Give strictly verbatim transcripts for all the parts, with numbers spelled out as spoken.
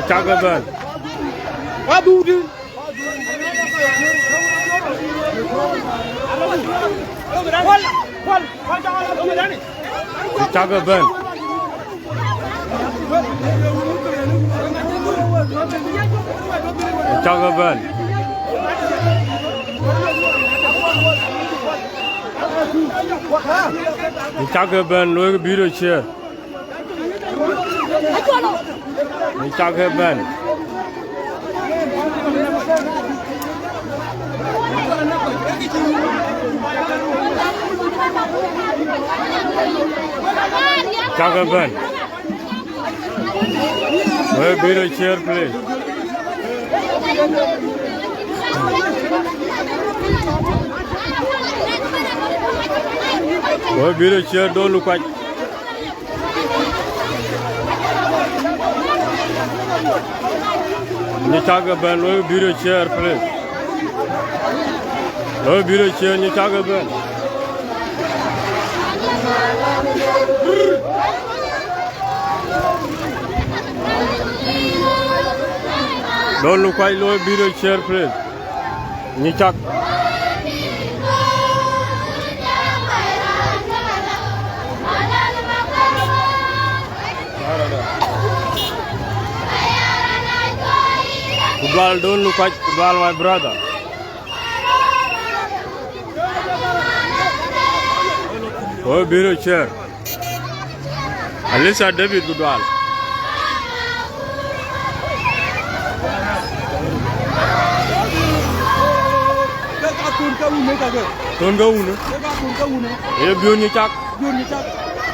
Cak ëbɛ̈n. Cak ëbɛ̈n. Cak ëbɛ̈n. Cak ëbɛ̈n, luɔikë video share. Në cak ëbɛ̈n. Cak ëbɛ̈n. Wek video share, please. Wek video share, don't look at. Nyicak ëbɛ̈n, luɔikë video share, please. Luɔikë video share, nyicak ëbɛ̈n. Don't look at, luɔikë video share, please. Nyicak. Kudual, don't look at Kudual, my brother. Oh, video share. Alisa David Kudual. Ka, ka kun ka wun ne ka ke. Kun ka wun. Ka, ka kun ka wun ne. Ye biun ni cak. Biun ni cak.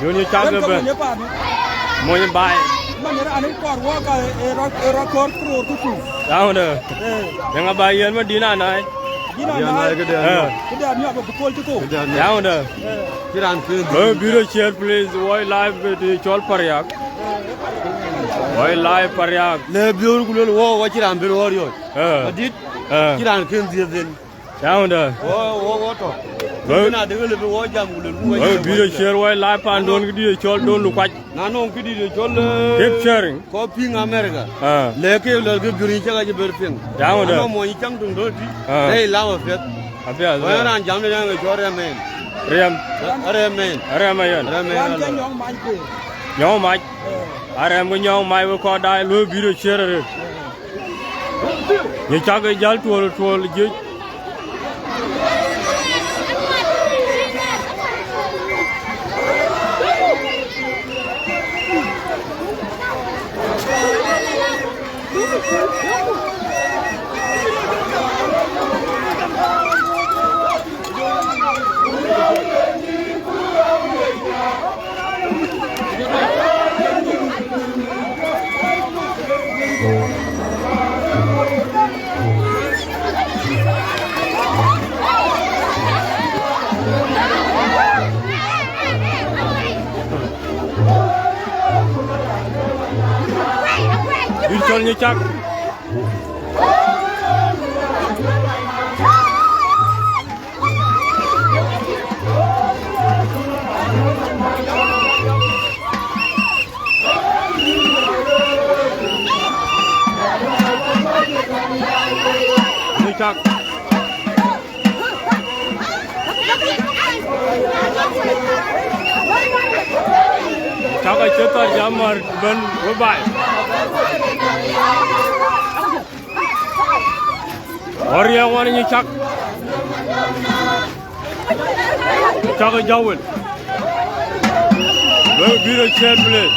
Biun ni cak. Wen ke ka ben. Mony paani. Mony bai. Man ne ani kor wo ka e ro, e ro kor kro ku tu. Ya wonde. Eh. Yang ba yen ma dina nai. Dina nai. Kede. Eh. Kede ni abu kol ti ko. Ya wonde. Kï raan kën. Lɔ bï rɔt share, please. Woi live, eh, të cɔl Pariak. Woi live Pariak. Le biöör ku luel, wo, wo cï raan bën wɔ riɔ̈c. Eh. Adït, eh, cï raan kën dhiëth dhil. Ya wunda. Wo, wo, wo tɔ. Lɔ. Kën adëk lë bï wo jam ku luel ku wo, lɔ bï rɔt share, woi live panduɔn këdï cɔl Don Lukuac. Na nɔŋ këdït ë cɔl, eh, keep sharing. Kɔc piŋ America. Ah. Lɛ̈k ke lɔ ke biöör yïn cä ka cï bɛr piŋ. Ya wunda. Anɔŋ mony cäŋ töŋ tɔ̈ tï. Ah. Lɛ̈k lawä piɛth. Apiɛth. Wën raan jam de nyaŋ ë cɔl Rɛm Ɛn. Rɛm. Rɛm Ɛn. Rɛm Ɛn. Rɛm Ɛn. Wan ke nyɔŋ mac ku. Nyɔŋ mac. Eh. Arɛm ke nyɔŋ mac we kɔc daai luɔi bï rɔt share arëët. Nyicak ë jäl tuɔl tuɔl jiëc. Bï cɔl Nyicak. Nyicak. Cak acï thar jam mär bɛ̈n we baai. Ɣɔ̈r riɛɛŋ wan Nyicak. Cak ë jawel. Wek bï rɔt share, please.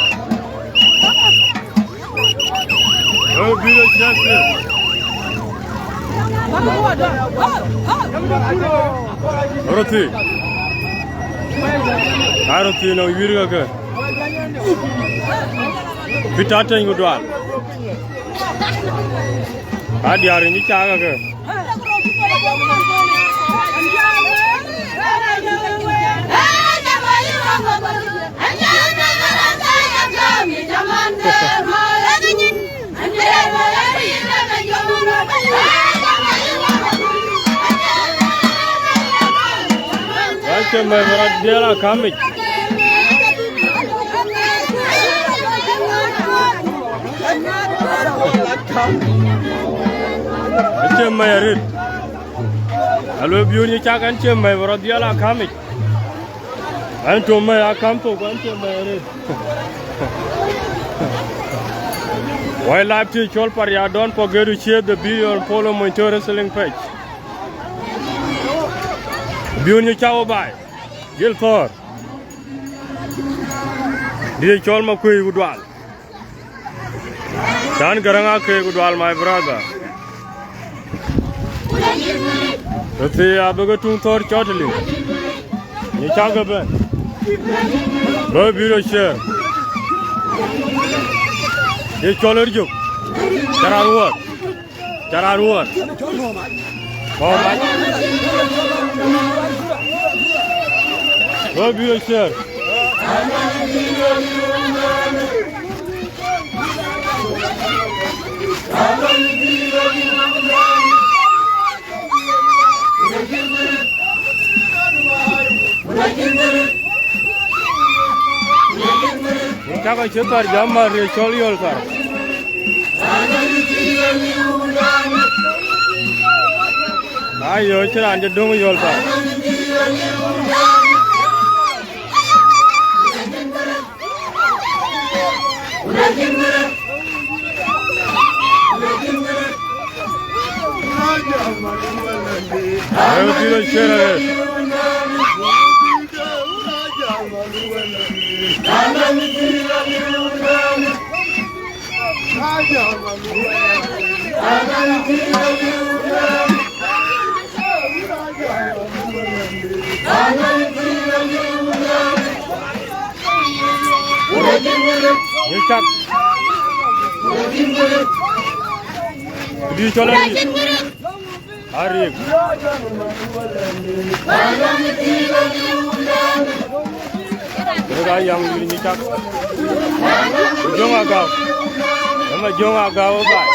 Wek bï rɔt share, please. Röt thïn. Aa röt thïn nɔŋ wïïr kakë. Peter Ateny Kudual. Aa diäär ë Nyicak kakë. Wace mɛ̈th rɔt diɛɛr akamic. Acie mɛi arët. Aluel biöör nyi cak, an cie mɛi bï rɔt dhiɛl akämic. An tɔ̈ mɛi akäm thok, an cie mɛi arët. Wildlife T V cɔl Paria, don't forget to share the video and follow Monyto Wrestling page. Biöör nyi cak wä baai. Jil thɔ̈ɔ̈r. Dië cɔl Makuëi ku dual. Can Gäräŋ Akëë ku dual, my brother. Röthii abï ke tuŋ thɔ̈ɔ̈r cɔt liu. Nyi cak ke bɛ̈n. Röör bï röt share. Ye cɔl ë jök. Cä raan wuɔ̈ɔ̈r. Cä raan wuɔ̈ɔ̈r. Kɔ̈u mac. Röör bï röt share. Cakɔ cï thar jam, mar ye cɔl yol thar. Ayo, cï raan cï döŋ yol thar. Ayo, bï röt share arët. Ye cak. Di cɔl Arik. Arik. Wek aa yäŋ yïr nyi cak. Jöŋ Agäu. Ëmɛ Jöŋ Agäu ë baai.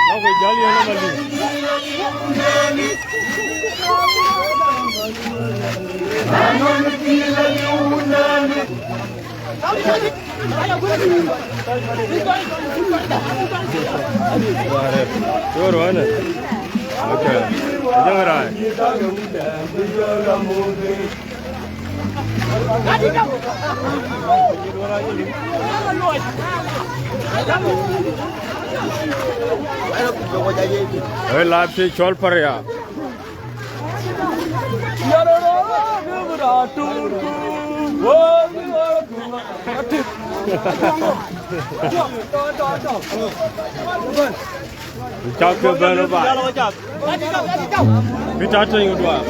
Lɔk ku jäl yen ëmɛ liu. Tuɔɔr wënë. Okay. Ajäŋ raai. Wildlife T V cɔl Paria. Cak ke bɛ̈n ë baai. Peter Ateny Odual.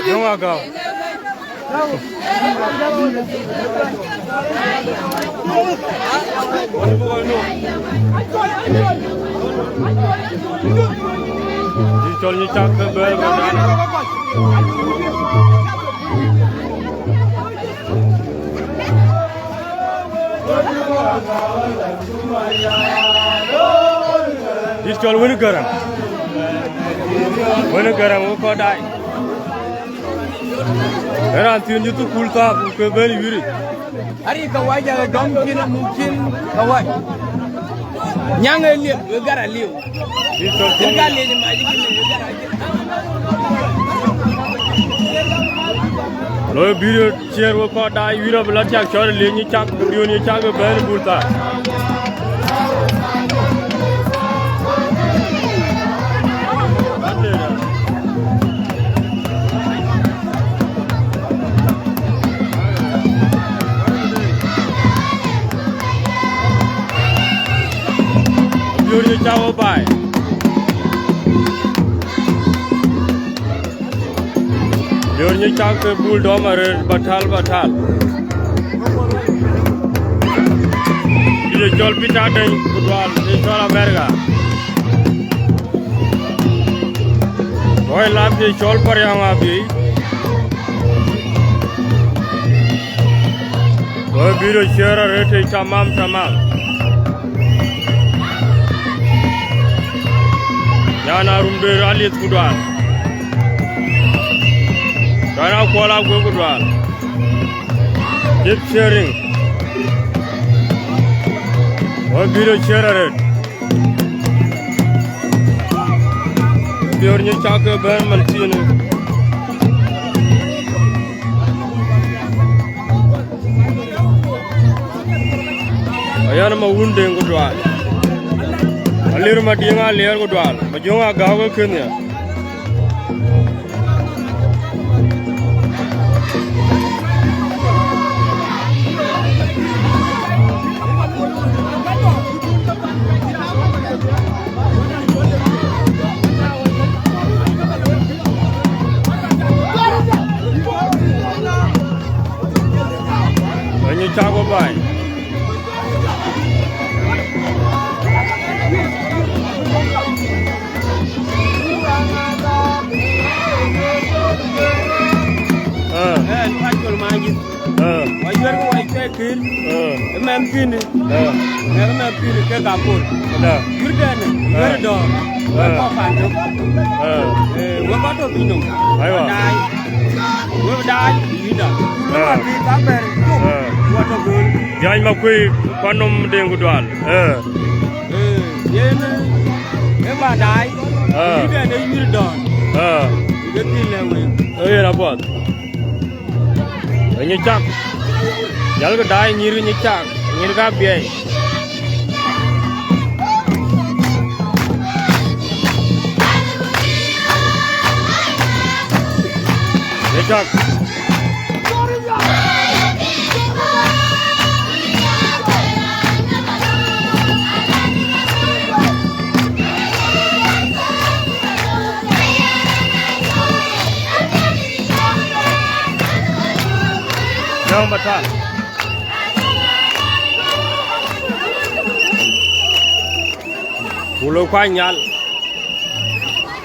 Jöŋ Agäu. Dït cɔl nyi cak ke bɛ̈ɛ̈r bɛ̈ɛ̈r. Dït cɔl wën Gäräŋ. Wën Gäräŋ wek kɔc daai. Ë raan thiin cï thukul thääp ku ke bɛ̈n wïïric. Arï kawaja dɔm cïn amuk cïn kawaja. Nyaŋ ë liep, ë gär aliu. Dït cɔl ë gär liec mac cïn ë gär acïn. Loi bï röt ciëër wek kɔc daai wïïr abï lɔ tiak cɔl ë liec nyi cak, riöön nyi cak ë bɛ̈n bul thar. Biöör nyi cak wä baai. Biöör nyi cak ke bul dɔm arëët batal batal. Ye cɔl Peter Ateny Odual, ye cɔl America. Wildlife ye cɔl Pariaŋ Abiëi. Wek bï röt ciëër arëët tëc tamam tamam. An, Arumber alieth ku dual. Kan Akuɔl Aguek ku dual. Keep sharing. Wä bï röt share arëët. Biöör Nyicak ke bɛ̈n man thiinë. Ayan ma wun Deŋ ku dual. Alir ma Diŋ Aliɛɛr ku dual. Ma Jöŋ Agäu ke kënë ya. Anyi cak wä baai. Ah. Eh, Pancol Manjit. Ah. Wa yuɛr ke wa cuɛ kir. Ah. Ë mɛn kïn. Ah. Ŋɛk mɛn kïn ke ka pol. Da. Yur dɛn. Ah. Yuɛr dɔ. Ah. Wek kɔ pan tök. Ah. Eh, wek kɔ tök piny nom. Aiwa. Daai. Wek daai, yïda. Ah. Wek kɔ piny ka bɛr. Ah. Wa tök dun. Diany ma kuëë pan nom Deŋ ku dual. Ah. Eh, yen, eh, ba daai. Ah. Yïda ne yïr dɔn. Ah. Ke thil le wek. Eh, yen abuɔth. Anyi cak. Jal ke daai nyïr Nyicak. Nyïr ka biɛi. Nyicak. Däŋ Batal. Ku lɔ kuany nhial.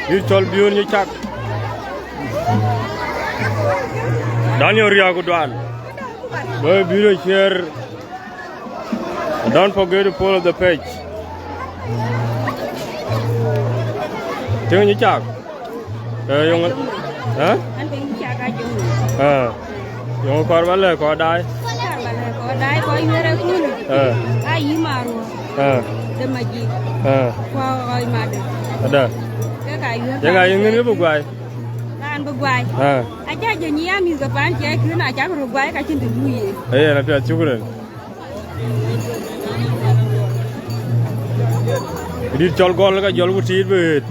Bï cɔl Biöör Nyicak. Daniel Riak ku dual. Bä bï röt share. Don't forget to follow the page. Tïŋ Nyicak. Eh, yöŋ, eh? An tïŋ Nyicak a jöŋ. Eh. Yöŋ kɔɔr ba lɛ̈k kɔɔr daai. Kɔɔr ba lɛ̈k kɔɔr daai, kɔɔr yuɛɛr akun. Eh. A yï Maruɔ. Eh. De Majik. Eh. Kua ɣɔɔc madë. Ada. Ke ka yuɛɛr. Ye ka yï ŋiɛ̈n ke bï guai. Raan bï guai. Eh. Aca jɔ nyi ya mïth ke pan cɛ kën, acak röt guai ka cïn të luui ye. Eh, na piath, shukran. Dït cɔl gɔl ka jɔl ku tiit bï ɣet.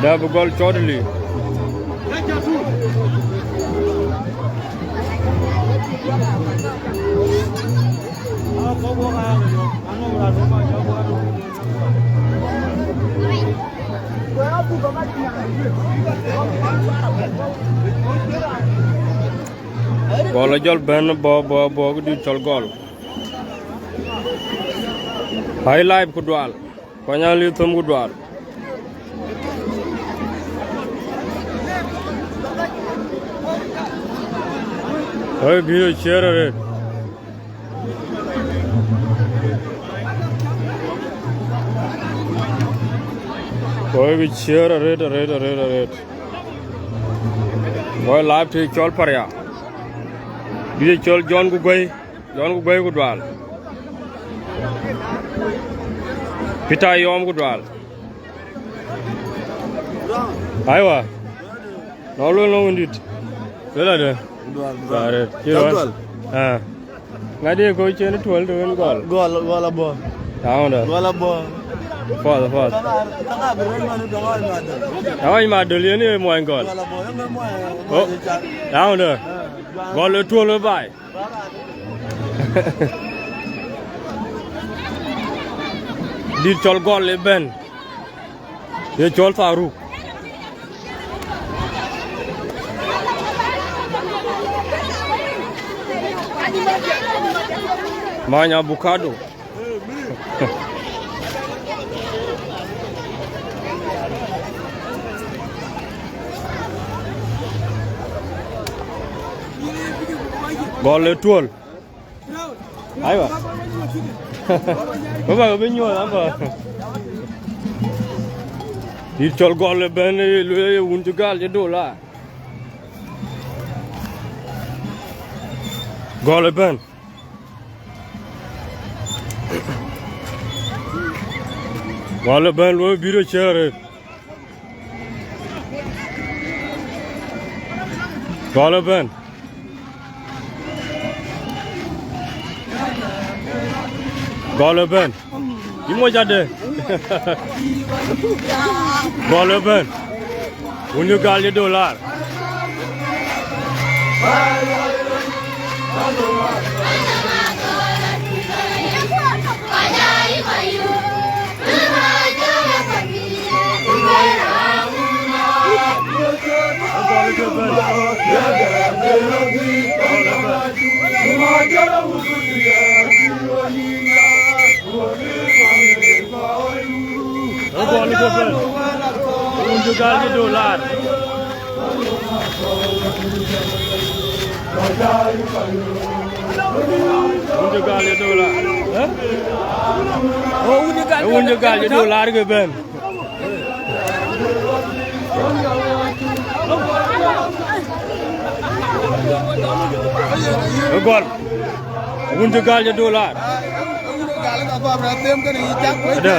Da bï gɔl cɔɔt lï. Gɔl ajɔl bɛ̈n bɔ, bɔ, bɔ, kë dït cɔl gɔl. Ai live ku dual. Kuany aliu thöm ku dual. Ai bï share arëët. Kɔc bï share arëët, arëët, arëët, arëët. Kɔc live të cɔl Paria. Bï cɔl John ku Guëi, John ku Guëi ku dual. Peter Yɔm ku dual. Aiwa. Nɔŋ luel nɔŋ wëndït. Luel adë. Dual, dual. Arëët. Cï dual. Ah. Ŋadï ko cïn tuɔl të wën gɔl. Gɔl, gɔl abɔ̈. Taŋ dä. Gɔl abɔ̈. Fɔth, fɔth. Kaŋa, kaŋa bï rɔt man, kaŋa ma döl. Kaŋa ma döl yen ye muɔny gɔl. Gɔl abɔ̈, yen muɔny, oh, muɔny ca. Taŋ dä. Eh, gɔl ë tuɔl ë baai. Dït cɔl gɔl ë bɛ̈n. Ye cɔl Faruk. Many avocado. Gɔl ë tuɔl. Aywa. Baba bï nyuɔɔth amba. Dït cɔl Gɔl ë bɛ̈n, ë lueel ye wun cï gal cï dolar. Gɔl ë bɛ̈n. Gɔl ë bɛ̈n, luɔi bï röt cï arëët. Gɔl ëbɛ̈n. Gɔl ëbɛ̈n. Yï moc adë. Gɔl ëbɛ̈n. Wun yï gal yï dolar. Wun cï gal cï dolar. Wun cï gal cï dolar. Eh? Wun cï gal cï dolar ke bɛ̈n. Ë gɔl. Wun cï gal cï dolar. Ada.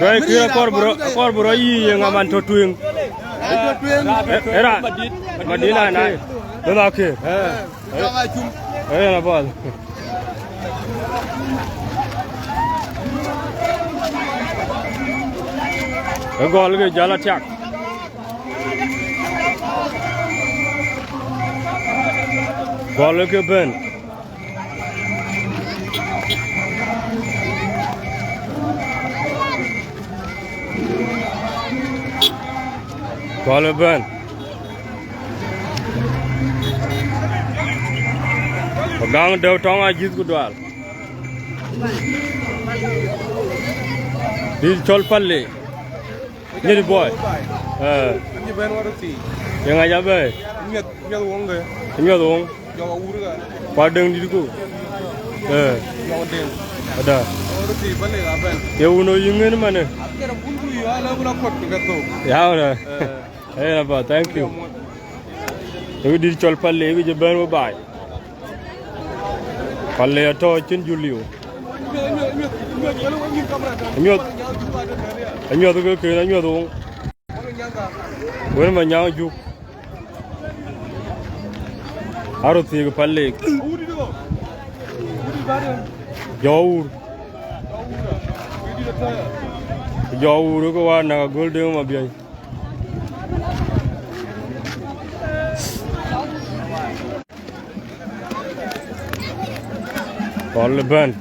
Kɔc kïr akɔr bï rɔ, akɔr bï rɔ yï ye ŋa man tɔ tueŋ. Era Madina na. Bï na kïr. Ë na bɔl. Ë gɔl ke jal atiak. Gɔl ke bɛ̈n. Gɔl ëbɛ̈n. Agaŋ dëu tɔŋ ajïth ku dual. Dït cɔl Pale. Nyiri boy. Eh. Anyi ben waro ti. Yeŋa ja bɛ̈i. Miɛth, miɛth woŋ ke. Miɛth woŋ. Jɔk awur ka. Kua deŋ dït ku. Eh. Jɔk deŋ. Ada. Waro ti bale ka ben. Ye wun o yiŋ ŋen mane. Akera bun ku ya la bula kot ka to. Ya ora. Eh. Eh, apa, thank you. Ewi dït cɔl Pale, ewi je ben wo bai. Pale atɔ cin juliu. Anyuɔth, anyuɔth ke ken, anyuɔth woŋ. Wen ma nyaŋ juk. Aro thiek Pale. Jɔ wur. Jɔ wur ke wa nak agol deŋ ma biɛny. Kɔl bɛ̈n.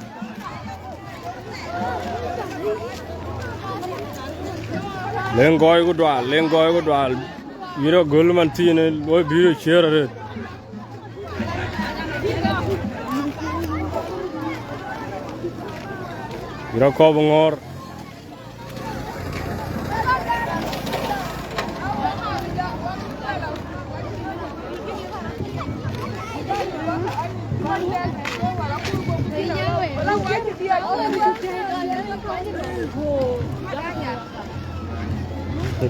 Leŋ gɔɔy ku dual, leŋ gɔɔy ku dual. Yïn rɔ göl man thiinë, luɔi bï rɔ ciëër arëët. Yïn rɔ kɔp ŋɔ̈ɔ̈r.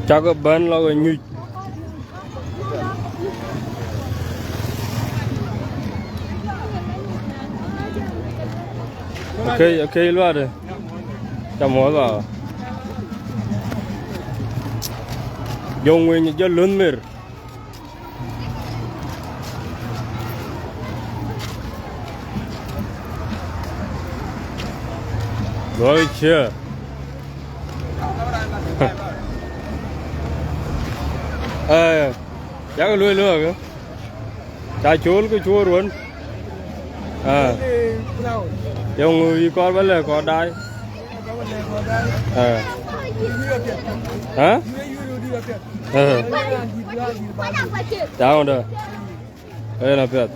Cak bɛ̈n lɔ ke nyuc. Akëc, akëc luaade. Ca muɔ̈th baba. Jɔ ŋueny, jɔ lönh mer. Luɔi cië. Eh, yak luɔi luɔi ke. Ca cool ke cool ruɔ̈n. Ah. Yöŋ yï kɔɔr ba lɛ̈k kɔɔr daai. Ah. Hä? Eh. Taŋda. Yen apiɛth.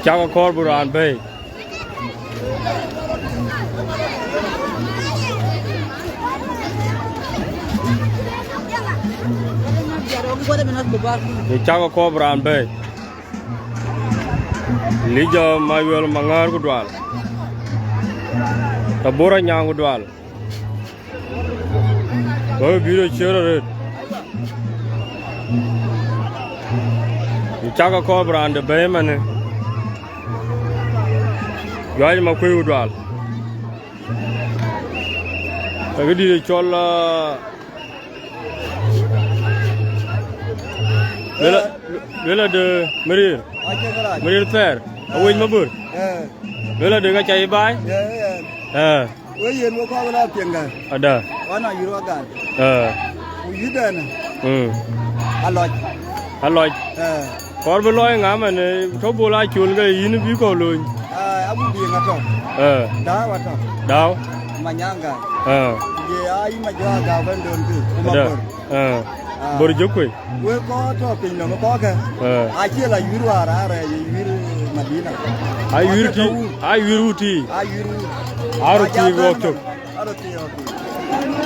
Cak akɔɔr bï raan bɛ̈ɛ̈i. Ye cak kɔɔr raan bɛ̈ɛ̈i. Elijah Mayuel Maŋäär ku dual. Tabora Nyaŋ ku dual. Bä bï röt ciëër arëët. Ye cak kɔɔr raan de bɛ̈ɛ̈i manë. Juac Makuëi ku dual. Ke kë dït ë cɔl, aa, luel, luel de Miriir. Acie kërac. Miriir thɛɛr. Awec Mabur. Eh. Luel de ka ca yï baai. Eh, eh. Eh. We yen we kɔɔr we la piɛŋ gäi. Ada. Wan a yïr wa gäi. Eh. Ku yïdɛn. Mm. Alɔc. Alɔc. Eh. Kɔɔr bï lɔc ŋa man, eh, tɔ bol a col ke yïn bï kɔ̈u lony. Ah, abu biŋ atɔ. Eh. Dau atɔ. Dau. Manyaŋ gäi. Eh. Ye a yï ma jɔ a gäu bɛ̈n dön kï, ku ma Ada. Bor. Eh. Ah. Bor jö kuec. We kɔɔr tɔ piny nɔm kɔɔr kɛ. Eh. Acie la yïr war a rɛɛc yïr Madina. A yïr tï, a yïr wut tï. A yïr wut. A röt tï wok tök.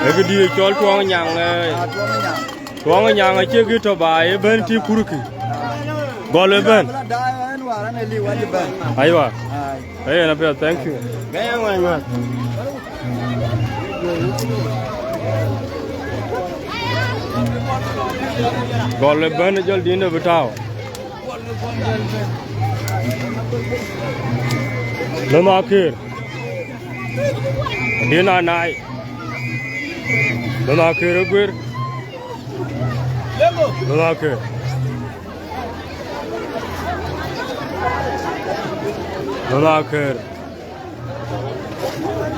Ee kë dït cɔl Tuɔŋ Nyaŋ, eh, Tuɔŋ Nyaŋ acie kë tɔ ba ye bɛ̈n tï kurki. Gɔl ë bɛ̈n. Aywa. Ee yen apiɛth, thank you. Gɔl ë bɛ̈n ë jɔl dïn de bï tääu. Lon akër. Dïn anai. Lon akër ë guër. Lon akër. Lon akër.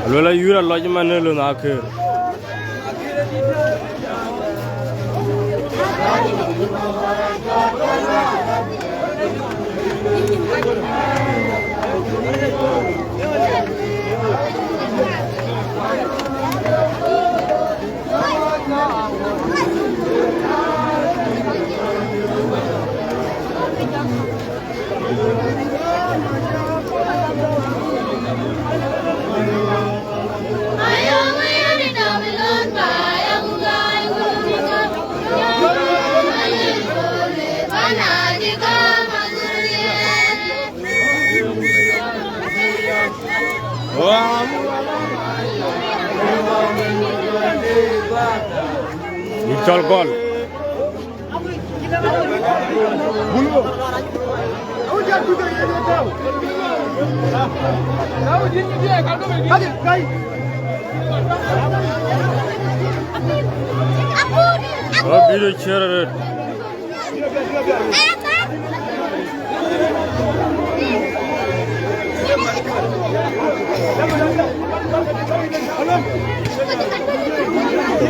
Aluel ayuur alɔc man ë lon akër. Yï cɔl gɔl. Ɔ bï röt ciëër arëët.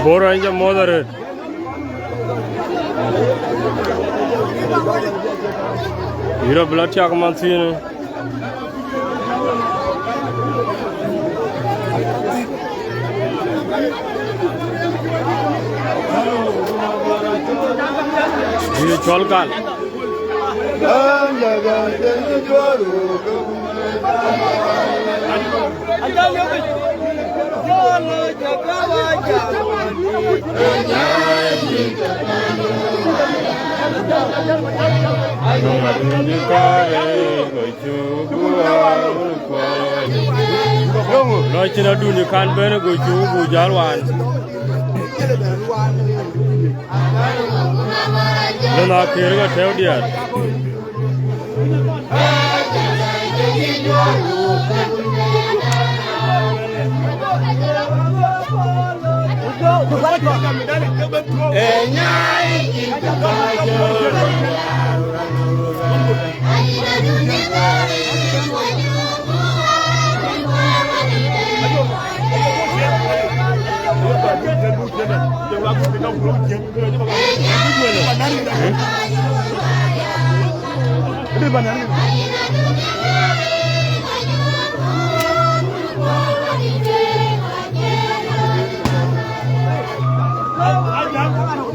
Bor ë jɔ muɔ̈th arëët. Yï rɔt bï lɔ tiak man thiinë. Yï cɔl kal. Lɔ cïn aduni kan bɛ̈n, go cuk, go jäl wan. Lon akër ke tɛ̈u diɛɛr.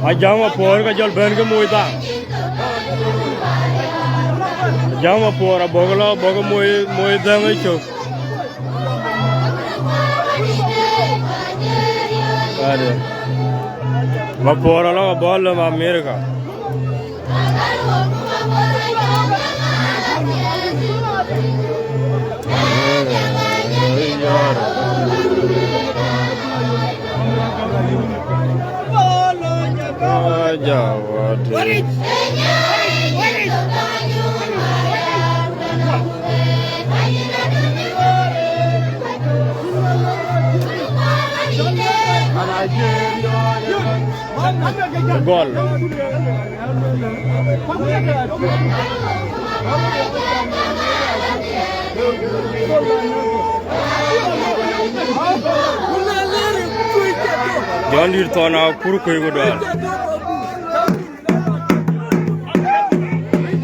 Ajäŋ Mapuɔɔr ka jɔl bɛ̈n ke moc dhäŋ. Ajäŋ Mapuɔɔr abɔ̈ ke lɔ, abɔ̈ ke moc, moc dhäŋ ë cök. Ade. Mapuɔɔr alɔ abɔ̈ lëm Amerika. Gol. Jɔn dït thɔn a kur kuëë ku dual.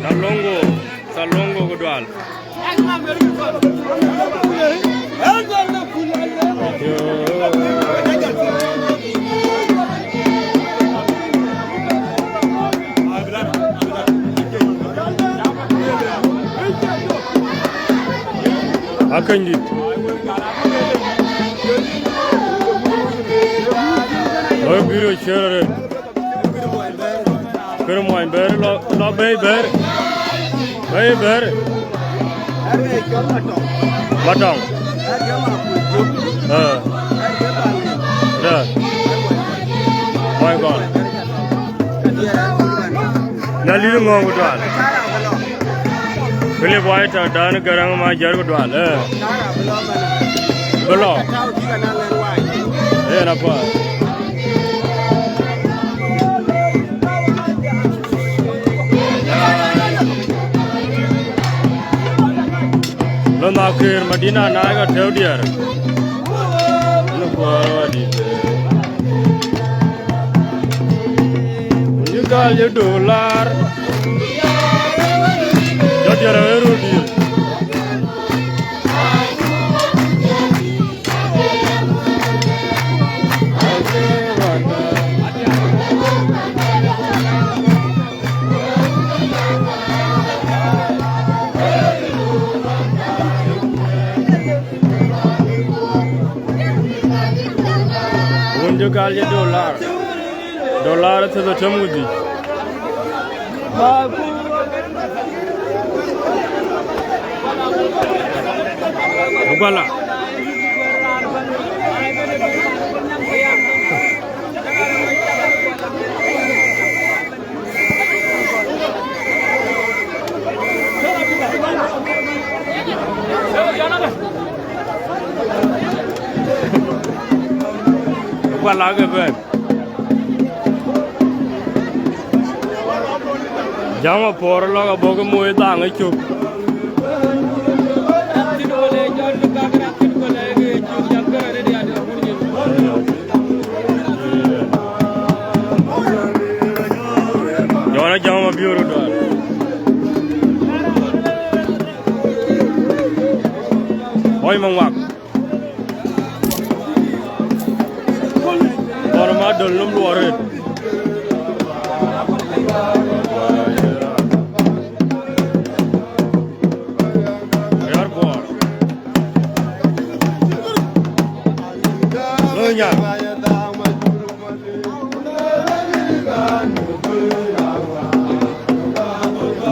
Salongo, Salongo ku dual. Akënydït. Ɣöö bï röt ciëër arëët. Kërë muɔny bɛ̈ɛ̈r, lɔ, lɔ bɛ̈ɛ̈i bɛ̈ɛ̈r. Bɛ̈ɛ̈i bɛ̈ɛ̈r. Matɔŋ. Ee. Dë. Muɔny kɔn. Nhialic ŋɔ̈ɔ̈ŋ ku dual. Philip White, Dan Garaŋ ma jär ku dual. Ee. Bï lɔ. Ee, na pa. Lɔ na kër Madina na ka tɛ̈u diɛɛr. Lɔ kuɔɔr wadït. Yï gal yï dolar. Jɔ diɛɛr ë röl dïïr. Wun jɔ gal jɔ dolar. Dolar ë thiëth ë tëm ku dhïc. Guala. Guala ke bɛ̈n. Jam apuɔɔr lɔk abɔ̈ ke moc dhaŋ ë cök. Jɔn ajam abiöör dual. Ɣɔc maŋuak. Kɔn ma döl nöm luɔr rit. Yar buɔɔr. Lo nya.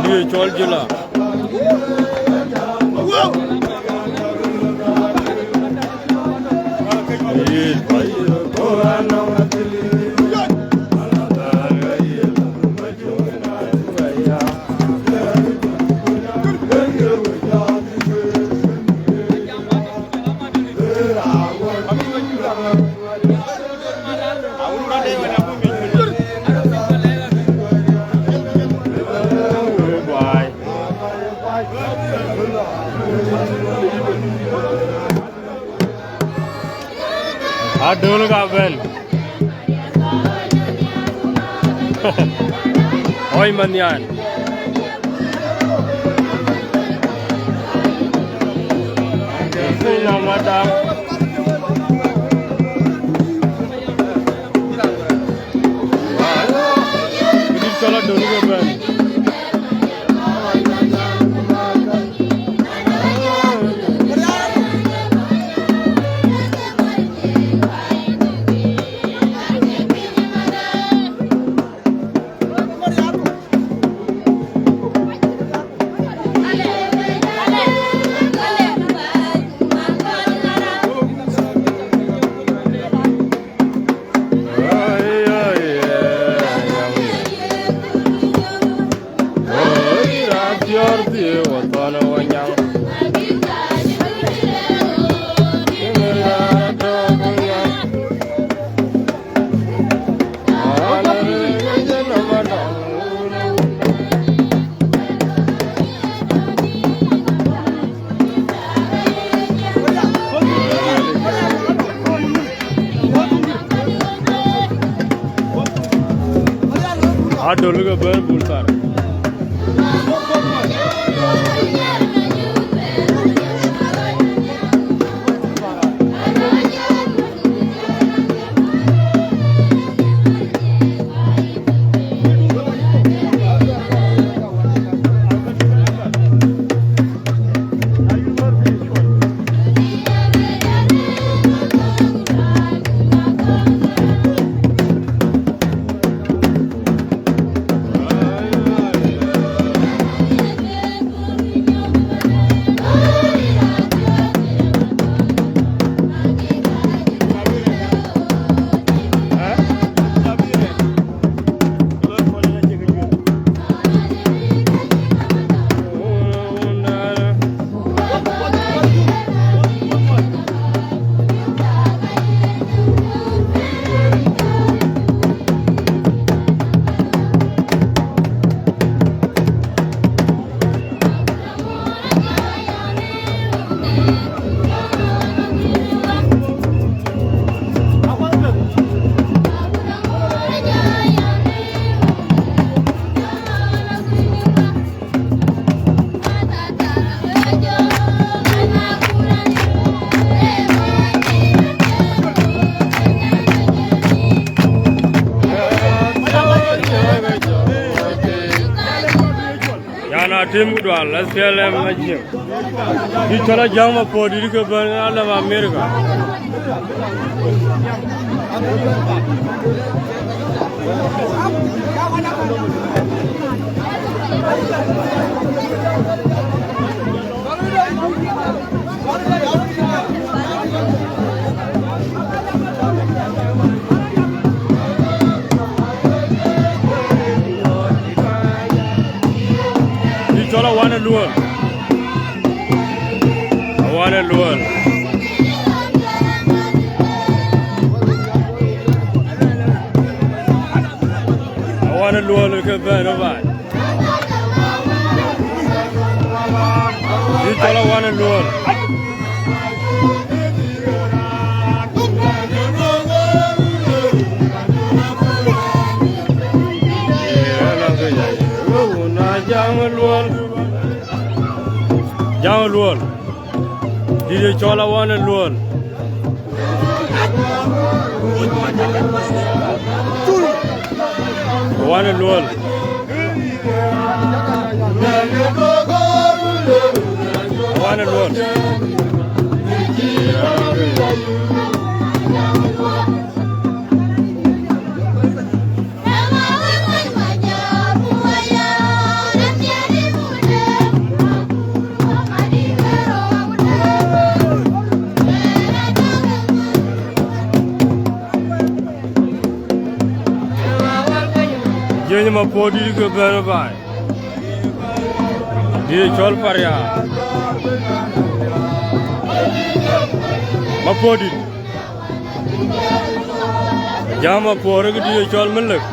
Dië cɔl jila. Adöl ka bɛ̈n. Ɣɔc manhian. Piny na madam. Kïdït cɔl adöl ke bɛ̈n. Adol ke bɛ̈n Bul Thar. Yan a tim ku dual, S P L M na jiëŋ. Dï cɔl a jäŋ ma puɔ̈u dït ke bɛ̈n alɛm Amerika. Dï cɔl a wan ë luɔl. A wan ë luɔl. A wan ë luɔl ke bɛ̈n ë baai. Dï cɔl a wan ë luɔl. Jäŋ ë luɔl. Jäŋ ë luɔl. Dït ë cɔl a wan ë luɔl. Wan ë luɔl. Wan ë luɔl. Jiëny ma puɔ̈u dït ke bɛ̈n baai. Dït ë cɔl Paria. Ma puɔ̈u dït. Jam a puɔ̈r ke dït ë cɔl Melek.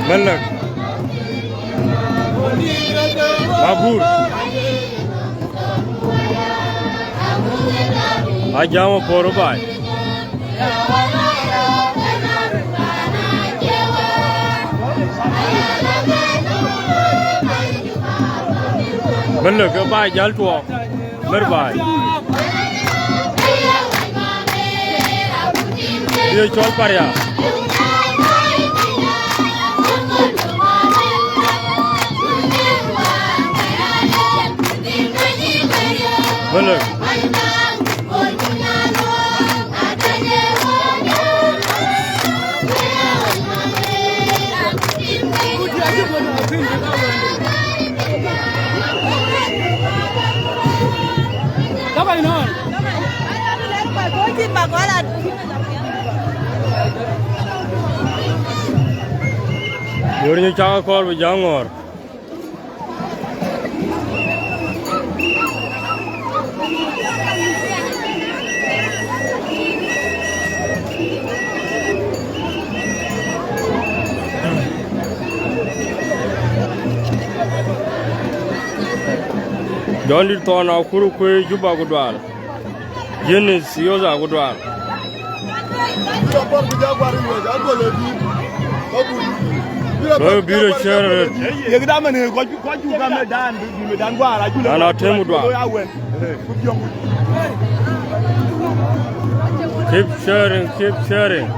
Melek. Mabur. A jam a puɔ̈r baai. Melek ke baai jäl tuɔɔk. Mɛr baai. Ye cɔl Paria. Wala. Wër ñu cak akɔɔr bï jäŋ ŋɔ̈ɔ̈r. Jɔn dït thɔn akur kuëë Juba ku dual. Yenis Yoza ku dual. Looi bï röt cï röt. Yek dam në kɔc, kɔc cuk dam në dan, bï, bï dan guar, acuk lɔ. An atëm dual. Keep sharing, keep sharing.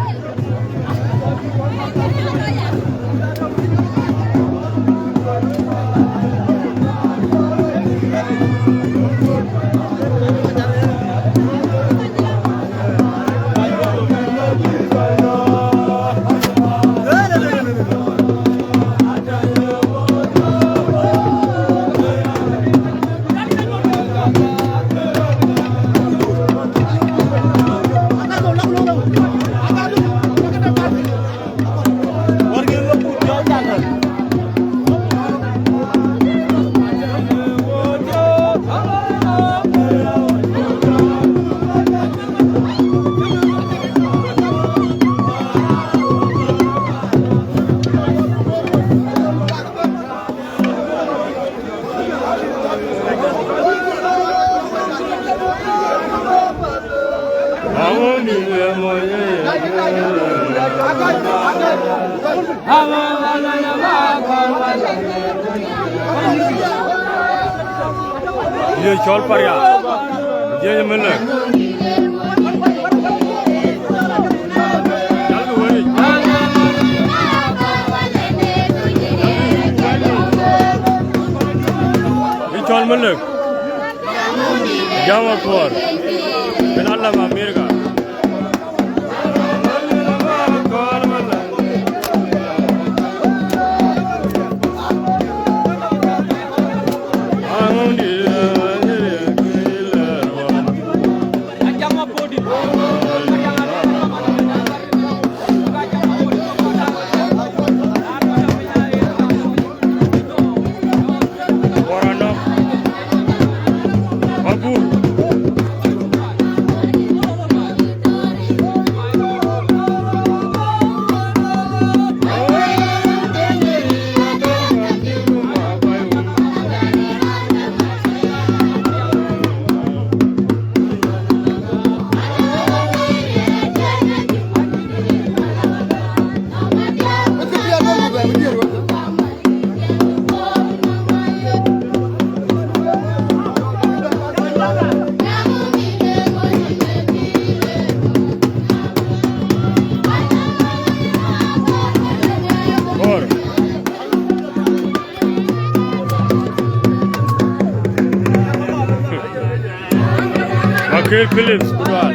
Ye cɔl Pariak, ye ye Melek. Ye cɔl Melek. Jam Akuɔɔr. Min alam Amerika. Akil Phillips, ku dual.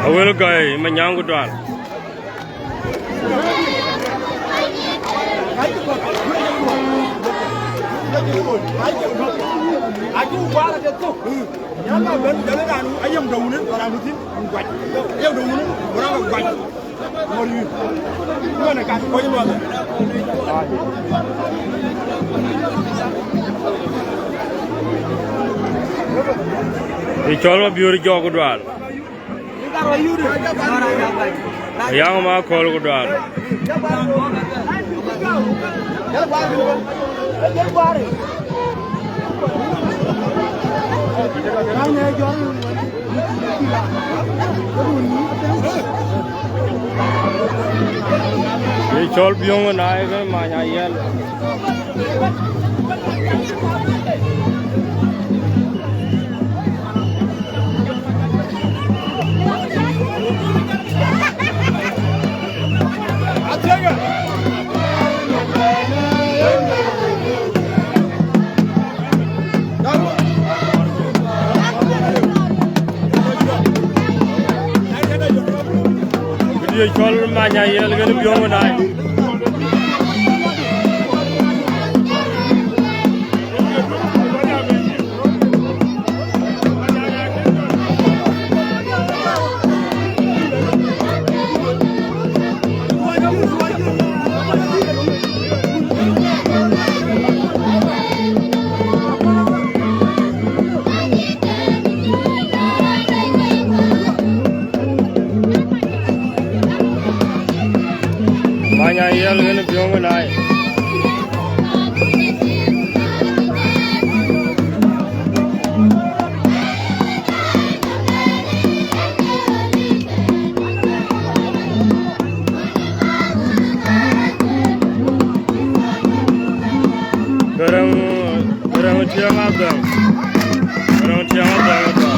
Awel Gai, Manyaŋ ku dual. Ë cɔl Mabiöör jɔk ku dual. Ayaŋ ma kɔl ku dual. Ye cɔl Biöŋ na ye ke many ayɛl. Cɔl Manya Yɛl kën Biöŋ Nai. Manya Yɛl kën Biöŋ Nai. Garaŋ, Garaŋ tiɛŋ adhäŋ. Garaŋ tiɛŋ adhäŋ ëtɔ̈.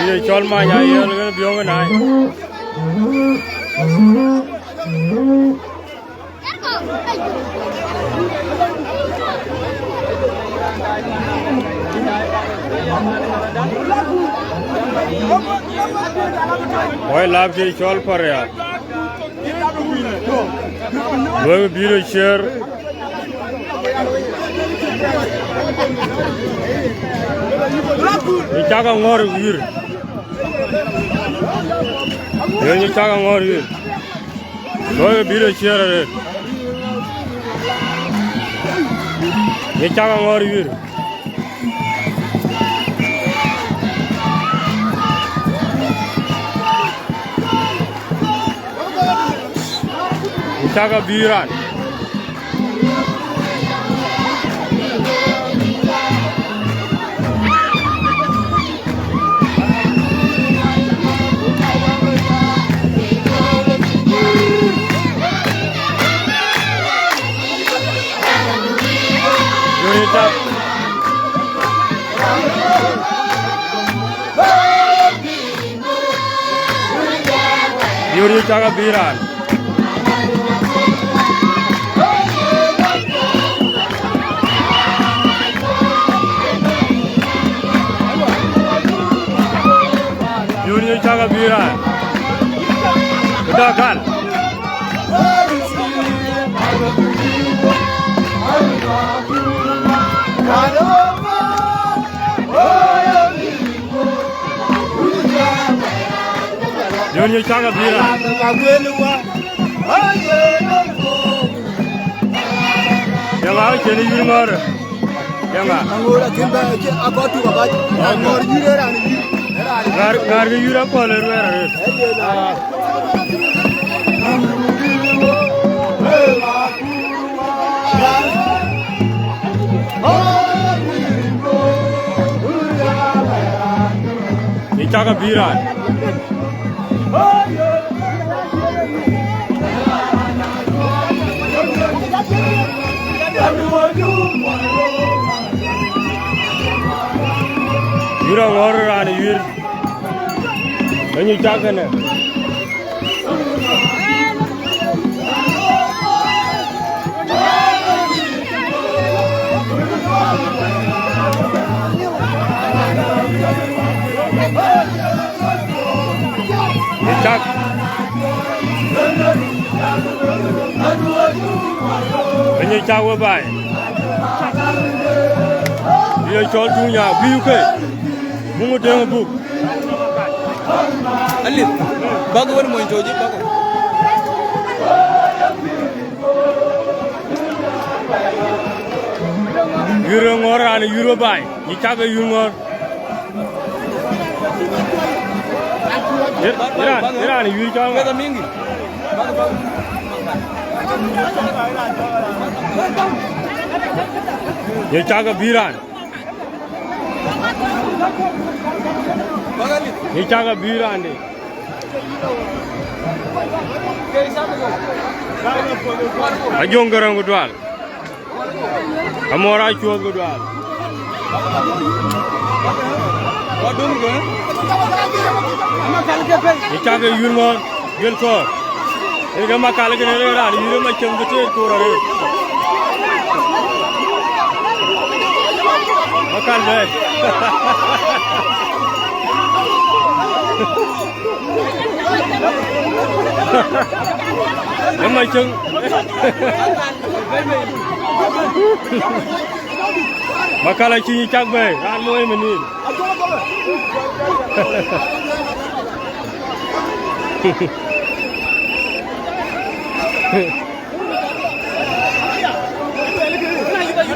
Bï cɔl Manya Yɛl kën Biöŋ Nai. Woi lap cï cɔl Paria. Luɔi bï röt ciëër. Ë cak aŋɔ̈ɔ̈r wïïr. Ë cak aŋɔ̈ɔ̈r wïïr. Luɔi bï röt ciëër arëët. Ë cak aŋɔ̈ɔ̈r wïïr. Ë cak abï raan. Yöni tak. Yöni tak abï raan. Yöni tak abï raan. Ku dɔ gal. Yöni tak abï raan. Yöni tak abï raan. Yöŋa, cïn yïr ŋɔ̈ɔ̈r. Yöŋa. Aŋoot akën bɛ, akɔɔr tuk abac. Aŋoot yïr ë raan yïr. Ŋaar, ŋaar kë yïr akɔ̈l ë ruɛɛr arëët. Yï cak abï raan. Yïr aŋɔ̈ɔ̈r raan ë yïr. Ë nyic cak kënë. Ë cak. Ë nyic cak we baai. Ye cɔl tuuc nya, bï ke. Buŋ deŋ buk. Alip. Bak wën mony toc, bak. Yïr ë ŋɔ̈ɔ̈r raan ë yïr we baai. Yï cak ë yïr ŋɔ̈ɔ̈r. Yïr, yïr raan, yïr raan ë yïr cɔl ŋa? Yï cak abï raan. Yï cak abï raan de. Ajöŋ Garaŋ ku dual. Amɔɔr acuɔth ku dual. Yï cak ë yïr ŋɔ̈ɔ̈r, yïr kɔ̈ɔ̈r. Ë ke Makal kënë rëër raan yïn ë Macieŋ bï tëët koor arëët. Makal bɛ̈ɛ̈i. Ë Macieŋ. Makal acï cak bɛ̈ɛ̈i, raan mooi ëmënïn.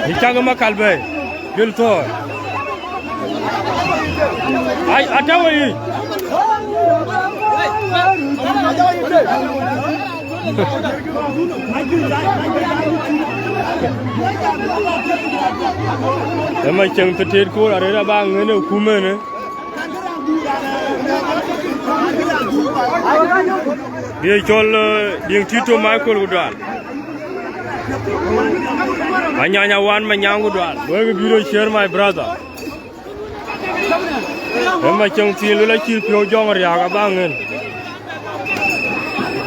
Ë cak ë Makal bɛ̈ɛ̈i, jël thɔ̈ɔ̈r. Ai, atɔ̈ we yic. Ë Macieŋ tëtëët koor arëët aba ŋën ë kum ënë. Bï ye cɔl, eh, Diŋ Tito Michael ku dual. Anyanya wan Manyaŋ ku dual. Wek bï röt share my brother. Ë Macieŋ thiin luel acït piɔ̈u jɔŋ riääk aba ŋën.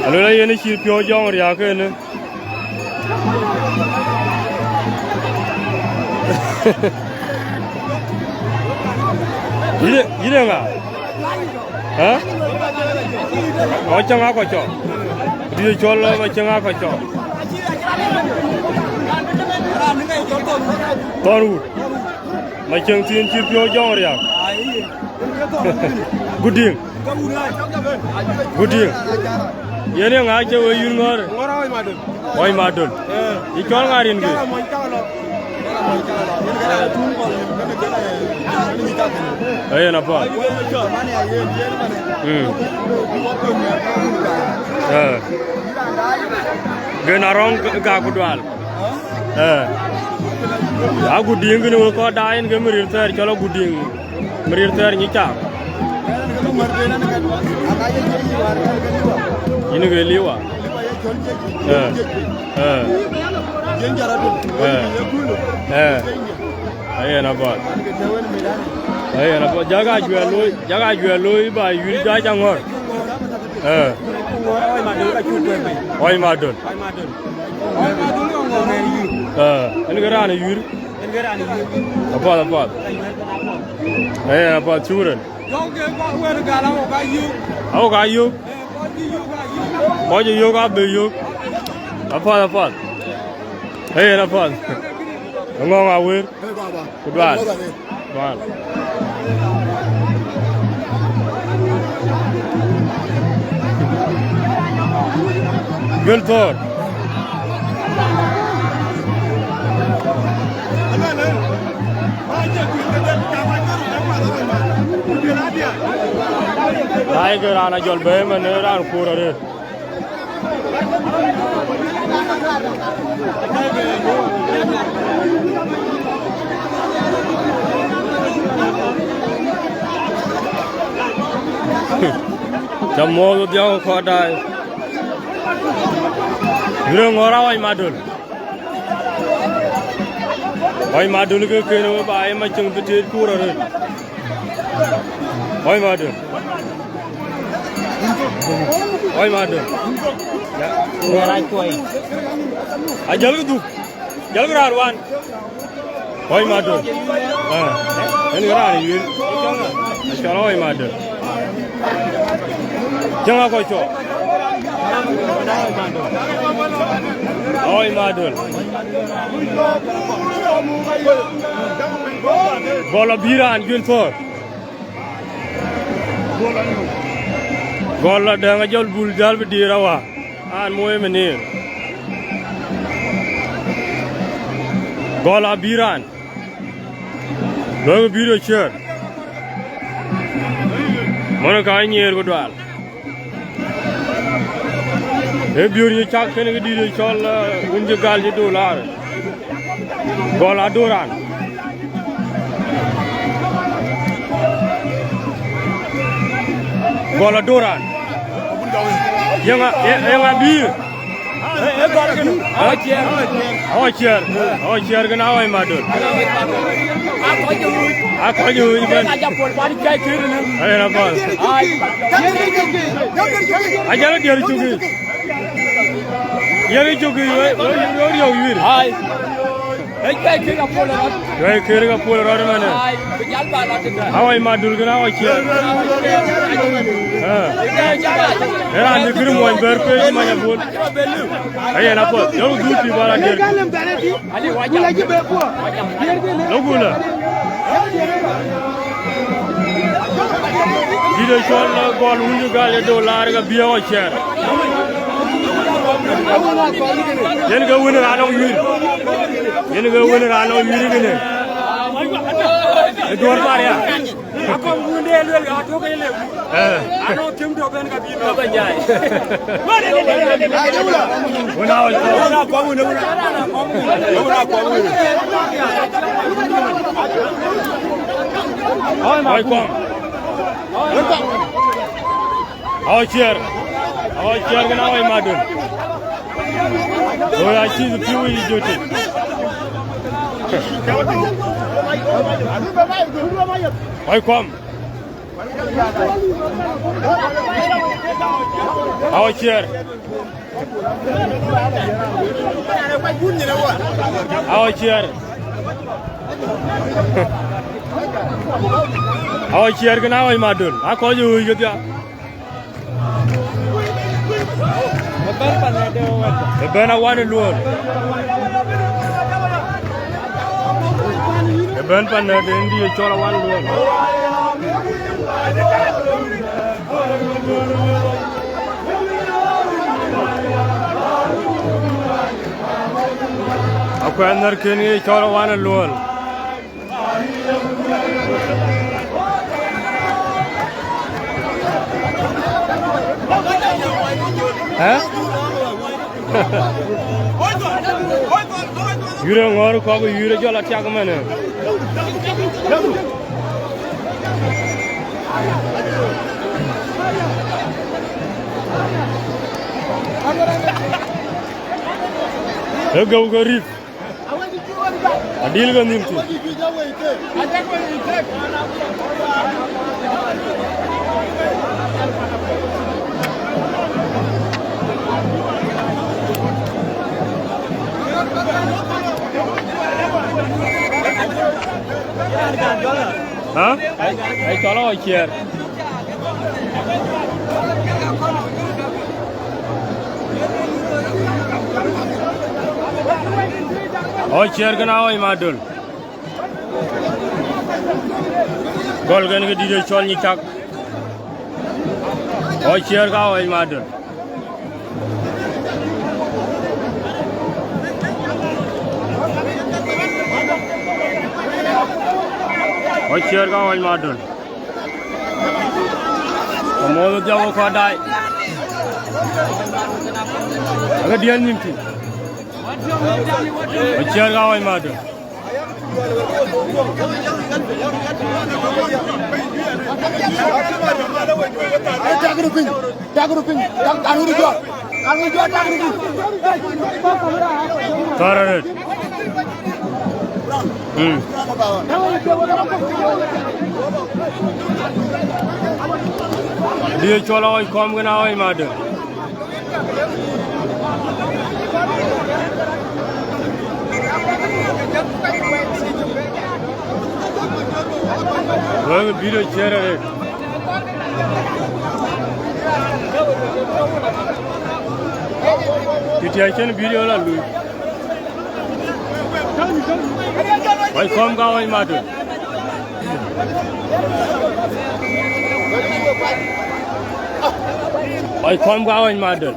Aluel ayen acït piɔ̈u jɔŋ riääk kënë. Yïn ë, yïn ë ŋa? Hä? Kɔc cäŋ aa kɔc cɔk. Dït cɔl Macieŋ aa kɔc cɔk. Thɔn wut. Macieŋ thiin cït piɔ̈u jɔŋ riääk. Gudiŋ. Gudiŋ. Yen ye ŋa cï we yïn ŋɔ̈ɔ̈r? Ɣɔc Madol. Yï cɔl ŋa rin kï? Ee, yen apath. Mm. Ee. Gen arɔ̈ŋ ka ku dual. Ee. Agudiŋ kënë we kɔc daai yen ke Marir thɛɛr cɔl Agudiŋ. Marir thɛɛr nyic cak. Yïn ke Liwa. Ee. Ee. Ee. Ee. Ayen apath. Ayen apath. Jaka juɛl looi, jaka juɛl looi ba yïr ja ca ŋɔ̈r. Ee. Ɣɔc Madol. Ee, yen ke raan ë yïr. Apath, apath. Ee, apath, shukran. Awok ayök. Kɔc ë yök abï yök. Apath, apath. Ee, yen apath. Ŋɔ̈ŋ awër. Ku dual. Dual. Gël thɔ̈ɔ̈r. Ai, ke raan ajɔl bɛ̈ɛ̈i man, ee raan kuur arëët. Ca muɔ̈ɔ̈th dhiɔ̈k kɔc daai. Yïn ë ŋɔ̈ɔ̈r Aɣɔc Madol. Ɣɔc Madol ke kën we ba ye Macieŋ bï tëët kuur arëët. Ɣɔc Madol. Ɣɔc Madol. Ŋɔ̈ɔ̈r rac kuɔi. Ajälkï dhuk. Jälkï raan wan. Ɣɔc Madol. Ah, yen ke raan ë yïr. Acɔl Ɣɔc Madol. Cäŋ akɔc cɔk. Ɣɔc Madol. Gɔl abï raan juël thɔ̈ɔ̈r. Gɔl adɛ̈ŋ ajɔl bul jäl bï diëër awa. An mooi ëmënïïr. Gɔl abï raan. Lɔ̈k bï röt ciëër. Mɔn ka nyiëër ku dual. Ee biöör nyic cak kënë këdït ë cɔl, eh, wun cï gal cï dolar. Gɔl aduran. Gɔl aduran. Yeŋa, ye-, yeŋa bï? Ee, ee gɔl kënë. Hä? Awa ciɛɛr. Awa ciɛɛr. Awa ciɛɛr kënë Aɣɔc Madol. A kɔc ë wïc bɛ̈n. Ee na bɔl. Ajal diɛɛr cuk. Yen ë cök wëi, wëi, wëi riɔ̈k wïïr. Ai. Ë juɛc kek apuɔl rɔt. Juɛc kek apuɔl rɔt ëmënë. Ai, bï jal ba lɔ tëde. Awɔc Madöl kënë Awɔc Ciɛɛr. Ë. Ë raan dï kërë muɔny bɛ̈ɛ̈r pei many abuɔl. Ayen apuɔth. Yɔ̈k dhuk pïïr bä la diɛɛr. Lok gulë. Dït ë cɔl Gɔl wun cï gal ye do laar ke bï Awɔc Ciɛɛr. Yen ke wën raan nɔŋ wïïr. Yen ke wën raan nɔŋ wïïr kënë. Ë duɔ̈r paria. Akɔm wun de luel atök ë lek. Eh. Anɔŋ tim tök ben ka bï nɔ̈k. Wën Awɔc Ciɛɛr. Wën Awɔc Ciɛɛr. Awɔc Ciɛɛr. Awɔc Ciɛɛr kënë Awɔc Madöl. Wëi acï piu yic jɔt. Awɔc Kɔm. Awɔc Ciɛɛr. Awɔc Ciɛɛr. Awɔc Ciɛɛr kënë Awɔc Madöl. Akɔc ë wëi kedhia. Ëbɛ̈n Awan ë Luɔl. Ëbɛ̈n pan nɛ̈t en dï ë cɔl Awan ë Luɔl. Akuɛth nɛ̈r kën ë cɔl Awan ë Luɔl. Ë? Yurë ŋɔ̈ɔ̈r kɔ̈k, yurë jɔl atiak ëmënë. Ë geu ke rïp. Adil ke nhïm tïc. Hä? Ai, ai, cɔl Awɔc Ciɛɛr. Awɔc Ciɛɛr kënë Awɔc Madöl. Gɔl kën ke dït ë cɔl Nyicak. Awɔc Ciɛɛr ke Awɔc Madöl. Awɔc Ciɛɛr ke Awɔc Madöl. Amoth dhiau kɔ̈k daai. Ake diɛl nhïm tïc. Awɔc Ciɛɛr ke Awɔc Madöl. Takë piny, takë piny, takë piny, takë piny. Thɔ̈r arëët. Mm. Dï cɔl Awɔc Kɔm kënë Awɔc Madöl. Wek bï röt ciëër arëët. Tëthiäc cïn bï röt la luui. Awɔc Kɔm ka Awɔc Madöl. Awɔc Kɔm ka Awɔc Madöl.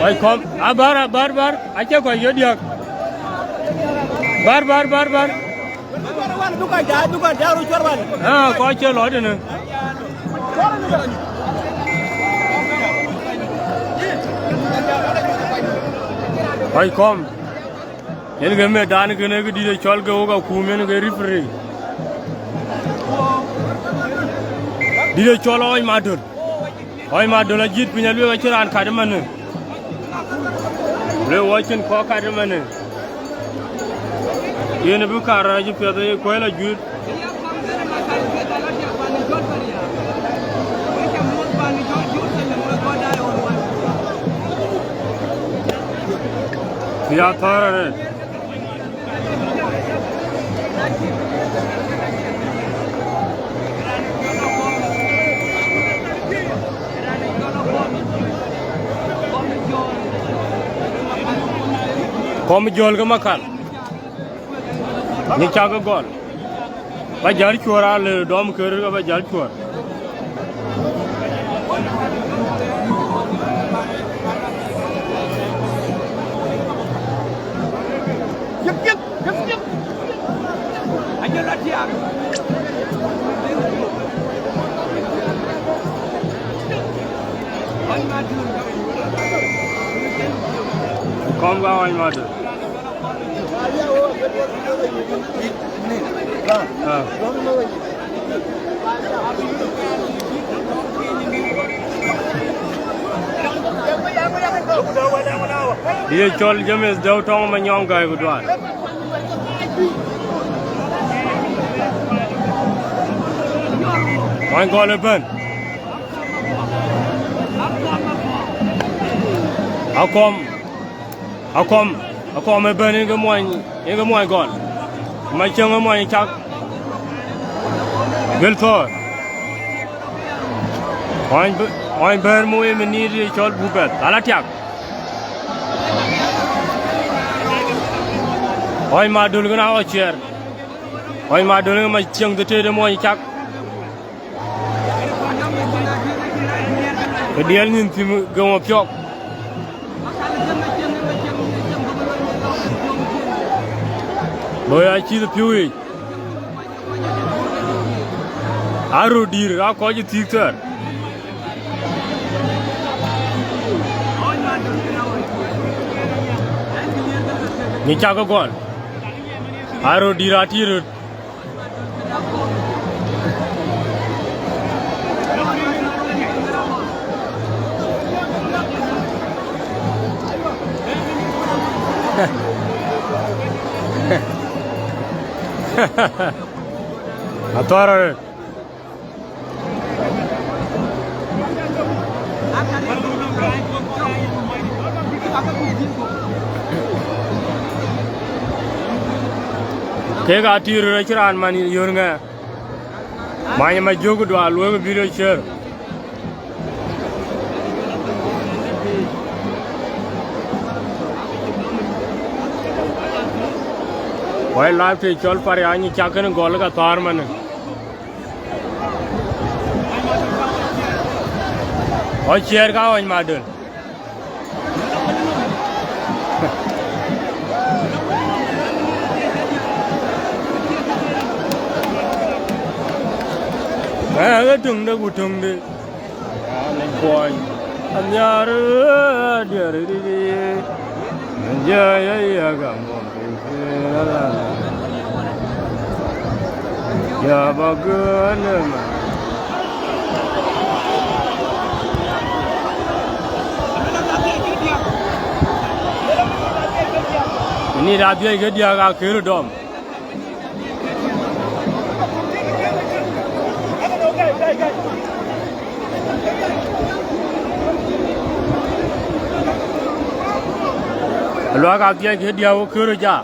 Awɔc Kɔm, abär, abär, bär, acie kɔc yö diäk. Bär, bär, bär, bär. Ah, kɔc cie lɔ tënë. Awɔc Kɔm. Yen ke medan kënë ke dït ë cɔl ke wok akum, yen ke referee. Dït ë cɔl Awɔc Madöl. Awɔc Madöl ajït piny, alueel acïn raan kat ëmënë. Lueel wɔ cïn kɔc kat ëmënë. Yen bï kar rac piɛth ë kuɛl ajuëc. Ya thɔ̈r arëët. Kɔm jɔl ke makal. Nyi cak ë gɔl. Ba jäl cuɔ̈r, a le dɔm kër ke ba jäl cuɔ̈r. Kɔm ka wany madun. Ah. Ye cɔl James Dau Tɔŋ Manyɔŋ gäi ku duaar. Wany gɔl ëbɛ̈n. Akɔm. Akɔm, akɔm ëbɛ̈n, yen ke muɔny, yen ke muɔny gɔl. Macieŋ ë muɔny cak. Gël thɔ̈ɔ̈r. Ɣɔny bë-, ɣɔny bɛ̈ɛ̈r mu ë minit ye cɔl Bubɛth. Ala tiak. Ɣɔny Madöl kën a ɣɔc ciɛɛr. Ɣɔny Madöl ë Macieŋ dhëtëët ë muɔny cak. Ke diɛl nyin thim ke ŋö piɔ̈k. Loi acïth piu yic. Aröt dïïr aa kɔc ë thiëk thɛɛr. Nyi cak ë gɔl. Aröt dïïr aa tïï röt. Athɔ̈r arëët. Kek aa tïïr röt, acïn raan man yöör ŋɛk. Many ë Majök dual lueek ë bï röt ciëër. Wai lap të cɔl Pariany cak kën gɔl ka thäär manë. Ɣɔc ciɛɛr ka ɣɔny Madöl. Ee, ke töŋde ku töŋde. Kuɔny. Anhiar, diɛɛr, rït, ye. Ya, ya, ya, gam. Ya ba gënë ma. Ni da dhiëc ke diäk akër dɔm. Luak adhiëc ke diäk akër ja.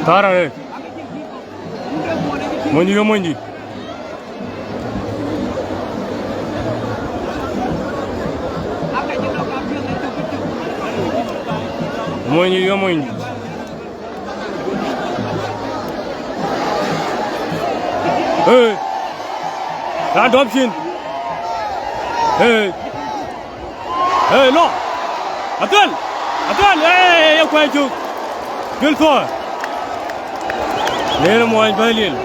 Thɔ̈r arëët. Mony dït, mony dït. Mony dït, mony dït. Hey. Raan dɔm cin. Hey. Hey, no. Athel. Athel. Hey, ye kuɛny cök. Gël thɔ̈ɔ̈r. Ler muɔny bɛ̈ɛ̈l yen.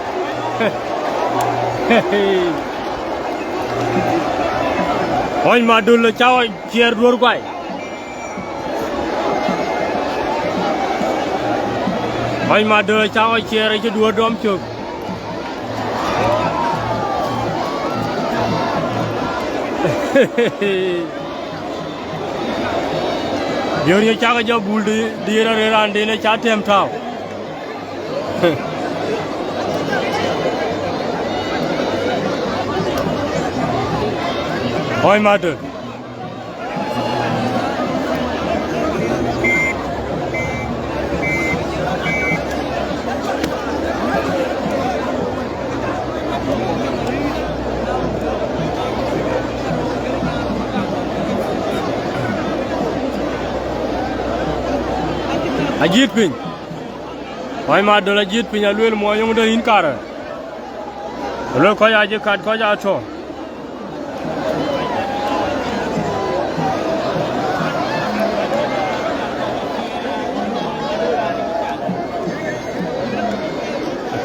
Kɔc Madöl acä ɣɔc ciɛɛr duɔ̈r guai. Kɔc Madöl acä ɣɔc ciɛɛr acï duɔ̈r dɔm cök. Diöör ye cakë jɔ bul di, diëër arëër raan den acä tɛ̈m tääu. Kɔc Madöl. Ajït piny. Kɔc Madöl ajït piny, alueel muɔny yöŋ de yïn karë. Alueel kɔc acï kat, kɔc atɔ̈.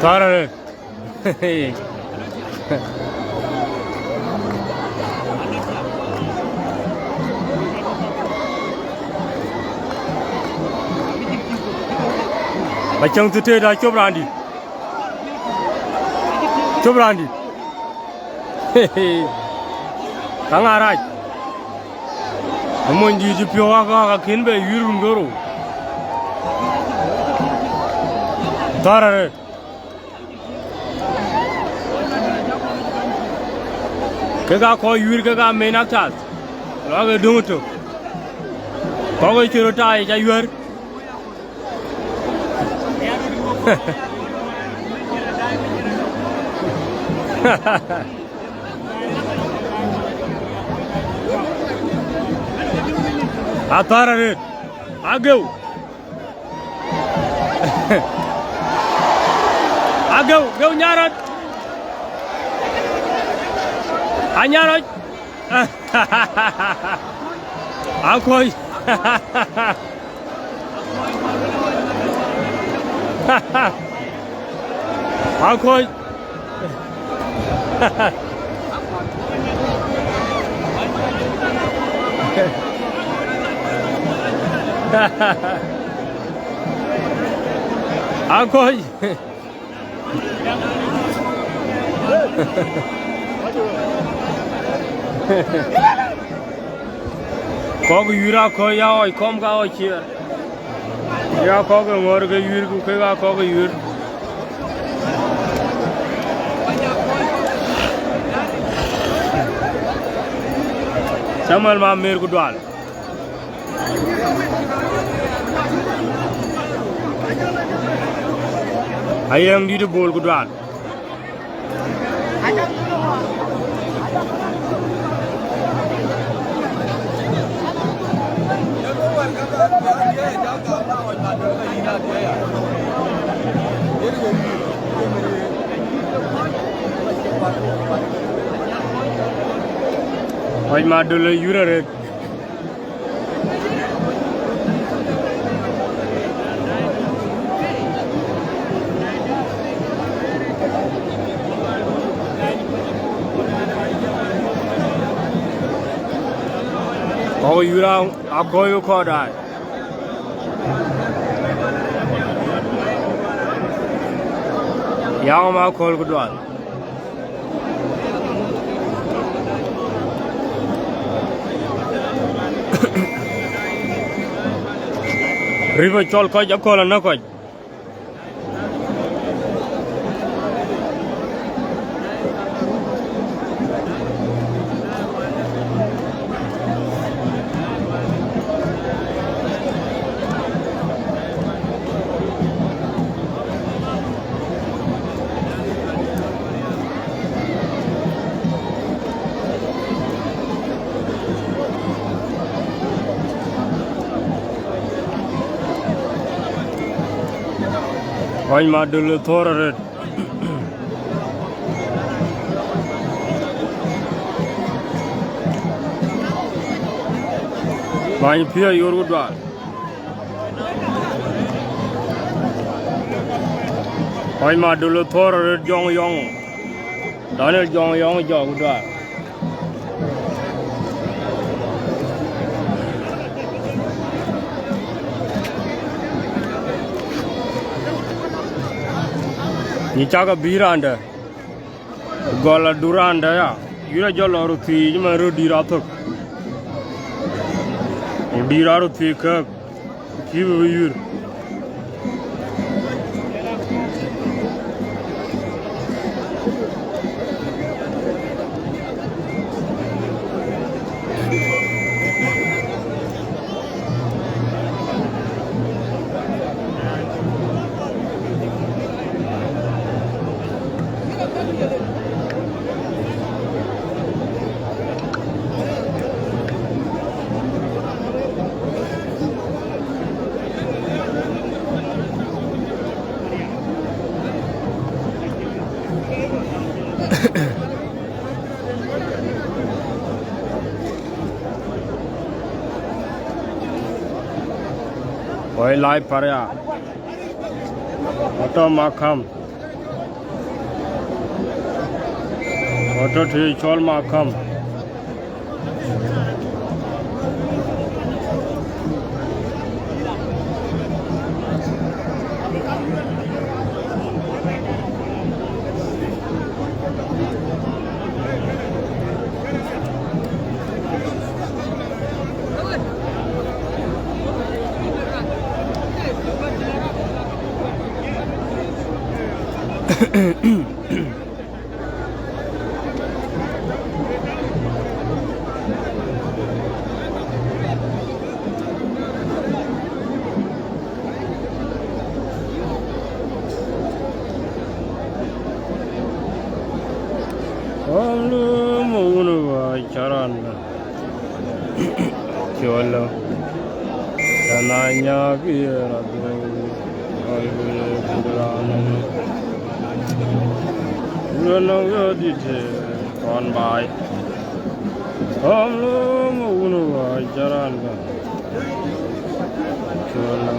Athär arëët. Ba cäŋ thï tëët, acop raandït. Cop raandït. Ka ŋa rac? Amony dït cï piɔ̈u ɣak ɣak akën bɛ yuiir run ke rou. Thär arëët. Kek aa kɔc yuiir, kek aa main actors. Lɔ ke döŋ ëtök. Kɔ̈k ë cï röt taai ca yuɛ̈r. Athär arëët. Ageu. Ageu, geu nyarɔt. Anyarɔt. Aköc. Aköc. Aköc. Kɔ̈k yuiir aköc ya ɣɔc kɔm ka ɣɔc ciɛɛr. Ya kɔ̈k ë ŋɔ̈ɔ̈r ke yuiir, ku kek aa kɔ̈k ë yuiir. Samuel Mamer ku Dual. Ayɛ̈ŋ dït ë Bol ku Dual. Kɔc Madöl ë yuiir arëët. Kɔ̈k yuiir aköc kɔ̈k daai. Yaŋ ma aköl ku Dual. Rïp acɔl kɔc aköl anäk kɔc. Kɔc Madöl ë thɔ̈ɔ̈r arëët. Bäny piɔ̈ɔ̈c ɣöt ku Dual. Kɔc Madöl ë thɔ̈ɔ̈r arëët, Jɔŋ Yɔŋ. Daniel Jɔŋ Yɔŋ jɔk ku Dual. Yï cak abï raan dɛ̈, gɔl adu raan dɛ̈ ya, yïn a jɔ lɔ röt thiic man röt dïïr athök. Ku dïïr a röt thiic kääk, cïï bï bï yïr. Woi lai paria. Atɔ̈ Makam. Atɔ̈ të cɔl Makam. Ɣɔn lɔ ma wun wa caran. Cï wä lɔ. Tɛ̈n anyaak ye rɔt dhou, ɣɔn bï bï raan nɔm. Wurë nɔm yɔ dït, eh, kɔn baai. Ɣɔn lɔ ma wun wa caran bä. Cï wä lɔ.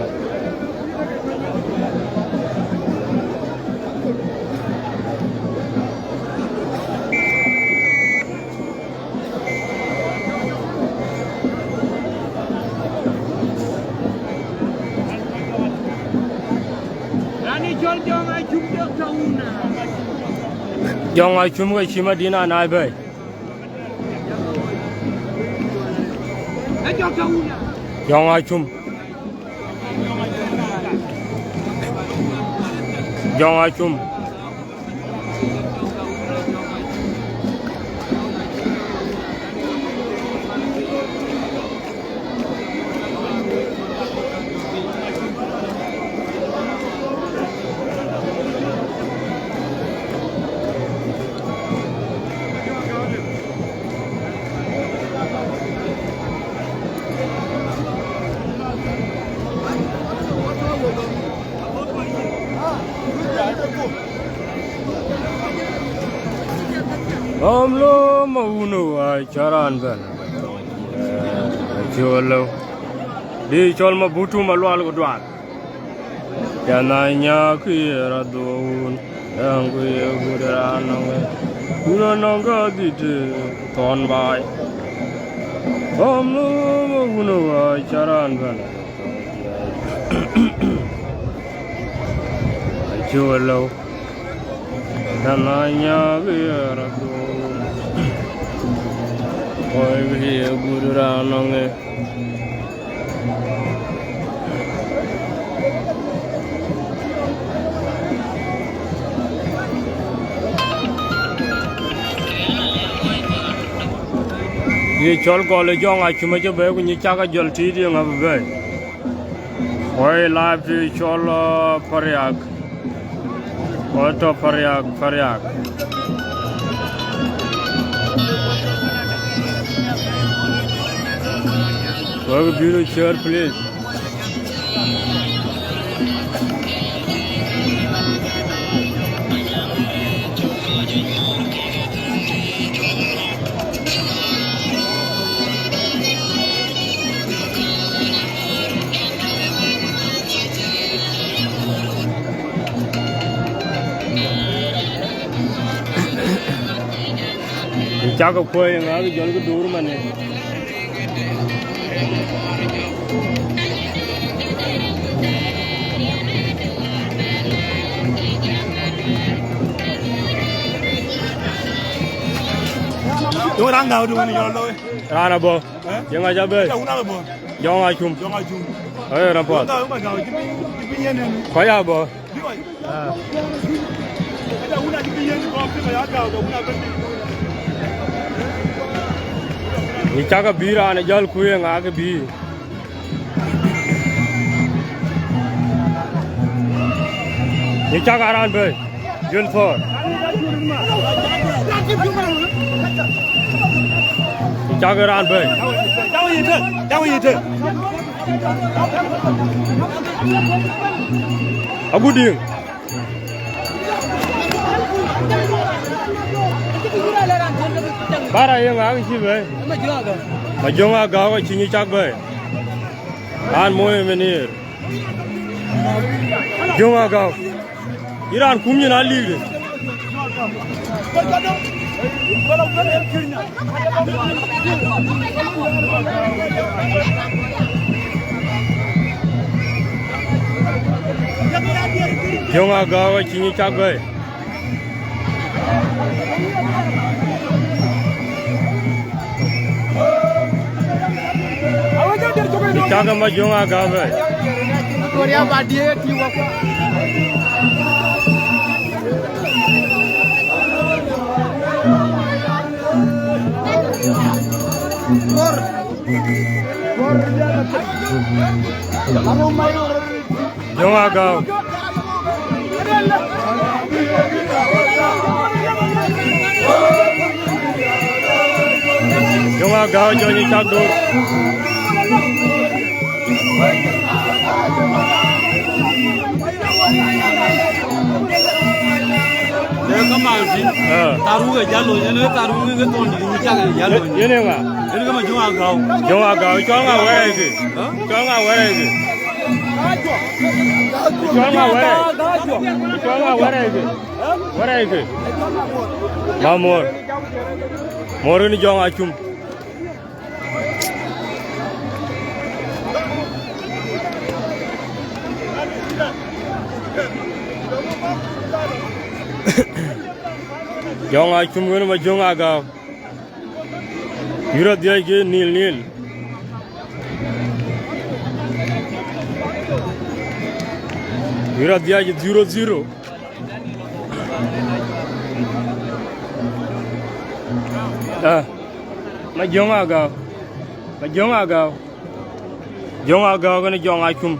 Raan ë cɔl Jɔŋ Acum, Doctor Wuna. Jɔŋ Acum ke cï Madina Nai bɛ̈ɛ̈i. Ë Doctor Wuna. Jɔŋ Acum. Jɔŋ Acum. Ɣɔn lɔ ma wun wa caran bɛ̈n. Cï wä lɔ. Dï cɔl ma butu ma lual ku dual. Tɛ̈n anyaak ye rɔt dhou, ɣɔn ku ye gut raan nɔm. Wun anɔm ka dït, eh, thɔn baai. Ɣɔn lɔ ma wun wa caran bɛ̈n. Cï wä lɔ. Tɛ̈n anyaak ye rɔt dhou, ɣɔn ku ye gut raan nɔm. Ye cɔl gɔl ë Jɔŋ Acum acï bɛ̈ɛ̈i, ku nyic cak a jɔl tiit ye ŋa bï bɛ̈ɛ̈i. Woi live të cɔl, uh, Pariak. Woi tɔ̈ Pariak, Pariak. Wek bï röt share, please. Cak kuɔ̈i ŋa jɔl kë dur manë. Raan abɔ̈. Eh? Yeŋa ca bɛ̈ɛ̈i? Ca wun abɔ̈. Jɔŋ Acum. Jɔŋ Acum. Aye raan puɔth. Wun abɔ̈, ci piny, ci piny yen yen. Kɔc abɔ̈. Bi kɔc. Ah. Ca wun a ci piny yen, kɔc piny ya gau, ca wun abɛ̈n. Ni cak abï raan ë jäl ku yeŋa ke bï. Ni cak a raan bɛ̈ɛ̈i, Jun Thɔɔr. Ni cak a raan bɛ̈ɛ̈i. Agut diŋ. Bara yeŋa ke cï bɛ̈ɛ̈i? Majöŋ Agäu acï nyi cak bɛ̈ɛ̈i. An mooi menir. Jöŋ Agäu. Yïn raan kum nyin aliikde. Jöŋ Agäu acï nyi cak bɛ̈ɛ̈i. Cak ë Majöŋ Agäu bɛ̈ɛ̈i. Jöŋ Agäu. Jöŋ Agäu jɔ nyi cak döör. Ee, ka maŋ thïn. Ah. Tharuk ë jal loony, ënë tharuk ë thɔn dït ŋic cak ë jal loony. Yen ë ŋa? Yen ke Majöŋ Agäu. Jöŋ Agäu, cɔl ŋa wɛɛr ë kë? Hä? Cɔl ŋa wɛɛr ë kë? Cɔl ŋa wɛɛr ë kë? Cɔl ŋa wɛɛr ë kë? Wɛɛr ë kë? Mamuɔ̈r. Muɔ̈r yen Jöŋ Acum. Jöŋ Acum yen Majöŋ Agäu. Yï rɔt dhiac ke nil nil. Yï rɔt dhiac zero zero. Ah, Majöŋ Agäu. Majöŋ Agäu. Jöŋ Agäu kënë Jöŋ Acum.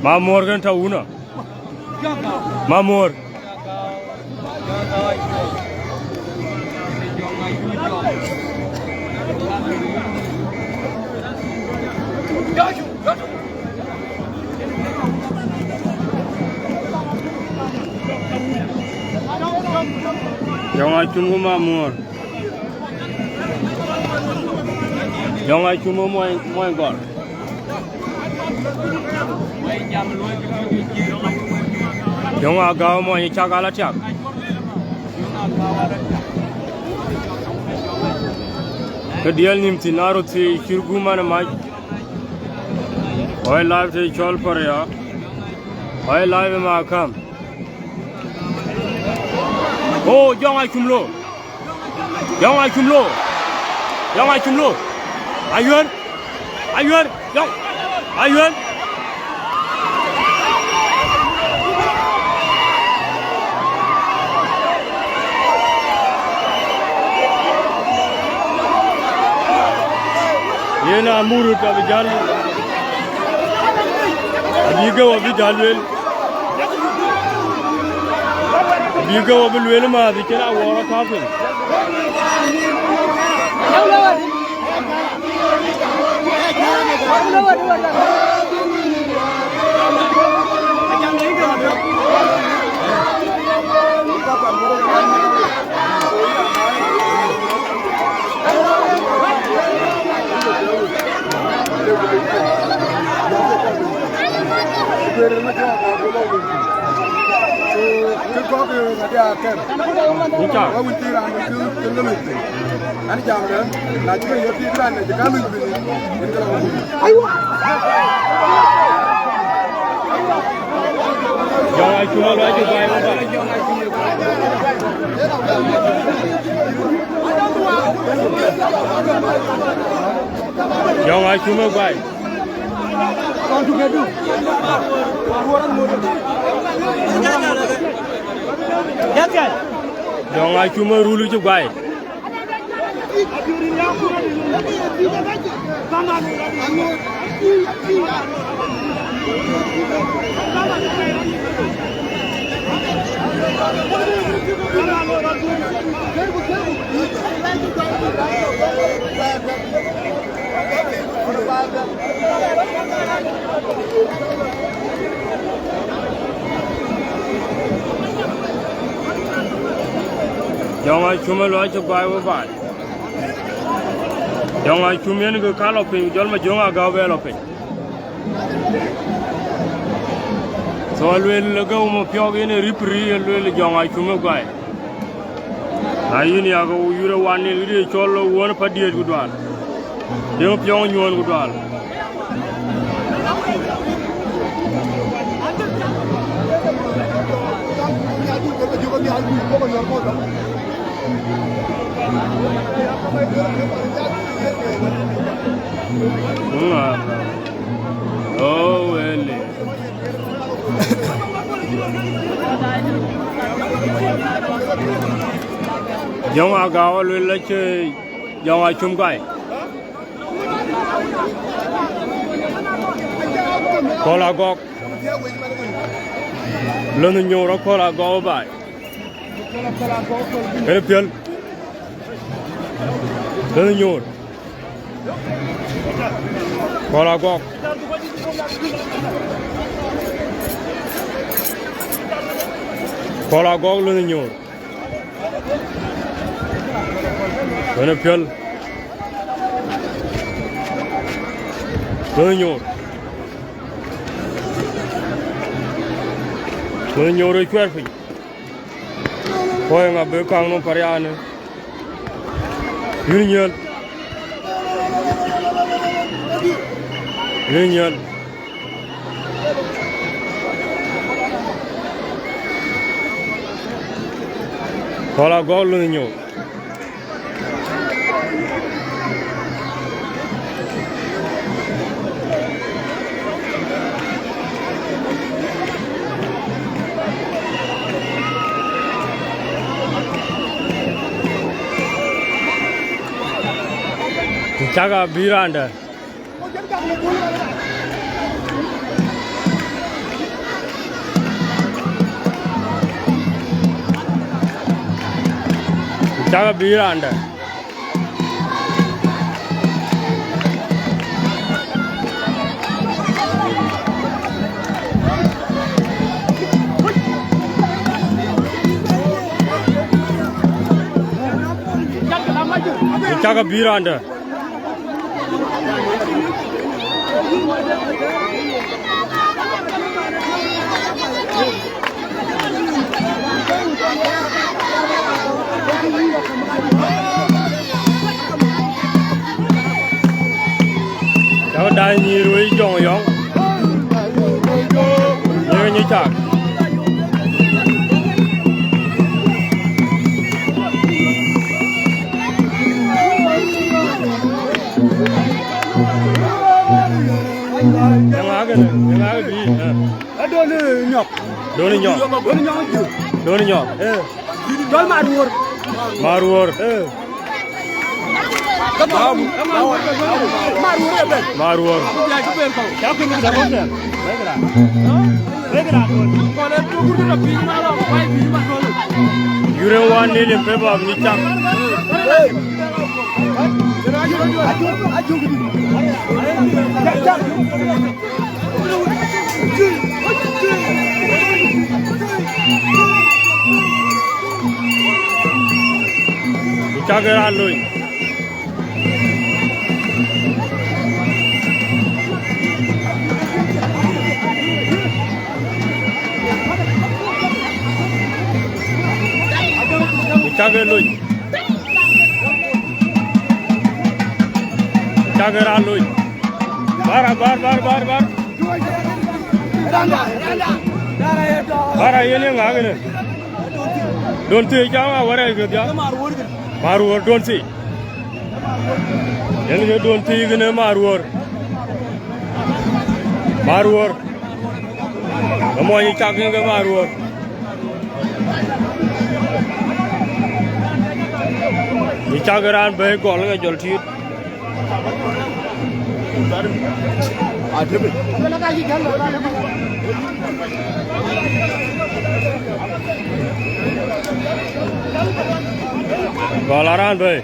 Mamuɔ̈r kënë tɔ̈ wunɔ. Mamuɔ̈r. Jöŋ Acum ku Mamuɔ̈r. Jöŋ Acum muɔny, muɔny gɔl. Jöŋ Agäu muɔny cak ala tiak. Ke diɛl nïm thïn, aa röt thiëëc cït gup man ë mac. Ɣɔ̈i live të cɔl Paria. Ɣɔ̈i live ë Makam. Oh, Jöŋ Acum lo. Jöŋ Acum lo. Jöŋ Acum lo. Ayuɛ̈r. Ayuɛ̈r. Jöŋ. Ayuɛ̈r. Yen amurut abï jäl. Abï ke wɔ bï jäl lueel. Abï ke wɔ bï lueel maath cïn awɔɔr akäk piny. Kë kɔ̈k ë ŋadï akɛ̈m. Wä wïc thïn raan wïc kë kë lɔ lec thïn. An jam dɛ̈, na cï ke yök thïn raan ë cï ka lec bï, yen ke lɔ wä. Aywa! Jɔŋ Acum alɔ acï guai wä ba. Jɔŋ Acum ë guai. Jɔŋ Acum ë rul cï guai. Jɔŋ Acum ë luɔi cï guai wë baai. Jɔŋ Acum yen kë ka lɔ piny, jɔl Majöŋ Agäu bɛ lɔ piny. So aluel ke wum piɔ̈k yen ë rip ri, aluel Jɔŋ Acum ë guai. Na yïn ya ke yïn ë wan nin, yïn ë cɔl wuɔ̈n padiɛ̈t ku dual. Deŋ piɔ̈ŋ nyuɔ̈n ku dual. Oh, wele. Jɔŋ Agäu aluel acï Jɔŋ Acum guai. Kɔl Agɔk. Lönh Nyoor Kɔl Agɔk baai. Kënë piɔ̈l. Lönh Nyoor. Kɔl Agɔk. Kɔl Agɔk Lönh Nyoor. Kënë piɔ̈l. Lönh Nyoor. Lönh Nyoor ë cuɛɛr piny. Kɔc ŋa bï kaŋ nɔm parianë? Yïn nyiël. Yïn nyiël. Kɔl Agɔk Lönh Nyoor. Cak abï raan dɛ̈. Cak abï raan dɛ̈. Cak abï raan dɛ̈. Cak daai nyïïr wei jɔŋ yɔŋ. Yek nyi cak. Eŋa kënë, eŋa kë bï, eh. Adoni nyɔk. Doni nyɔk. Doni nyɔk jur. Doni nyɔk. Eh. Jɔl Maruor. Maruor. Eh. Maruor ëbɛ̈n. Maruor. Yurë one nil in favor of Nyicak. Nyicak ë raan lony. Nyicak ë lony. Nyicak ë raan lony. Bara, bar, bar, bar, bar. Bara yen ye ŋa kënë? Don thii jam a wärɛc ke dhial. Maruor don thii. Yen ke duɔ̈n thiëëk në Maruɔ̈ɔ̈r. Maruɔ̈ɔ̈r. Ke mɔny cak yen ke Maruɔ̈ɔ̈r. Ë cak raan bɛ̈ɛ̈i gɔl ke jɔl tiit. Gɔl a raan bɛ̈ɛ̈i.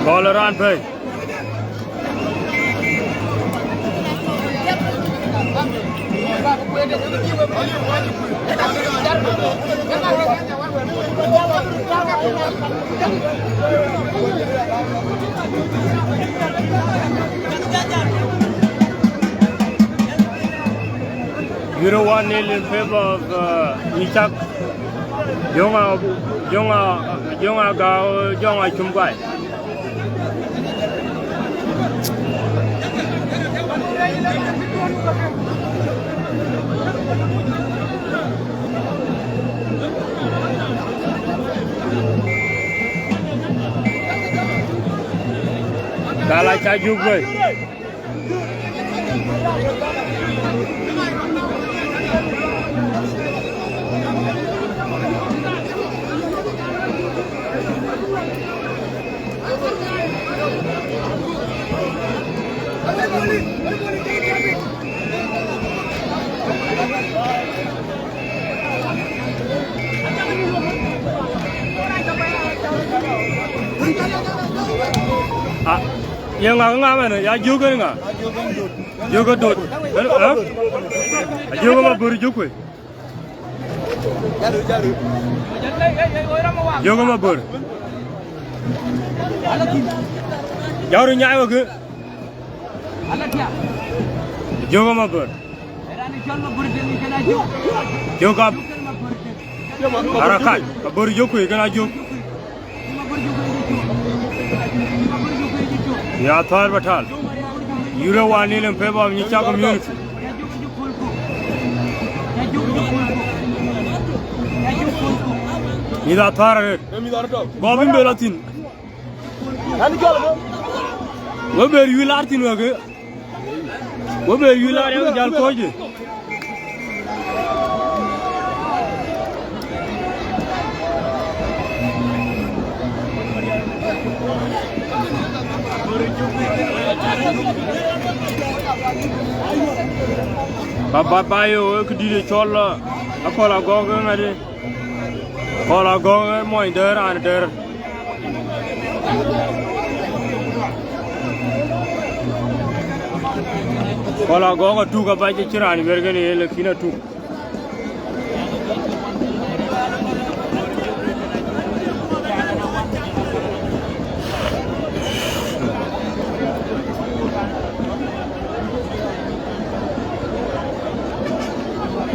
Gɔl raan bɛ̈ɛ̈i. Zero one nil in favor of, uh, Nyichak. Jong a, jong a, jong a ga, jong a chum guy. Gala cha juk guy. Ah, ye ŋa ŋa mɛn, ya juk ŋa? Juk dot. Eh? Juk ma bur juk. Jok ma bor. Jawru nyaai wak. Jok ma bor. Jok ab. Arakat. Ka bor jok ku kana jok. Ya thar batal. Yure wani lem pe ba mi cha community. Mïth athäär arëët. Gɔp yïn bë lɔ thïn. Wek bë yï laar thïn wek. Wek bë yï laar yak jäl kɔ̈ɔ̈c. Ba, ba, ba, yo, ë këdït ë cɔl, ë, Akɔl Agɔ̈k ë ŋadï. Akɔl Agɔ̈k ë mony dɛ̈ɛ̈r, raan dɛ̈ɛ̈r. Akɔl Agɔ̈k atuk abac, acïn raan yuɛ̈r kënë ye, lakin atuk.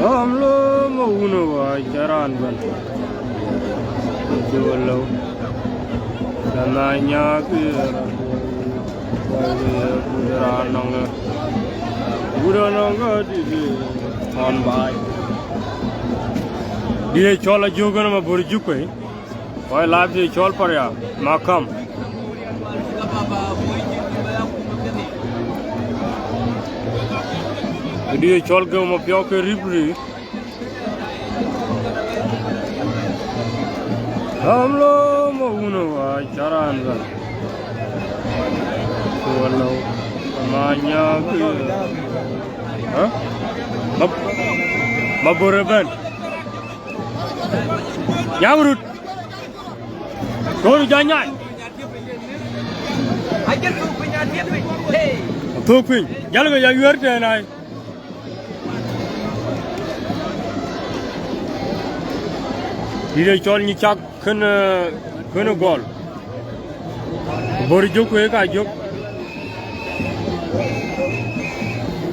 Ɣɔm lo ma wun ë wä cä raan bɛ̈n. Cï wä lëu. Cä na nyaak ë rɔt. Wä ye gut raan nɔŋ ë. Gut raan nɔŋ ë dït ë thɔn baai. Dït ë cɔl Ajök ënë ma bur juk pei. Kɔc lath dït ë cɔl Paria, Makam. Dït ë cɔl Geu Mapiɔ̈u ke rip rip. Ɣɔm lo ma wun ë wä cä raan bɛ̈n. Cï wä lëu. Ma nyaak ë. Hä? Ma, ma bur ëbɛ̈n. Nyam rut. Kor jɔ nyai. Thuk piny. Jal ke ya yuɛ̈r tɛ̈n ai. Dït ë cɔl Nyicak kënë, kënë gɔl. Bor jök kueek ka jök.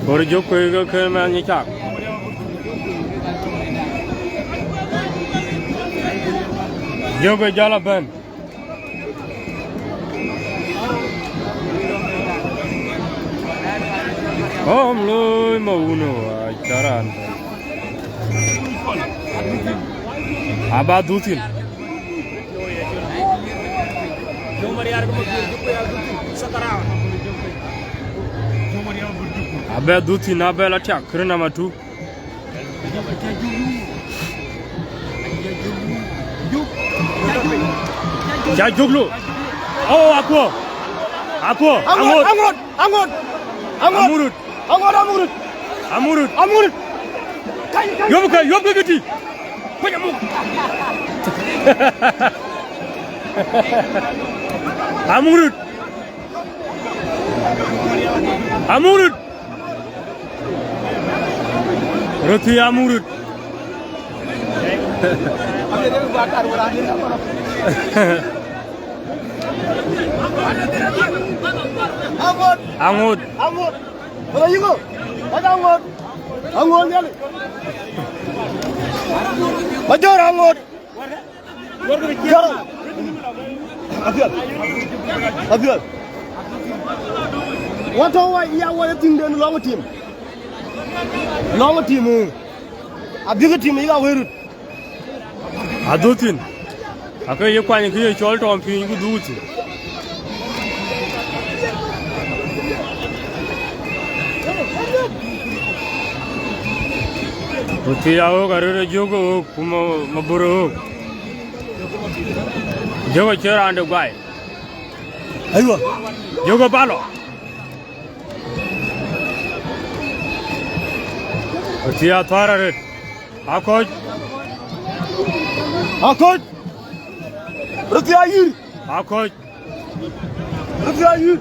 Bor jök kueek ke kën mɛnh Nyicak. Jök ë jal abɛ̈n. Kɔm looi ma wun ë wac caran. Aba dhuthïn. Abɛ dhuthïn, abɛ la tiak, kërë nama tu. Ca juklu. Oh, akuɔ. Akuɔ. Aŋot, aŋot, aŋot, aŋot, aŋot. Amurut. Aŋot, amurut. Amurut. Amurut. Kany, kany. Yom ke, yom ke kiti. Kony amuk. Amurut. Amurut. Röthi amurut. Aŋot. Aŋot. Aŋot. Aŋot. Major aŋot. Jɔr. Apiɛth. Apiɛth. Wä tɔ̈u wa ya wä ye thiŋden lɔŋ tim. Lɔŋ tim, eh. Abïk tim yïk awëi rut. Adhuthïn. Ake ye kuany ke ye cɔl tɔm piny ku dhuthïn. Ku thiëc aɣöök arëët ë jök ɣöök ku ma, ma bur ɣöök. Jök acï raan de guai. Aywa. Jök ë balɔ. Ku thiëc athɔ̈r arëët. Akɔc. Akɔc. Röth ya yïr. Akɔc. Röth ya yïr.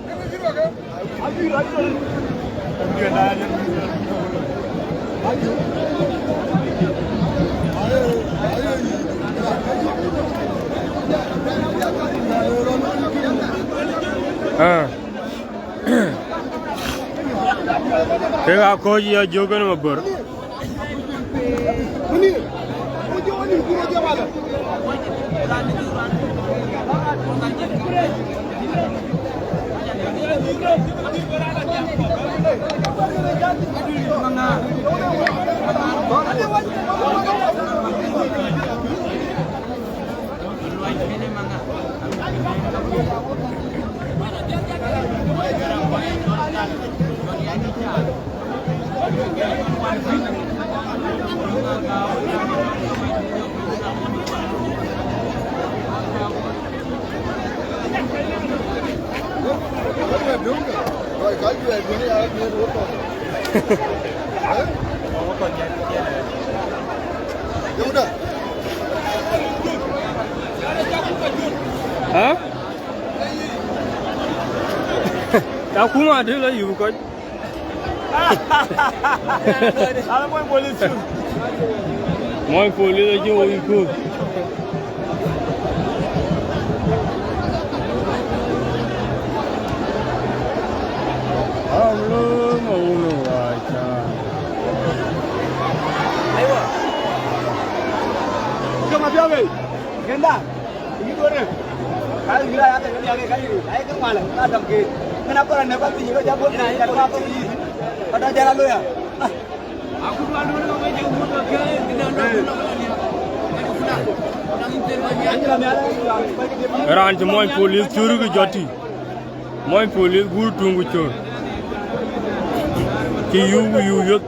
Ah. Kek aa kɔc ya jök en mabör. Hä? Akuma adï la yup kɔc. Ala mony police cur. Mony police acï woi kuur. Am lo ma wun waca. Aywa. Joma biawe. Genda. Raan cï mony police cur kë jɔt tï. Mony police guur tuŋ ku cor. Cï yuu ku yuu yök.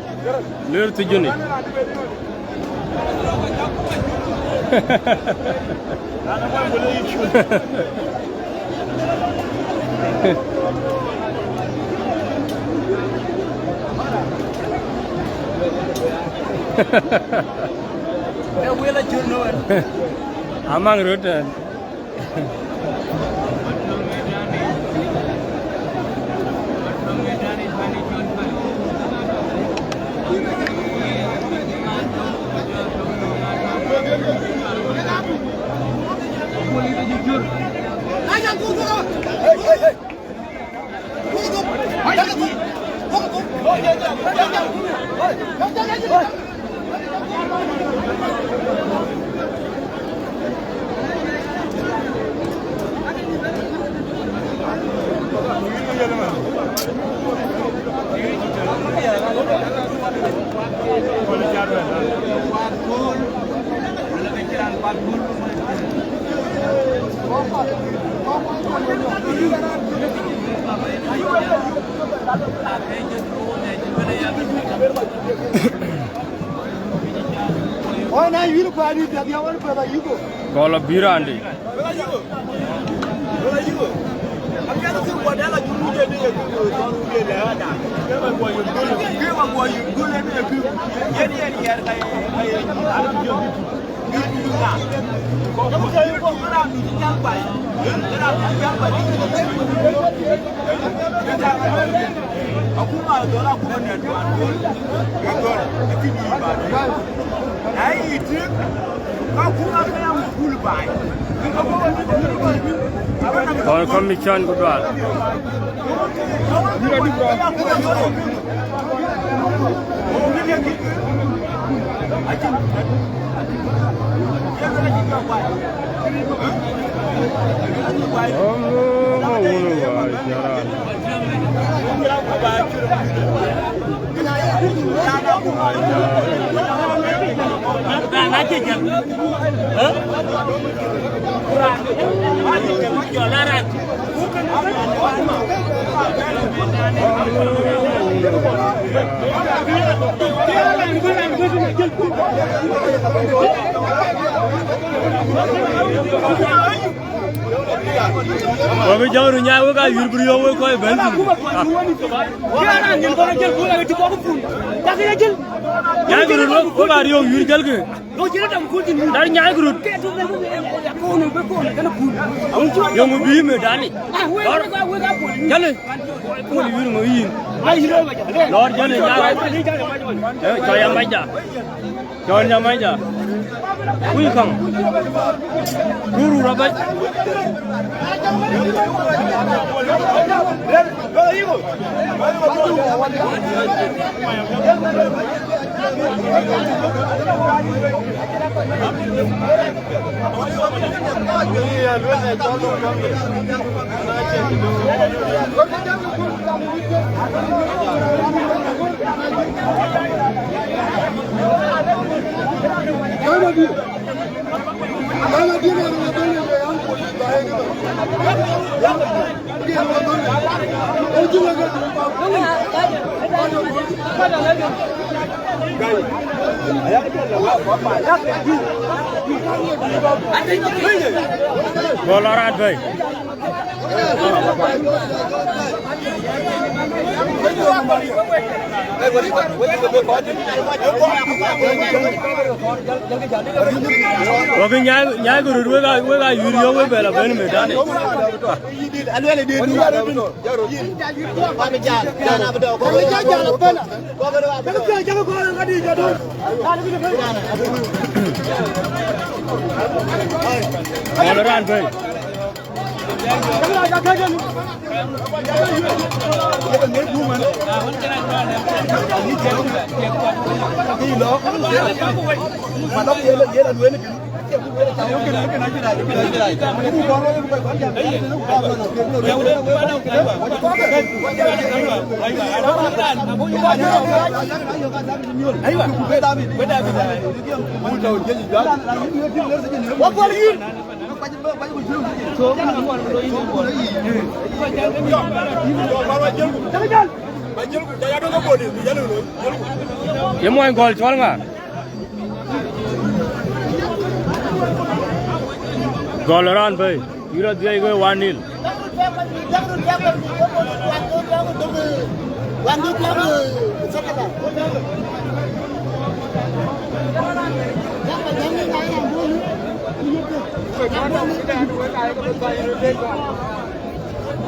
Ler thic jënë. Amaŋ röt tɛ̈n. Ɣɔn na yïn kuany piɛth ya wën piɛth ayï go. Gɔl abï raan dï. Thɔn kɔm mi cɔn ku dual. Wek jɔŋ ru nyaai wek aa yur bï riɔ̈ɔ̈k wek kɔc bɛ̈n thïn. Nyaai kë röt wek, wek aa riɔ̈ɔ̈k yur jälkë. Dar nyaai kë röt. Yöŋ bï mëdani. Lɔr. Pol yur ŋö yïn. Lɔr jälë nyaai. Cɔc ya macda. Cɔl Nyamanja. Kuc käŋ. Ruru rabac. Gol arat bei. Wek nyaai, nyaai kë röt wek aa, wek aa yur yök wek bɛ la ben mëdani. Gol raan bei. Ye muɔny gɔl cɔl ŋa? Gɔl raan bei. Yïn rɔt dhiɛc ke one nil.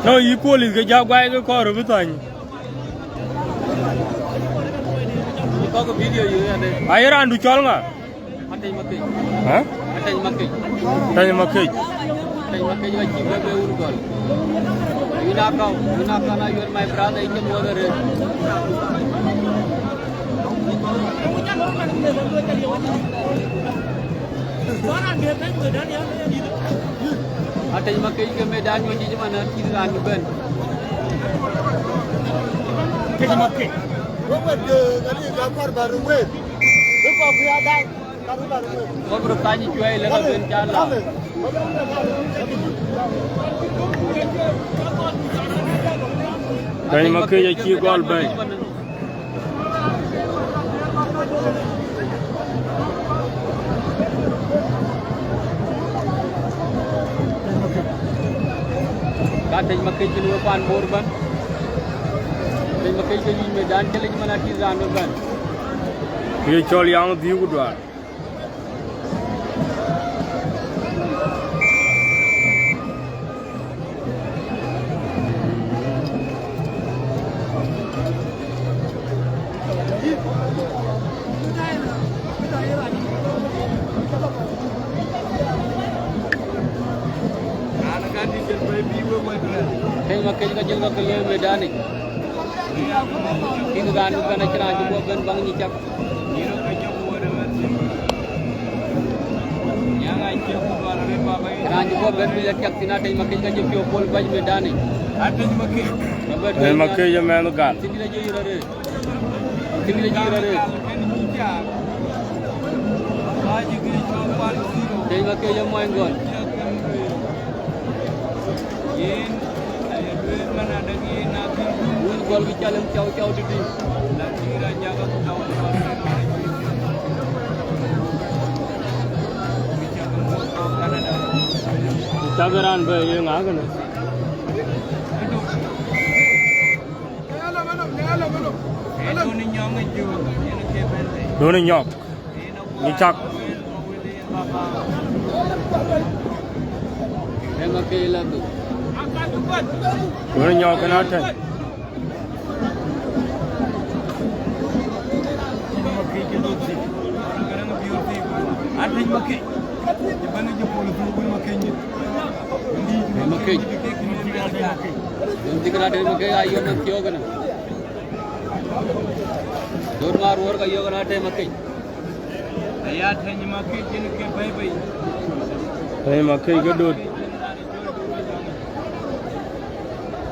No, yï police ke ja guai ke kɔɔr bï thany. Aye raandu cɔl ŋa? Ateny Makec. Hä? Ateny Makec. Ateny Makec. Ateny Makec ka cï bɛ bɛ wun gɔl. Win a kau, win a kau na yuɛt my brother, in cï muɔth arëët. Ateny Makec ke medan nyuɔn jic man a cïn raan bï bɛ̈n. Kɔc röt thany cuɛi lëk abën cä la. Bɛ̈ny Makëc acï gɔl bɛ̈ny. Ka tec Makëc kën wek kuan Bor bän. Tec Makëc ke yic medan cï lec man atïth raan bï bän. Ye cɔl yaŋ dhiëëu ku duaar. Tec Makëc ka jël ka ke lëu medanic. Kïn raan bï bɛ̈n acïn raan cï guɔ bɛ̈n baŋ nyic cak. Raan cï guɔ bɛ̈n bï lɔ tiak thïn, Atec Makëc ka cï piɔ̈u pol bäc medanic. Atec Makëc. Atec Makëc ë mɛnh gal. Thïn dït acï yïr arëët. Thïn dït acï yïr arëët. Atec Makëc ë mɔny gɔl. Yen aye lueel man adek yen akïn. Wun gɔl kï calem cau cau tïtï. Lakin raan jakë ku tau. Cak raan bɛ ye ŋa kënë? Duni nyɔŋ ë juu, yen ke bɛ̈n. Duni nyɔk. Nyi cak. Ëŋö ke yï la dhuk? Wën nyɔk kën atɛ̈n. Atɛ̈ny Makëc. Makëc. Dun thïk na Atɛ̈ny Makëc ayom ë thiɔ̈k kënë. Dun Maruɔ̈r ka yök na Atɛ̈ny Makëc. Aya Atɛ̈ny Makëc yen ke bɛ̈i bei. Atɛ̈ny Makëc ke dot.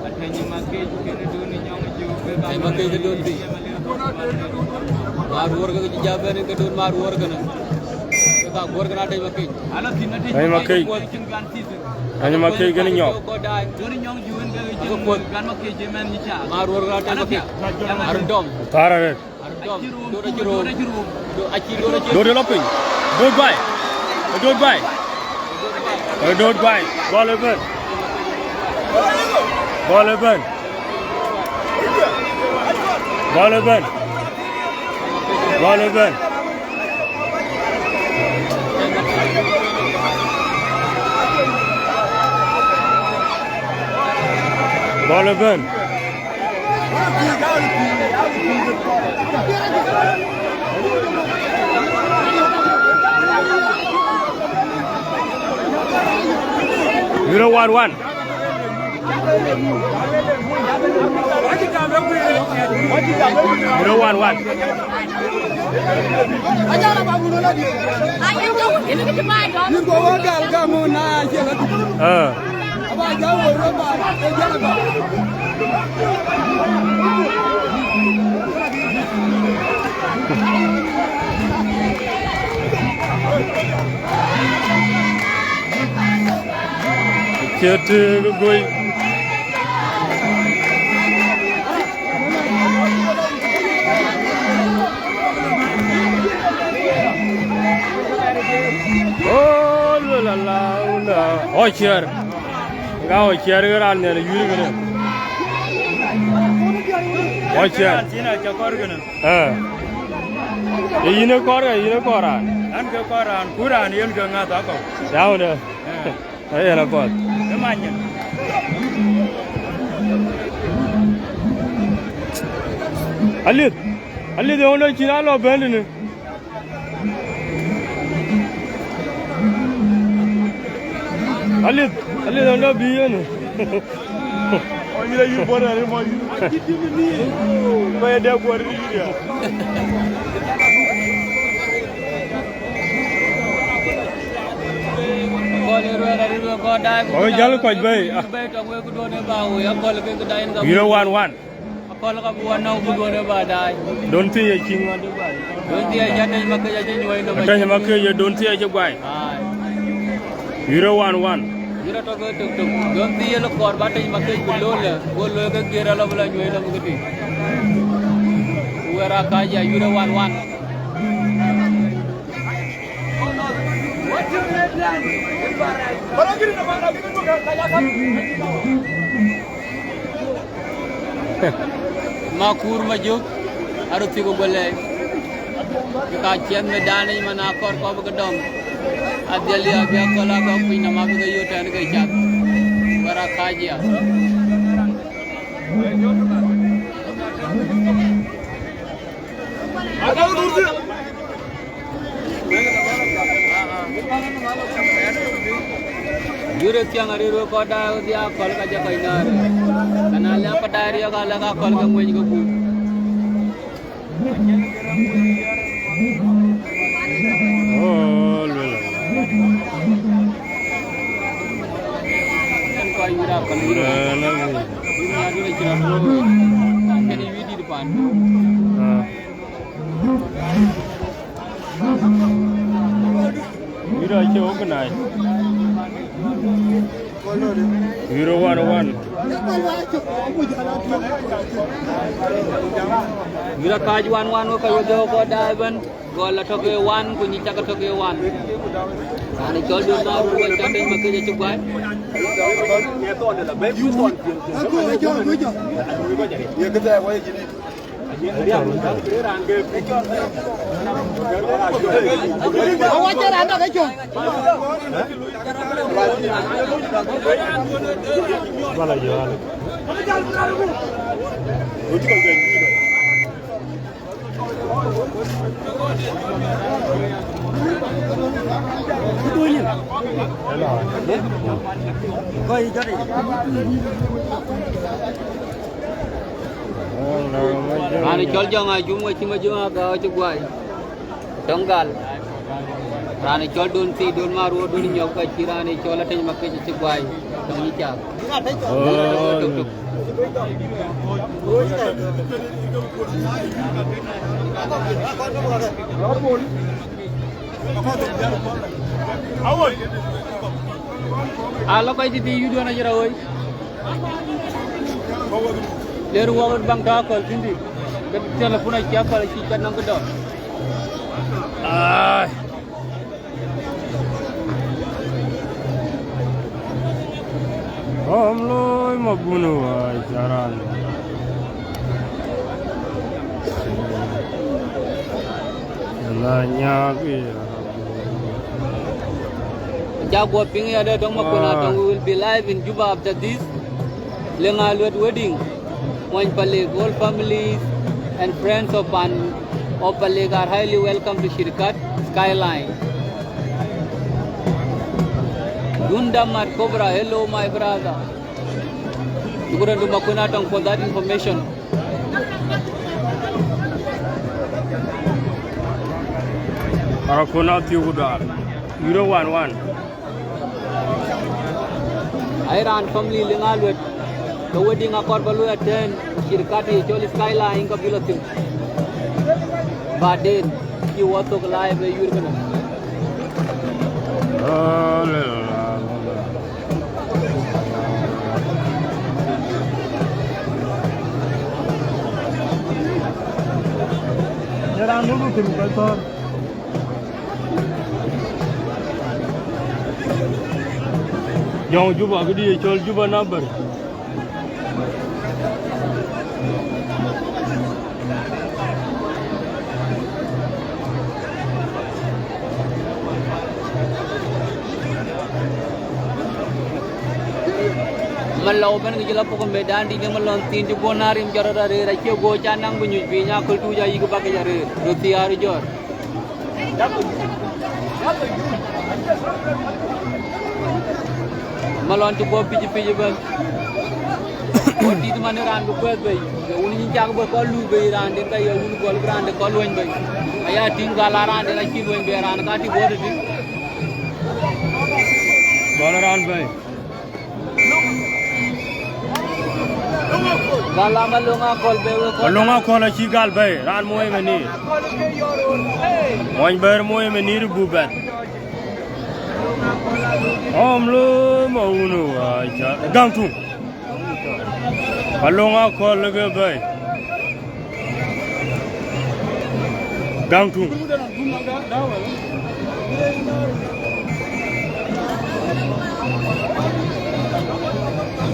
Atɛ̈ny Makëc yen dun nyɔŋ juu ke Atɛ̈ny Makëc ke dot thïn. Maruɔ̈r ke cï ja bɛ̈n ke dun Maruɔ̈r kënë. Ke ka guɔ̈r kënë Atɛ̈ny Makëc. Atɛ̈ny Makëc. Atɛ̈ny Makëc kënë nyɔk. Dun nyɔŋ juu ke cï gan Makëc ë mɛn nyic cak. Maruɔ̈r kënë Atɛ̈ny Makëc. Arun dɔm. Thar arëët. Dot acï röör. Dot acï, dot acï. Dot ë lɔ piny. Dot guai. Ë dot guai. Ë dot guai. Gɔl ëbɛ̈n. Gɔl ëbɛ̈n. Gɔl ëbɛ̈n. Gɔl ëbɛ̈n. Gɔl ëbɛ̈n. Zero one one. Zero one one. Ah. Cït, eh, ke goi. Oh, la, la, la, la. Oh, ciɛɛr. Ŋa ɣɔn ciɛɛr ke raan nhiɛɛr ë yuiir kënë. Ɣɔn ciɛɛr. Raan thiin acä kɔɔr kënë. Ee. Ee yïn ë kɔɔr, ee yïn ë kɔɔr raan. An, ke kɔɔr raan, ku raan yen ke ŋäth akɔ̈u. Yaun ë. Ee. Ee yen akɔɔr. Ë many nyin. Alith. Alith, ee wun dɔ cïn alɔ bɛ̈n tënë. Alith, Alith, ëndë bï yen. Mɔnyïn ayï buɔt arëët, mɔnyïn. Kɔc ë dɛ buɔt arëët yïn ya. Kɔc ë ruɛɛr arëët, kɔc daai. Kɔc jäl kɔc bɛ̈i. Bɛ̈i tɔŋ wek, ku duɔ̈n ë ba woi, akɔ̈l ke, ke daai en ka. Zero one one. Kɔl ka bï wan nɔ̈k bï duɔ̈n ë baadaye. Don thii ye cï ŋɔt ë baai. Don thii ye cï Ateny Makëc acï nyuɔɔc nɔm. Ateny Makëc ye don thii acï guai. Ai. Yurë wan wan. Yurë tɔ̈ ke tök tök. Don thii ye lɔ kɔɔr bï Ateny Makëc bï lool lë, go looi ke giër alɔ bï lɔ nyuɔɔc nɔm ke tïŋ. Ku wɛ̈ɛ̈r aa kääc ya yurë wan wan. Makur Majök, aröt thiëk ë guɔ lɛɛi. Ke ka ciɛth mëdan yic man akɔɔr kɔp ke dɔm. Adhiɛl ya bï akɔl akɔk piny nɔm abï ke yöt tɛ̈n ke cath. Wɛ̈ɛ̈r aa kääc ya. Yurë thiäŋ arëër wek kɔc daai wedhie akɔl ka jɔ kɔc nɔ̈ɔ̈r. Kana lɛ̈k kɔc daai riɔ̈k alɛ̈k akɔl ke ŋueny ke gup. Oh, luel. Ɛn kɔc yurë akɔl yurë. Luel, luel. Yurë adun acï rɔt looi. Kën yï dït pan. Ah. Yurë acï organize. Yurë wan wan. Yurë kääc wan wan wek kɔc wedhie kɔc daai ëbën. Gɔl atɔ̈ ke wan, ku nyic cak atɔ̈ ke wan. Raan ë cɔl Don Maruɔ̈r wek cɔl Ateny Makëc acï guai. Awacë raan dɔk ecɔl. Bala yɔ̈ɔ̈l. Raan cɔl Jɔŋ Ajum, wek cï Majök Agäu cï guai. Tɔŋ gal. Raan cɔl Don Thii, Don Maruɔ̈r, Don Nyɔk, ka cï raan cɔl Ateny Makëc cï guai. Tɔŋ yï cak. Oh. Tuk, tuk. Alɔ kɔc tïtï yï duɔ̈n acï rɔt woi. Ler wok röt baŋ tɔ̈ akɔl tïŋ dï. Ke telefon acï akɔl acï cat nɔm ke dɔm. Ai. Kɔm looi mabun wai caran. Na nyaak ya. Jaguɔ piŋ ya de tɔŋ Makun Atɔŋ, we will be live in Juba after this. Leŋ Aluet wedding. Mony Palek, all families and friends of Pan, of Palek are highly welcome to Shirkat Skyline. Dunda Mat Cobra, hello my brother. Shukran to Makun Atɔŋ for that information. Makun Athiuk Dar. Yurë wan wan. Ai raan family Leŋ Aluet, ke wedding akɔɔr ba luɔi attend, shirkat ye cɔl Skyline ka bï lɔ thïn. Baden, cï wɔ thok live ë yur kënë. Ye raan nu thïn kɔc thɔ̈r. Jɔŋ Juba, këdï ye cɔl Juba number. Malɔu bɛ̈n ke cï lɔ pɔ̈k ë medan dït ë malɔn thiin cï bɔ̈ na rim jɔt rɔt arëër, acie guɔ ca naŋ bï nyuc piny, aköl tuuc ayïk bäk yic arëër, röt thiaar jɔt. Malɔn cï guɔ pic pic ëbɛ̈n. Guɔ dït man ë raan bï kuɛth bei, ye wun nyin cak bï kɔn luui bei, raanden ka ye wun gɔl bï raande kɔn luɔny bei. Aya tïŋ gal a raanden acï luɔny bei, raan ka tï guɔ tëtï. Gɔl raan bei. Gal a Malöŋ Akɔl bɛ̈i wek kɔc. Malöŋ Akɔl acï gal bɛ̈i, raan mooi ëmënïïr. Mony bɛ̈ɛ̈r mooi ëmënïïr buk bɛ̈n. Ɣɔm lo ma wun wa ca gäŋ tuŋ. Malöŋ Akɔl ke bɛ̈i. Gäŋ tuŋ.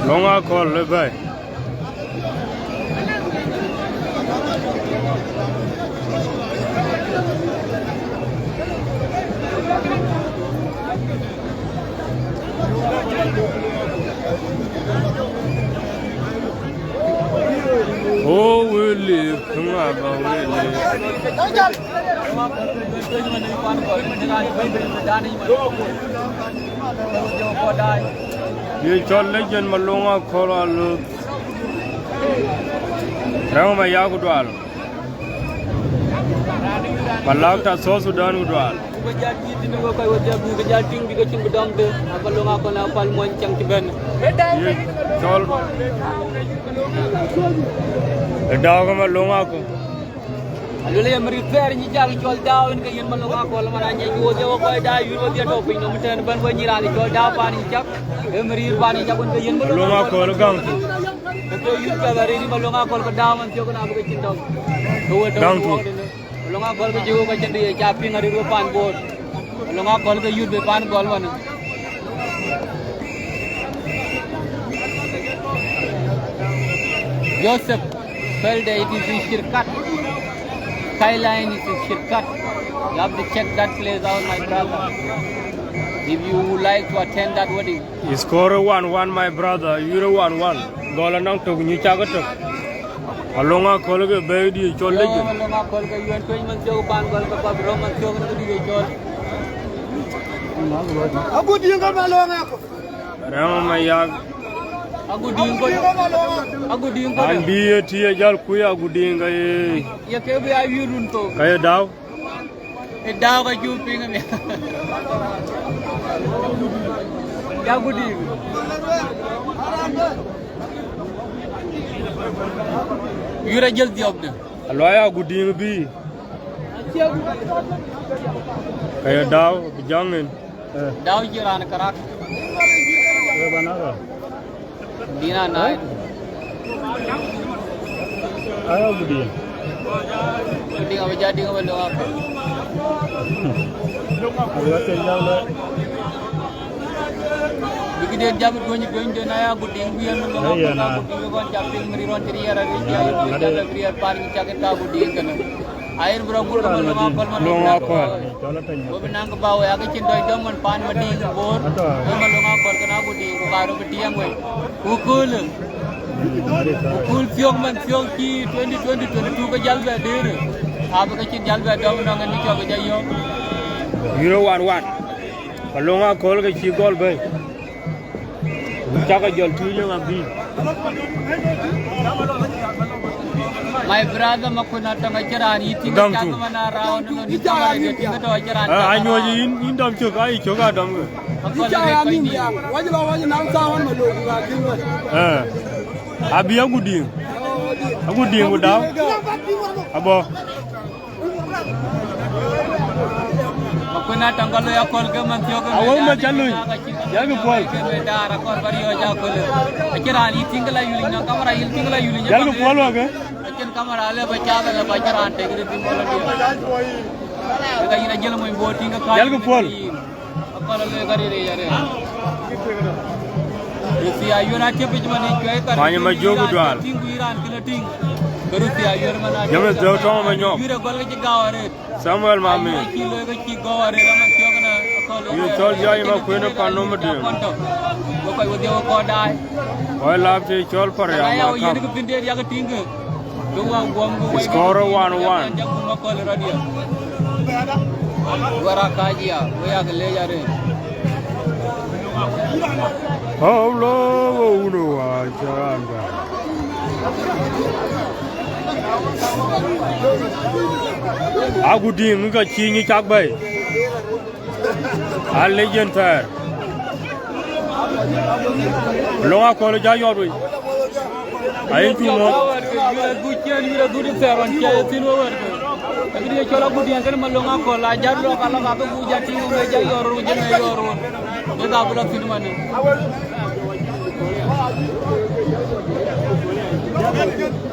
Malöŋ Akɔl ë bɛ̈i. O wëlë, këŋa ba wëlë. Ye cɔl Legend Malöŋ Akɔl Alööth. Rɛ̈ŋ ma yak dual. Malak ta South Sudan ku dual. Bï ke jal tïŋ, bï ke cïn bï dɔm de, aba löŋ akɔn a pal muɔny cäŋ cï bɛ̈n. Ye cɔl. Ë dɔ̈ɔ̈k ë Malöŋ Akɔl. Aluel ye mïrït thɛɛr nyi cak cɔl Dau, en ke yen Malöŋ Akɔl, man a nyiɛc wodhie wok kɔc Dau, yïn wodhie tɔ̈ piny nɔm tɛ̈n bɛ̈n we nyïr an cɔl Dau pan nyi cak. Ee mïrït pan nyi cak wën ke yen Malöŋ Akɔl gäŋ. Ke ke yïn piɛth arëët yï Malöŋ Akɔl ke Dau man thiök na bï ke cïn dɔm. Ke we tɔ̈ gäŋ tu. Malöŋ Akɔl ke jëu ka cïn dï ye ca piŋ arëët we pan Bor. Malöŋ Akɔl ke yuth be pan gɔl wanë. Joseph Felde, it is in Shirkat. Skyline is in Shirkat. You have to check that place out, my brother. If you would like to attend that wedding. Score one one, my brother. You're one one. Gɔl anɔŋ tök, nyi cak ë tök. Malöŋ Akɔl ke bɛ̈i dï cɔl Legend. Malöŋ Akɔl ke yuen tueny man thiɔ̈k pan gɔl ke pap röm man thiɔ̈k në kë dï cɔl. Agut yïn ke Malöŋ Akɔl. Rɛ̈ŋ ma yak. Agut yïn ke Malöŋ Akɔl. Agut yïn ke. An bï ye tï ye jäl kuc agut yïn ke ye. Ye ke bï a yï run thok. Ka ye Dau. Ë Dau ka cuk piŋ ëmï. Ya Agut Diŋ. Yïn a jël dhiɔpde. Aluɔi Agut Diŋ bï. Ka ye Dau bï jäŋ en. Dau cï raan karak. Dina nai. Ayo, Agut Diŋ. Agut Diŋ abï ja Diŋ abï löŋ akɔl. Abï ja Diŋ abï löŋ. Bï këden jam duöny, duöny den aya Agut Diŋ bï yen löŋ akɔl, Agut Diŋ bï kɔn ca piŋ mïrï rɔn cï riɛr arëët, ja bï riɛr pan cak ka Agut Diŋ kënë. Ayen bï rɔt gut ke Malöŋ Akɔl, Malöŋ Akɔl. Wo bï naŋ kë ba wek, akë cïn dɔc dɔm man pan Madiŋ Bor. Wo Malöŋ Akɔl kën Agut Diŋ, ku ka röt bï tiɛɛŋ wei. Ku köölë. Ku kööl thiɔ̈k man thiɔ̈k cï twenty twenty, twenty two ke jäl bɛ dëërë. Abï ke cïn jäl bɛ dɔm nɔŋ en bï cɔk ke jɔ yɔ̈ɔ̈k. Yïn ë wan wan. Malöŋ Akɔl ke cï gɔl bɛ̈i. Cak a jɔl tïï lëŋ abï. My brother, Makuën Atɔŋ acï raan yï tïŋ gäŋ cak tu. Man a raun nɔn yï tɔŋ arëët yï tïŋ tɔ̈ acï raan. Ah, cak anyuɔc raan. Yïn, yïn dɔm cök, ai cök a dɔm kë. Akɔl arëët kɔc dïït. Wajë ba wajë naŋ thawan ma lok la kïn wajë. Eh. Abï Agut Diŋ. Agut Diŋ ku Dau. Abɔ. Makuën Atɔŋ ka loi akɔl ke man thiɔ̈k ke awɔu meth ca lui. Yakë puɔl. Ke me daar akɔl ba riɔ̈ɔ̈c akɔl. Acï raan yï tïŋ ke la yul nɔŋ kamera, yï tïŋ ke la yul nɔŋ. Yakë puɔl wake. Acïn kamera le ba cath le ba cï raan tek rït bï mɔl adiɛ̈. Ka yïn ajël mony Bor tïŋ ke ka. Yakë puɔl. Akɔl aloi ka riric arëët. Ruthia yuɔr atiëp ic man ic cuɛi ka. Kuany ma jök dual. Tïŋ ku yï raan kënë tïŋ. Ke Ruthia yuɔr man atiëp. James Deu tɔŋ ma nyɔk. Yuɔr agɔl ke cï gau arëët. Samuel Mami. Ayuɔr cï loi ke cï gau arëët aman thiɔ̈k na akɔl. Yï cɔl jai ma kuën pan nom dï. Akɔl tɔ̈. Wo kɔc wo dhiau kɔn daai. Kɔc lap cï cɔl par ya ma kam. Yen ke pïn deet yak tïŋ ke. Score one one. Hello, uno wa charanga. Agut Diŋ ka cï nyi cak bɛ̈i. A Legend thɛɛr. Malöŋ Akɔl ja yɔt wei. Ayï cuk mɔ̈th. Yïn adhuc ciɛ̈n, yïn adhuc thɛɛr ɣɔn ciɛ̈ ye thïn wek wɛ̈ɛ̈tkë. Akëdï ye cɔl Agudiŋ kënë Malöŋ Akɔ̈l, a jat lɔ̈k, a lɔ̈k, abï buk jat tïŋ, wek jat yɔɔr rou, jat yɔɔr rou. Wek abï lɔ thïn manë.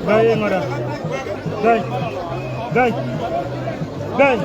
Gäi, ye ŋöda? Gäi. Gäi. Gäi.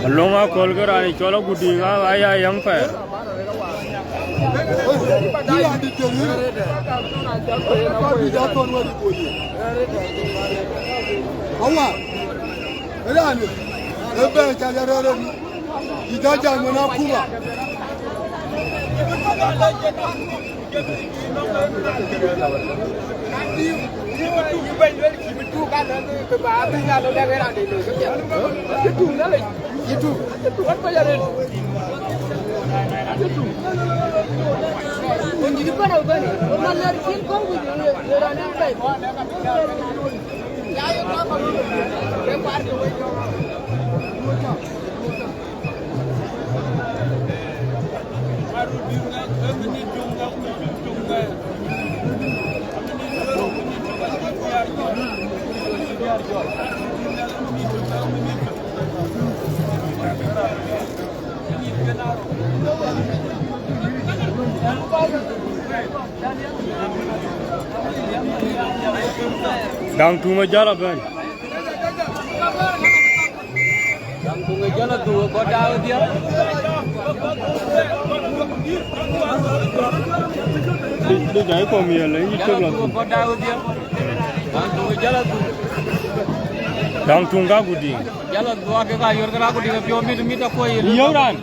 Malöŋ Akɔ̈l ke raan cɔl Agudiŋ, a, aya yäŋ pɛɛr. Awa, raan ë bɛ̈n ca jɔ rɛ̈ɛ̈r ëdu, yï jɔ jam wën akuma. Daŋ tuŋ ë jäl abɛ̈n. Daŋ tuŋ ë jäl adhuk ë kɔ̈t daau dhiël. Dï, dï jai kɔm yɛl, yï cök lɔ thïn. Kɔ̈t daau dhiël. Daŋ tuŋ ë jäl adhuk. Daŋ tuŋ ka Agudiŋ. Jäl adhuk ke ka yör ke Agudiŋ ë piɔ̈u mit, mit akuɔ̈c yï. Yöök raan.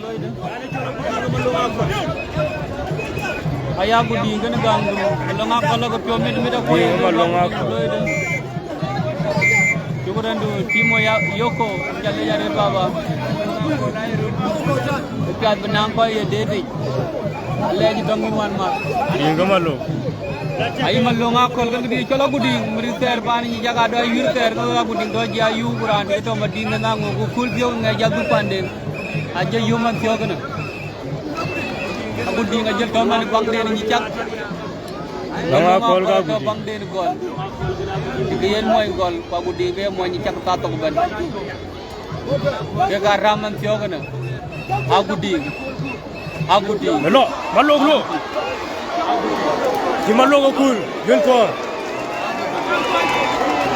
Aya Agudiŋ kënë gam du, Malöŋ Akɔ̈l ke piɔ̈u mit, mit akuɔ̈c yï. Malöŋ Akɔ̈l. Cuk rɛ̈ndu Timo ya yoko, jal ya rɛ̈t baba. Piath bï naŋ kɔc ye deet yic. Alɛɛc dɔŋ wën wan mat. Yïn ke Malöŋ. Ayï Malöŋ Akɔ̈l ke këdï cɔl Agudiŋ, mïrï thɛɛr pan nyi jak adɔ yïr thɛɛr ke Agudiŋ dɔ jia yuu ku raan ke tɔ̈ Madiŋ ke naŋ ŋö ku köl dhiëu ŋɛc jal dhuk panden. Ajɔ yum man thiɔ̈k kënë. Agudiŋ ajël tɔ̈ man baŋden nyi cak. Malöŋ Akɔ̈l ka Agudiŋ. Baŋden gɔl. Ke yen muɔny gɔl, ku Agudiŋ ke ye muɔny nyi cak thaa thok bɛ̈n. Kek aa ram man thiɔ̈k ënë. Agudiŋ. Agudiŋ. Malöŋ, Malöŋ lɔ. Cï Malöŋ akul, yön kɔɔr.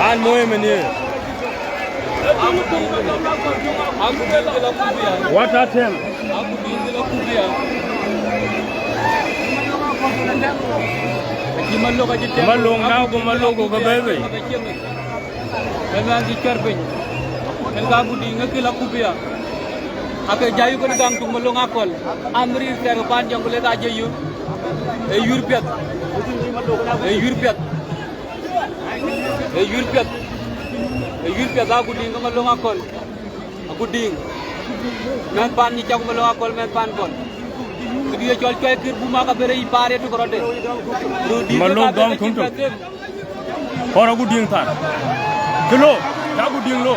An mooi ëmën ye. Agudiŋ jël akubia. What a time. Agudiŋ jël akubia. Acï Malöŋ acï tem. Malöŋ na go Malöŋ go ke bɛ̈ɛ̈i bei. Ëmɛn cï cuɛr piny, ënë ka Agudiŋ ë kil akubia. Ake jai yök ënë gam tuk Malöŋ Akɔ̈l. Amri thɛɛr ke pan jɔŋ ku lek ajë yök. Ee yur piɛth. Ee yur piɛth. Ee yur piɛth. Ee yur piɛth Agudiŋ ke Malöŋ Akɔ̈l. Agudiŋ. Mɛnh pan nyi cak Malöŋ Akɔ̈l, mɛnh pan Bɔl. Këdï ye cɔl cuai kir buma ka bere yï paar ye tuk rɔtde. Malöŋ dɔm tum tum. Kɔɔr Agudiŋ thar. Kë lo, ca Agudiŋ lo.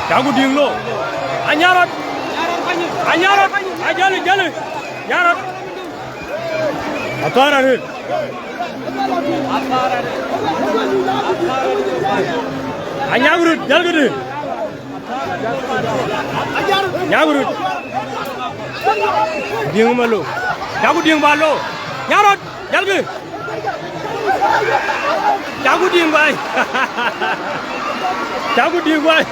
Ca Agudiŋ lo. Anyarɔt. Anyarɔt. Ajali, jali. Nyarɔt. Athar arëët. Anyak röt, jal këdï. Nyak röt. Diŋ malo. Ca Agudiŋ ba lo. Nyarɔt, jal kë. Ca Agudiŋ baai. Ca Agudiŋ baai.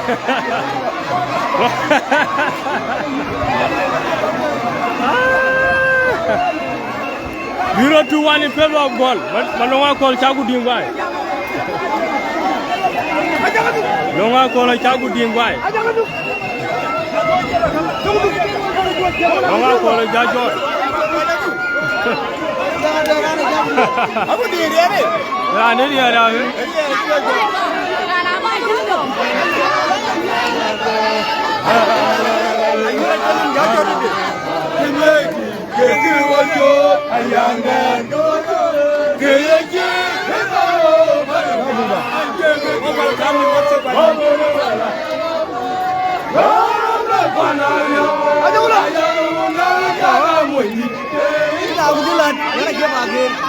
Zero two one in favor of Bɔl. Ma-, Malöŋ Akɔ̈l, ca Agudiŋ baai. Malöŋ Akɔ̈l, ca Agudiŋ baai. Malöŋ Akɔ̈l, ca jɔt. Raan ë riɛɛr, raan ë.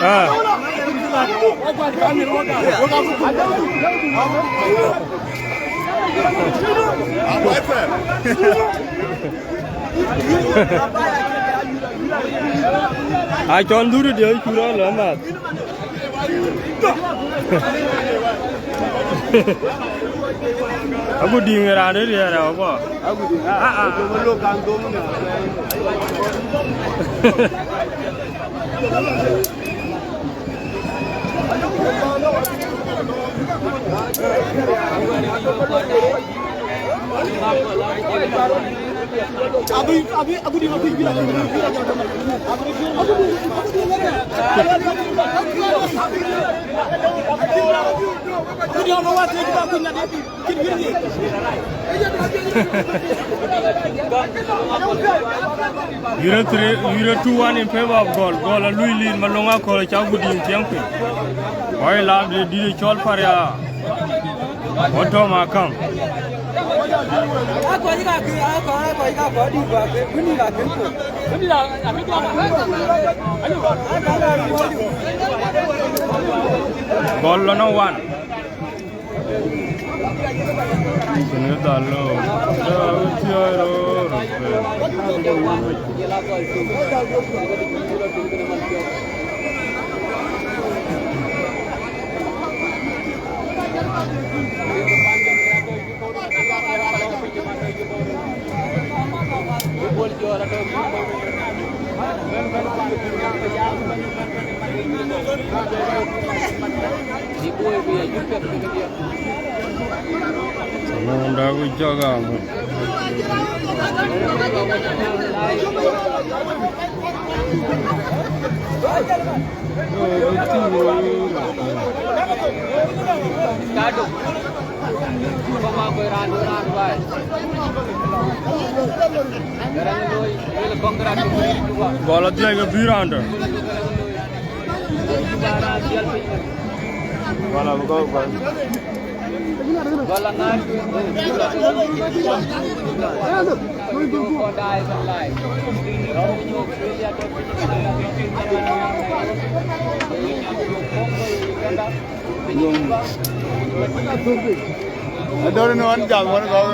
Ah. Acɔn dhurë dië cur alë amath. Agut dïŋ ë raan rëër yɛn rɛ̈u guɔ. Agut dïŋ, ah, ah, ah. Euro three, Euro two one in favor of Gol. Gol a lui lead, Malonga Kol cha gudi in tiang pin. Oi, love the did call for ya. What Tom Akam? Gol no one. Kini dhal lo, da thiäi ror. Munda ku jɔk amu. Gol adhiac ke bï raan dë. Gol abï gɔ̈k bäny. Adɔ̈r në ɣɔn jam ɣɔn gɔ̈k.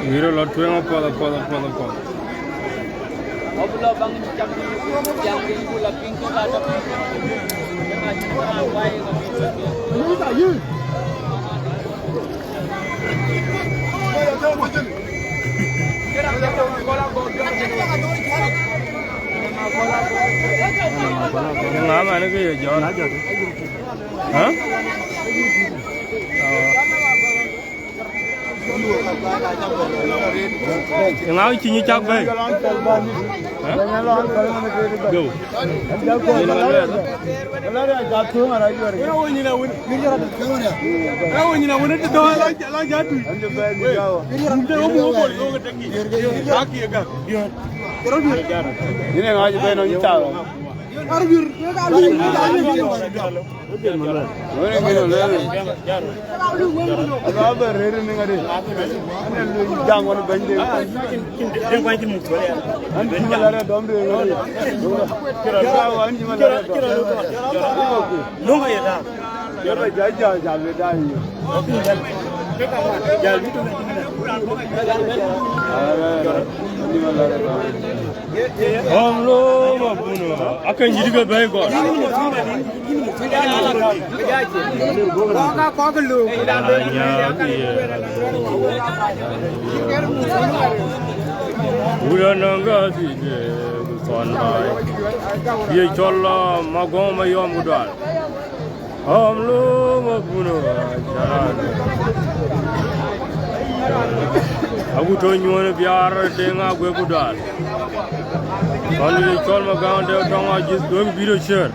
Wïïr lɔ tueŋ apuɔth, apuɔth, apuɔth, apuɔth. Ŋa man ke ye jɔt? Hä? Ŋa cï nyi cak bɛ̈i? Hä? Go. Yen ŋa luɛɛl? Yïn ë ŋa cï bɛ̈n nɔm cï thaar? Wënë ŋic lueel. Alo abɛ rëër ë niŋ adï. Ane luny jaŋ ɣɔn bɛ̈ny de. An cï bɛ lɛ̈r ë dɔm de. An cï bɛ lɛ̈r ë dɔm. Yökë jai jai jal bï daai yï. Ɣɔm lo ma buno. Akën jït ke bɛ̈i gɔl. Anya ke ye. Wulɔ nɔŋ ke dhïc, eh, ku thɔn baai. Ye cɔl, ah, Magɔŋ Mayɔm ku dual. Ɣɔm lo ma buno, ah, caran. Agut tɔ̈ nyuɔ̈n biaar Deŋ Aguek ku Dual. Kɔn ye cɔl Magäŋ de tɔŋ ajïth duëëm bï röt ciëër.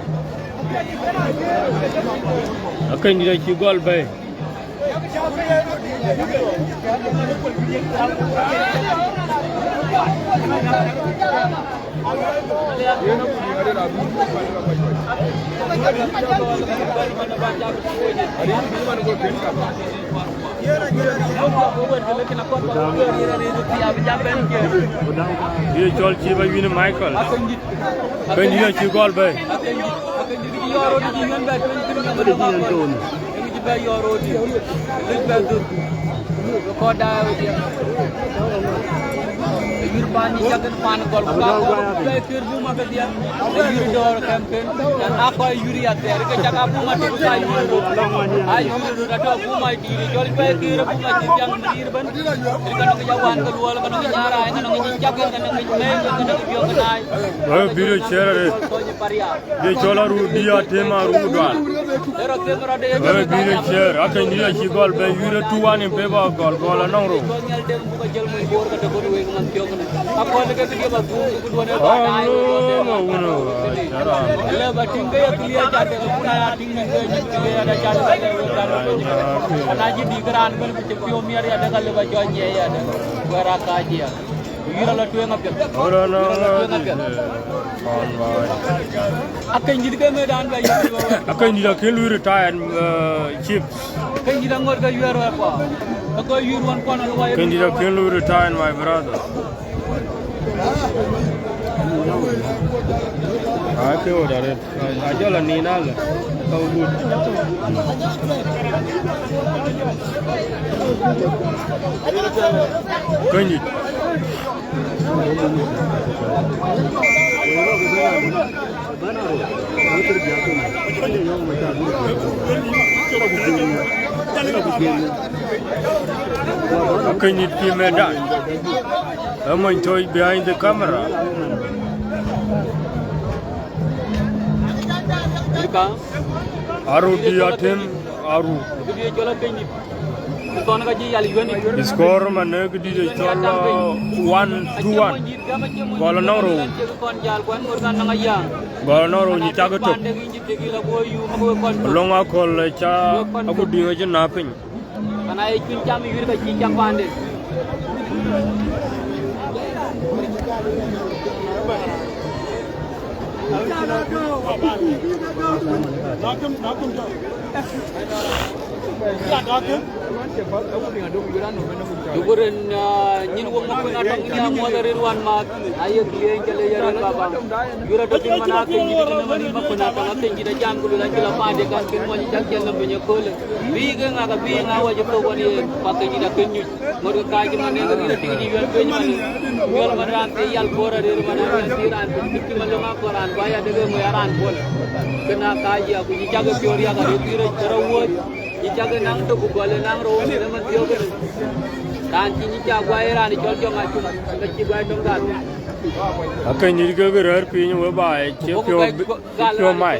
Akënydït acï gɔl bɛ̈i. Ye cɔl cï ba wïn Michael. Akënydït acï gɔl bɛ̈i. Yïr pan cak pan gɔl ku ka gɔl ku juai kër buma ke dhia. Yïr dɔɔr kɛm ken. Yan a kɔc yïr ya thɛɛr ke cak a buma tu ka yïr rot. A yïr rot atɔ buma dïïr jɔl juai kër buma cï thiaŋ yïr bɛ̈n. Ke nɔŋ ja wan ke luɔl ke nɔŋ ja raai ke nɔŋ cak ke nɔŋ mɛɛc ke nɔŋ biɔŋ ke naai. Wek bï röt ciëër arëët. Kony paria. Ye cɔl Aruu dï Atem Aruu Dual. Ero them rɔt de. Wek bï röt ciëër, akënydït acï gɔl bɛ̈i, wïïr ë two one in favor of Gɔl, Gɔl anɔŋ rou. Oh, no, no, no, no, no. Yïr ala tueŋ apiɛth. Ora na. Yïr ala tueŋ apiɛth. Akënydït ke medan bɛ yïr. Akënydït akën lui retired, uh, chief. Akënydït aŋot ke yuɛɛr wɛɛr kua. Ke kɔc yuɛɛr wan kuan ɔn wai. Akënydït akën lui retired, my brother. Ai ke wä daret. Ajɔl anin alë. Ka wä gut. Kanyit. Kanyit pi medan. Amony toy behind the camera. Aru di atem, aru. Score man ke di cɔl, uh, one to one. Gɔl nɔŋ rou. Gɔl nɔŋ rou nyi cak tok. Lɔŋ akɔl ca aku diŋ ci na piny. Kana ye cuny cam yuir ka ci cam pande. Duguren, ah, nyin wok ma kuna tong nya mo da rir wan ma. Aye kliyen kele yere baba. Yura to tin mana ke nyi de mani ma kuna tong ke nyi da jam kulu la kila pande kan kin mo ni jak jal na benye kole. Bi ke nga ka bi nga wa je to wani pa ke nyi da ke nyi. Ŋot ke kaac man ne ke rin tik ji yuɛl piny man. Yuɛl man raan ke yal bor arir man an ti raan piny tik ti man lëŋ akɔr raan ba ya deke ŋö ya raan bol. Kena kaac ya ku nyi cak ke piɔ̈r yak arir ti rec ke rɔ wuɔ̈c. Nyi cak ke naŋ tok ku gɔl ë naŋ rou ne man thiɔ̈k kene. Raan ci nyi cak guai raan cɔl jɔŋ acum ke ci guai tɔŋ gal. Akënydït ke ke rɛ̈ɛ̈r piny we ba ë cie piɔ̈u, cie piɔ̈u mai.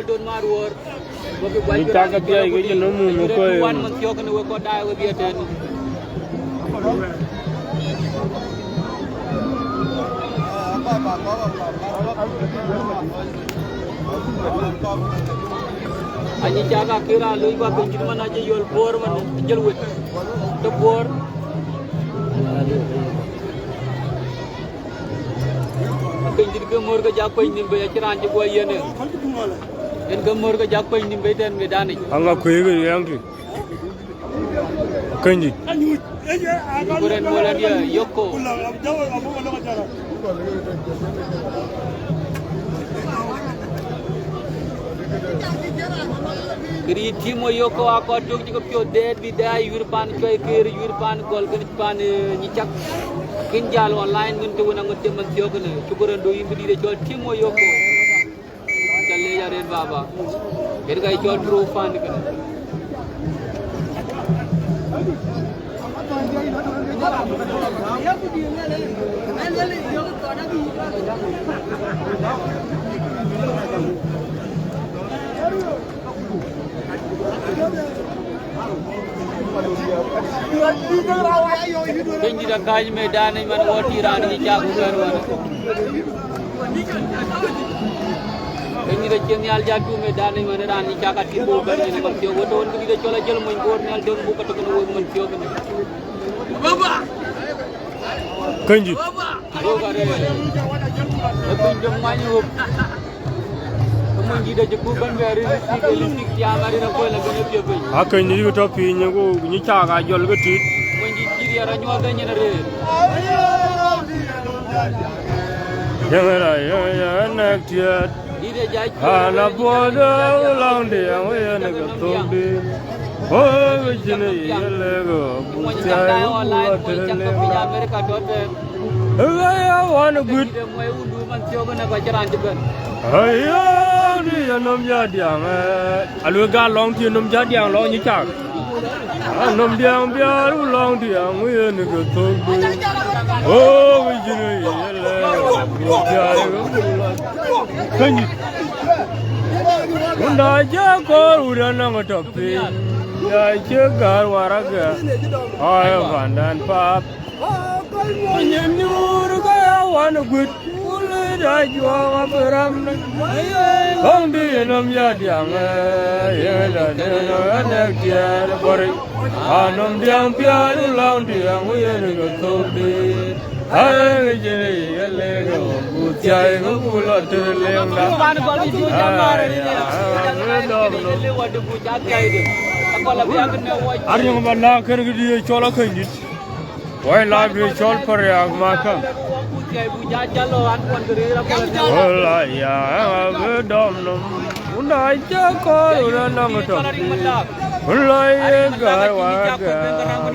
Ni tak ke dhiɛc ke cïn nɔm mum ë kɔc. Anyi cak akïr aa loi ba piny cït man acï yɔl buɔɔr man jël wet ke buɔɔr. Piny dït ke mör ke jak piny nïm bei acï raan cï guɔ yiën en. En ke mör ke jak piny nïm bei tɛ̈n medanic. Aŋa kuëëk ë yɛ̈ŋ tï. Kënydït. Ku ren mol adiɛ yök ko. Këriëëc tim wo yök ko akɔt tök cï ke piɔ̈ɔ̈th deet bï dɛ ayuur pan cuai këër, yuur pan gɔl kën pan, eh, nyi cak. Kën jal online kën të wën aŋot cï man thiɔ̈k kënë. Cuk ren do yïn bï dït ë cɔl tim wo yök ko. Ca leec arëët baba. Kën ka cɔl true fan kënë. Keny dït akääc medan ëc man, wɔ tï raan ë cak ku bɛ̈n wën. Keny dït acïn nhial jak tu medan ëc man, raan ë cak atï buk bɛ̈n yen man thiɔ̈k, wët wën kë dït acɔl Ajël Mony Bor nhial döŋ buk atök në wek man thiɔ̈k ënë. Keny dït. Wok arëët. Ë piny de muany wok. Ë mony dït acï buk bɛ̈n bɛ rin ë tik, rin ë tik tiaam arëët aköl abï në piɔ̈u piny. Akeny dït kë tɔ̈ piny ku nyi cak ajɔl ke tit. Mony dït cï riɛr anyuɔɔth ë nyin arëët. Yɛn la yɛn yɛn nɛk tiɛɛt. Dït ë jac an apuɔth ë lɔŋ diɛŋ yen ke thok dït. Wok cïn ye lek buk thiai wok buk la tëlë. Ë ɣɛn ya wan ë guit. Aya dï ya nɔm ya diaŋ, eh, aluel gal lɔŋ tï nɔm ya diaŋ lɔŋ nyi cak. Anɔm diaŋ biaar u lɔŋ diaŋ yen ke thok dït. Oh, we jine yele. Biaar. Keny dït. Unda je kor ura nang top. Ya cï gäär waragɛ, ɣɔɔc pandan paap. Nyin nyuur ke ya wan guit, wulë da juɔɔk abï ram. Kɔŋ dï nɔm ya diaŋ, ye la dënɔ anɛk tiɛɛr bɔ̈ric. Anɔm diaŋ piäär lɔŋ diaŋ yen ke thok dït. Arëŋ jënë ye lëkë ku thiai ke ku lɔ tëlëŋda. Ariɔŋ ba la kën kë dï cɔl akëny dït. Wai la bï cɔl Pariak Maka. Wala ya bï dɔm nom. Unda cï kɔɔr ura nɔŋ tɔ̈. Wala ye gäär waragɛ,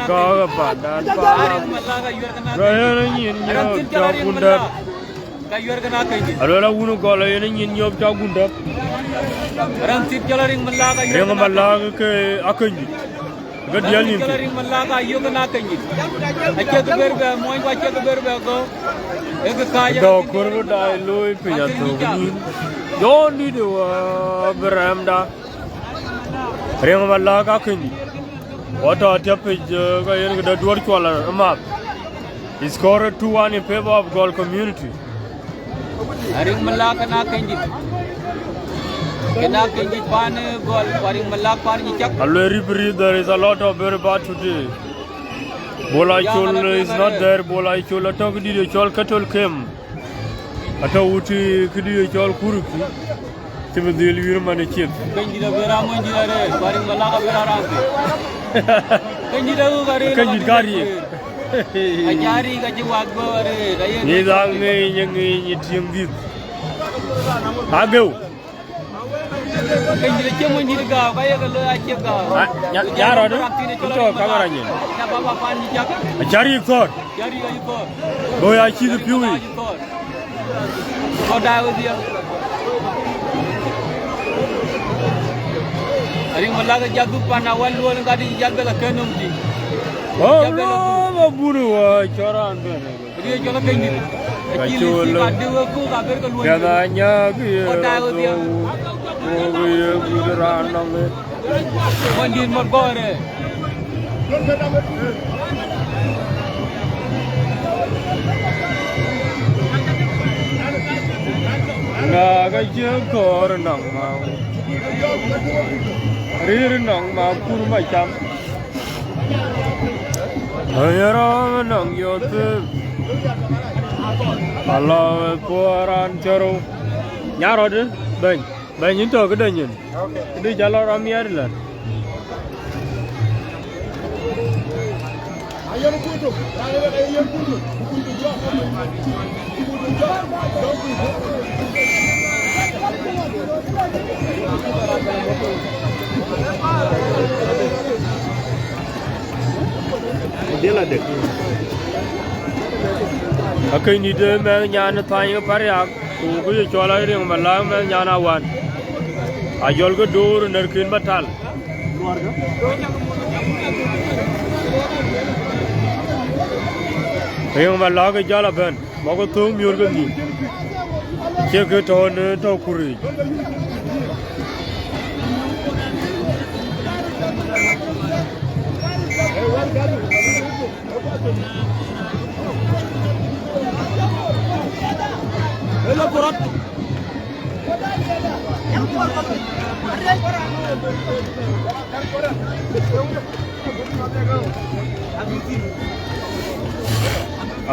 gɔɔk pandan paap. Ka yen nyin nyop cɔk gundäk. Aluel awun gɔl yen nyin nyop cɔk gundäk. Riŋ malak ke akëny dït. Ke diɛl nyin. Riŋ malak ayök na këny dït. Acie ke ber bɛ muɔny ku acie ke ber bɛ gɔ̈k. Ee ke kääc. Dɔ̈k kor bï daai looi piny athök nyin. Jɔn dït ë wä bï rɛɛmda. Riŋ malak akëny dït. Wɔ tɔ̈ tiɛp pic, eh, ke yen këde duɔ̈r cuɔl ë math. He scored two one in favor of Gɔl community. Ariŋ malak na këny dït. Këna këny dït pan, eh, Gɔl, ku ariŋ malak pan nyi cak. Aluel rip rip, there is a lot of very bad today. Bol Acol is not there. Bol Acol atɔ̈ këdït ë cɔl Kettle Camp. Atɔ̈ wut këdï ye cɔl Kuruki, cï bï dhil wiir man ë cieth. Këny dït abï raan mony dït arëët, ku ariŋ malak abï raan raan thïn. Këny dït aɣuk arëët. Këny dït ka riik. Aca riik acï wath guɔ̈p arëët, aye ŋic dhal ŋic, ŋic tiëŋ dhïth. Ageu. Këny dït acie mony dït gääu, ka ye ke looi acie gääu. Ah, nya-, nya rɔt, ïtɔ kamera nyin. Nya baba pan nyi cak. Aca riik thɔ̈r. Aca riik aye thɔ̈r. Looi acï piu. Aye thɔ̈r. Kɔc daai wedhie. Ariŋ malak jal dhuk pan awal luɔl ŋadï jal bɛ la kën nöm tï. Oh, jal bɛ la dhuk. Lo, ma bun wa cɔran bɛ. Riëëc cɔl akëny dït. Ka acï col lisi ka dï wek kuk abër ke luɔny. Piɛth anyak ye. Kɔc daai wedhie. Wok ye gut raan nɔŋ. Mony dït mɔt gɔɔrë. Na ka cï kɔɔr nɔŋ ma. Rïïr nɔŋ ma kur ma cam. Ayarɔm nɔŋ Jothep. Alɔ puɔr an cɔrou. Nyarɔt bɛ̈ny. Bɛ̈ny yïn tɔ̈ këde nyin. Këdï ca lɔ rɔm miɛt lä. Akëny dït ë mɛnh nyan ë thany ke Pariak, ku kë ye cɔl Ariŋ Malak mɛnh nyan Awan. Ajɔl ke door nërkin ba tal. Riŋ Malak ë jal abɛ̈n. Mɔkë thöŋ miöör ke nhïïm. Cie kë tɔ̈ në tɔ̈ kuric.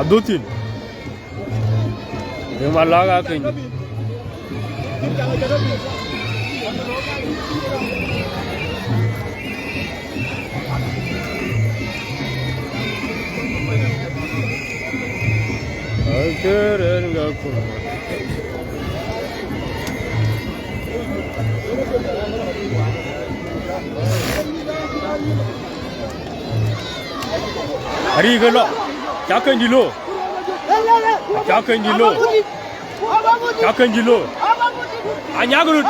Adhuthïn. Ë malak akeny. Aker en ga kum. Arïk ë lɔ, cak keny dït lɔ, cak keny dït lɔ, cak keny dït lɔ. Anyak röt,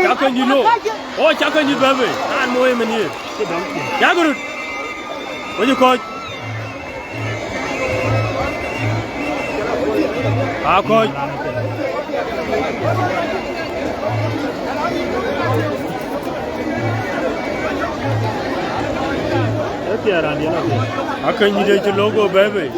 cak keny dït lɔ. O, cak keny dït bɛ̈ɛ̈i bei, raan mooi ëmën ye. Nyak röt. Wec ë kɔc. Aa kɔc. Akeny dït acï lɔ go bɛ̈ɛ̈i bei.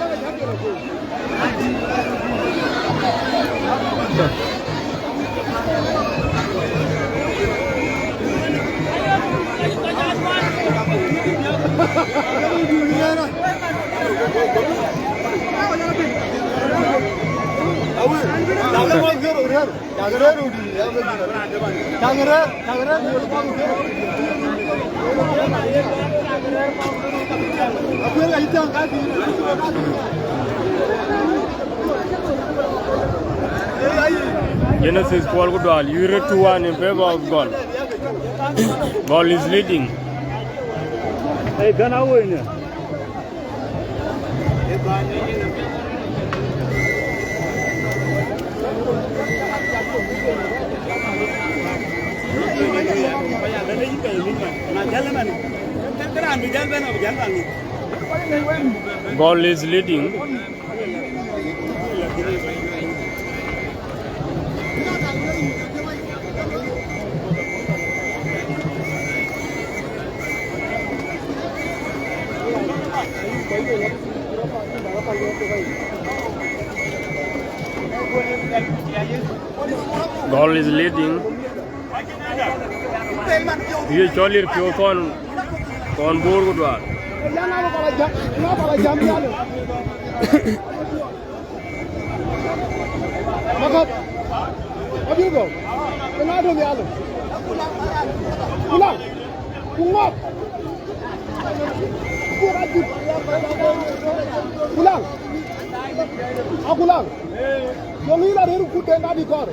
Genesis Kuɔl ku Dual, you read two one in favor of Gol. Gol is leading. Hey, gana wënë. Gol is leading. Gol is leading. Ye cɔl lir piɔ̈u thɔn, thɔn Bor ku Dual. Makɔp, abï gɔ̈u, ke na döŋ nhial. Kulaŋ, ku ŋɔk. Kulaŋ, a Kulaŋ. Yöŋ yïn arëër kut den ka dï kɔɔr.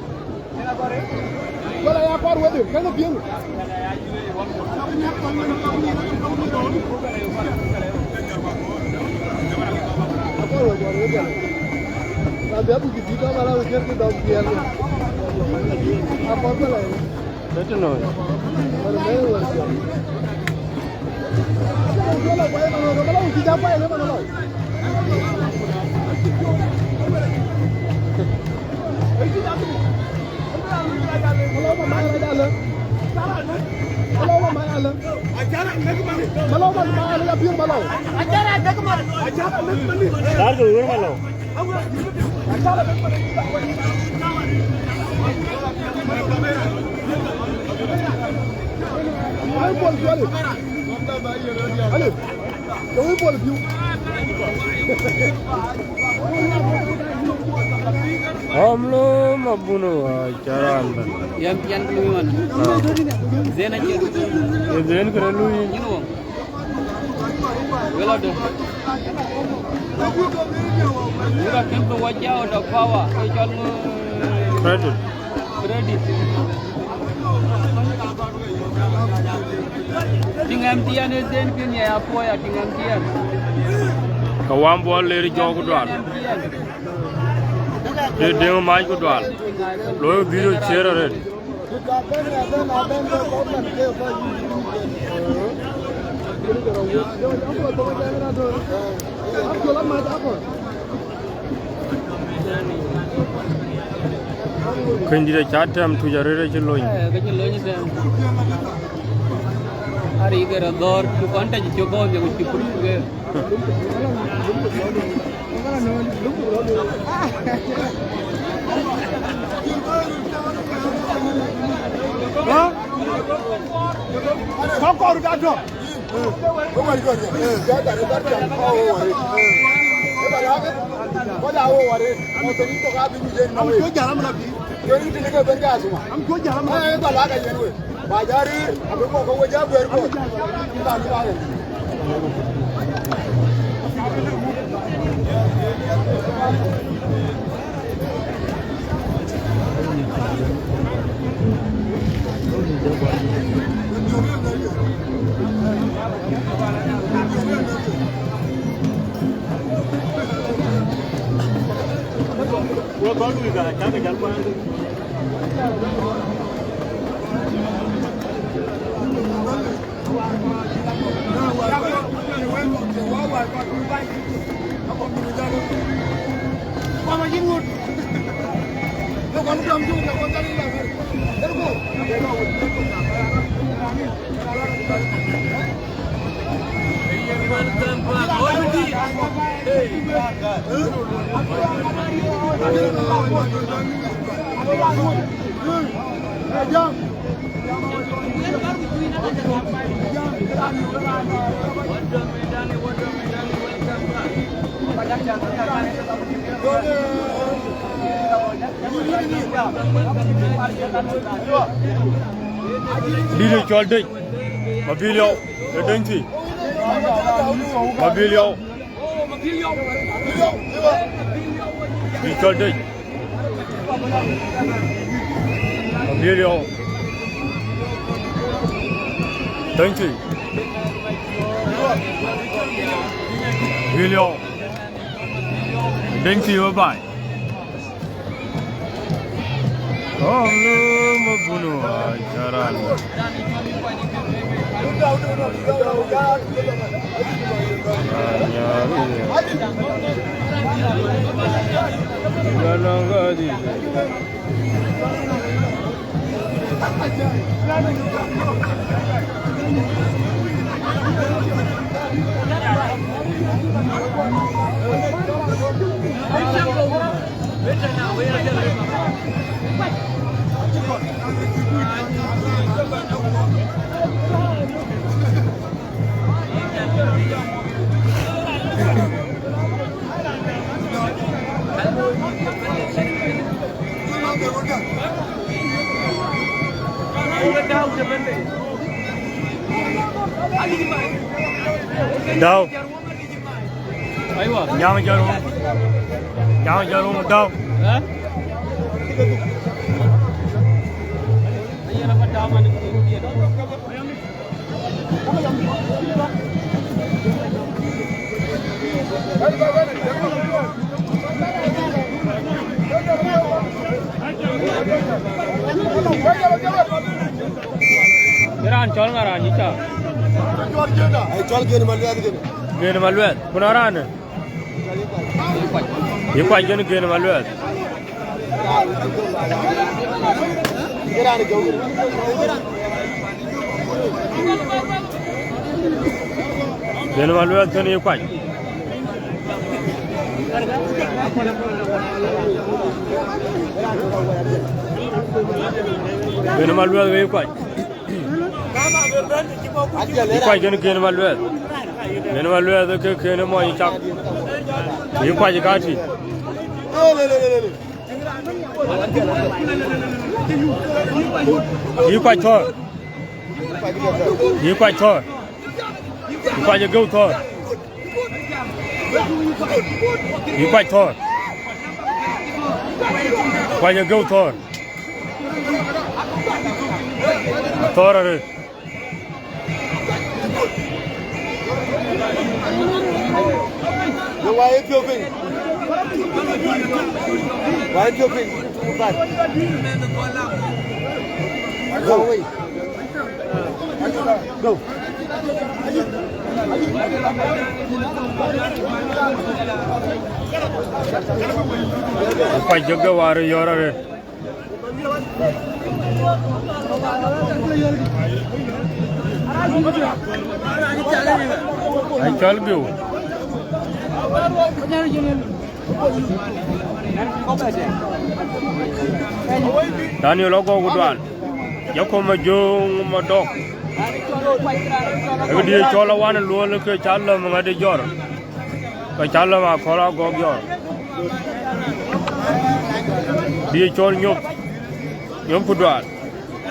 Wala ya kɔɔr wedhie, kënë piŋ. Dar ke wër Malɔu. Ɣɔm lo mabuno wa caran ban. Yan, yan kulu man. Ah. Zena ke. Ye zen kere lui. Yino. Wela de. Wela ken be waja out of power. Ke chal ngo. Credit. Credit. Tiŋ M T N ë zen kën ya apuɔi a tiŋ M T N. Ka wam buɔl ler jɔk ku Dual. Tiŋ M T N. Dë dëŋ mac ku Dual. Looi video share arëët. Kënydït aca tɛm tuc arëët acï lony. Eh, ke cï lony tɛm. Ari ke ra dhɔ̈r, ku kɔn tɛc cök kɔn, ku cï pur ke. Hä? Kɔc kɔɔr ka tɔ̈. Am cuö jäl am la bï. Am cuö jäl am la bï. Dït ë cɔl Dec, Mabiliɔu, ë Deŋ thii. Mabiliɔu. Dït cɔl Dec. Mabiliɔu. Deŋ thii. Mabiliɔu. Deŋ thii wë baai. Oh, no, ma bunu wa jaran. Dau. Aywa. Nyam jarum. Nyam jarum dau. Eh? Ayen apa daman ni dia. Raan cɔl ŋa raan yï ca? Ai, cɔl Gen Maluɛth kën. Gen Maluɛth. Ku na raan ë? Yï kuac kën Gen Maluɛth. Gen Maluɛth kën yï kuac. Gen Maluɛth we yï kuac. Yï kuac kën Gen Maluɛth. Gen Maluɛth ke kën mɔny cak. Yï kuac ka tï. Yï kuac thɔ̈r. Yï kuac thɔ̈r. Yï kuac ë geu thɔ̈r. Yï kuac thɔ̈r. Kuac ë geu thɔ̈r. Athɔ̈r arëët. Yo, why you jumping? Why you jumping? Go away. Go. Kuac jɔk ke war yɔ̈ɔ̈r arëët. Acɔl Giu. Daniel Agɔk Dual. Jacob Majöŋ Madɔk. Ë dië cɔl awan luɔl ke ca lɔm ŋa de jɔr. Ke ca lɔm akɔl Agɔk jɔr. Dië cɔl Nyop. Nyop ku Dual.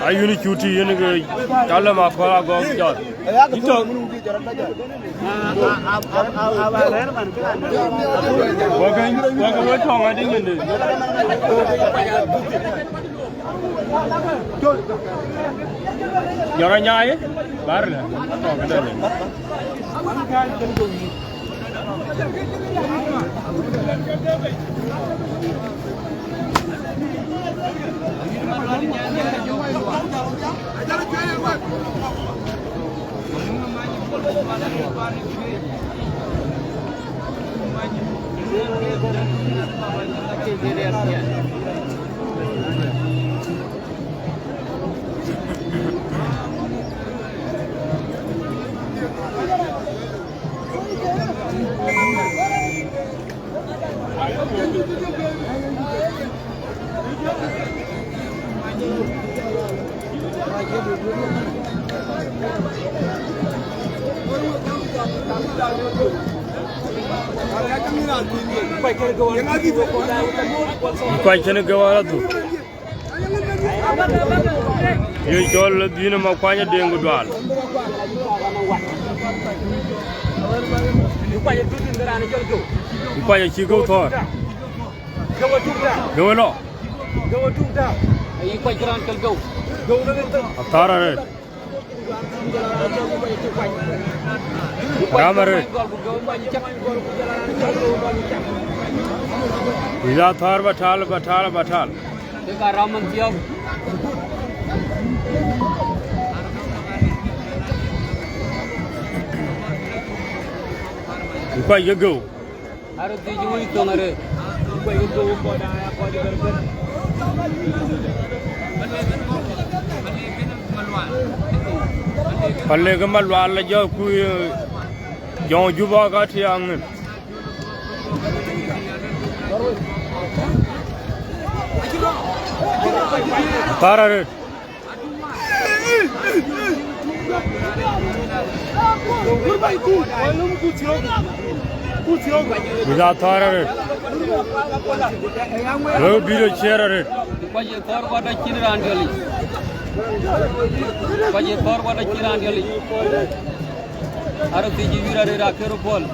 Ayun cuti yen ke ca lɔm akɔl Agɔk jɔr. Wakë, wakë wek tɔŋ adï nyinde. Jɔra nyaai, bar lɛ, tɔŋ këdë lɛ. Kuac kën ke wala tu. Ye cɔl dhïn ma kuany Deŋ ku Dual. Kuany acï geu thɔ̈ɔ̈r. Geu lɔ. Athar arëët. Ram arëët. Ila thɔ̈ɔ̈r batal, batal, batal. Ke ka ram man thiɔ̈k. Ku kuac ke geu. Arëët thiëc wec thoŋ arëët. Ku kuac ke geu kɔc aa kɔc berber. Palek Malual la jɔ ku, eh, jɔŋ Juba ka tiaŋ. Thar arëët. Without thar arëët. Wek bï röt ciɛɛr arëët. Kuac ye thɔ̈ɔ̈r kuat acïn raan jɔl yic. Kuac ye thɔ̈ɔ̈r kuat acïn raan jɔl yic. Arëët thiëc wïïr arëët akër puɔl.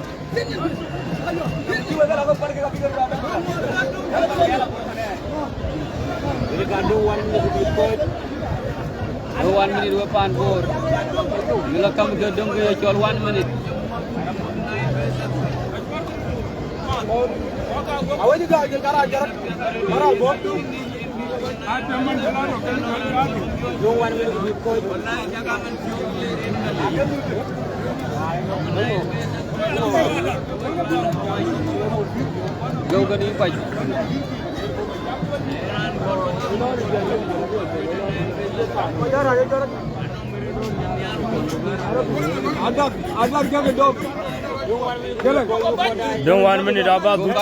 Ë kan döŋ one minute bï kɔc. Ë one minute we pan Bor. Mï la kam ke döŋ ke ye cɔl one minute. Awek jɔ jël kara jɔt. Kara bɔ̈. Geu kën yï kuac. Adak, adak jɔkï dɔm. Döŋ one minute aba dhuc.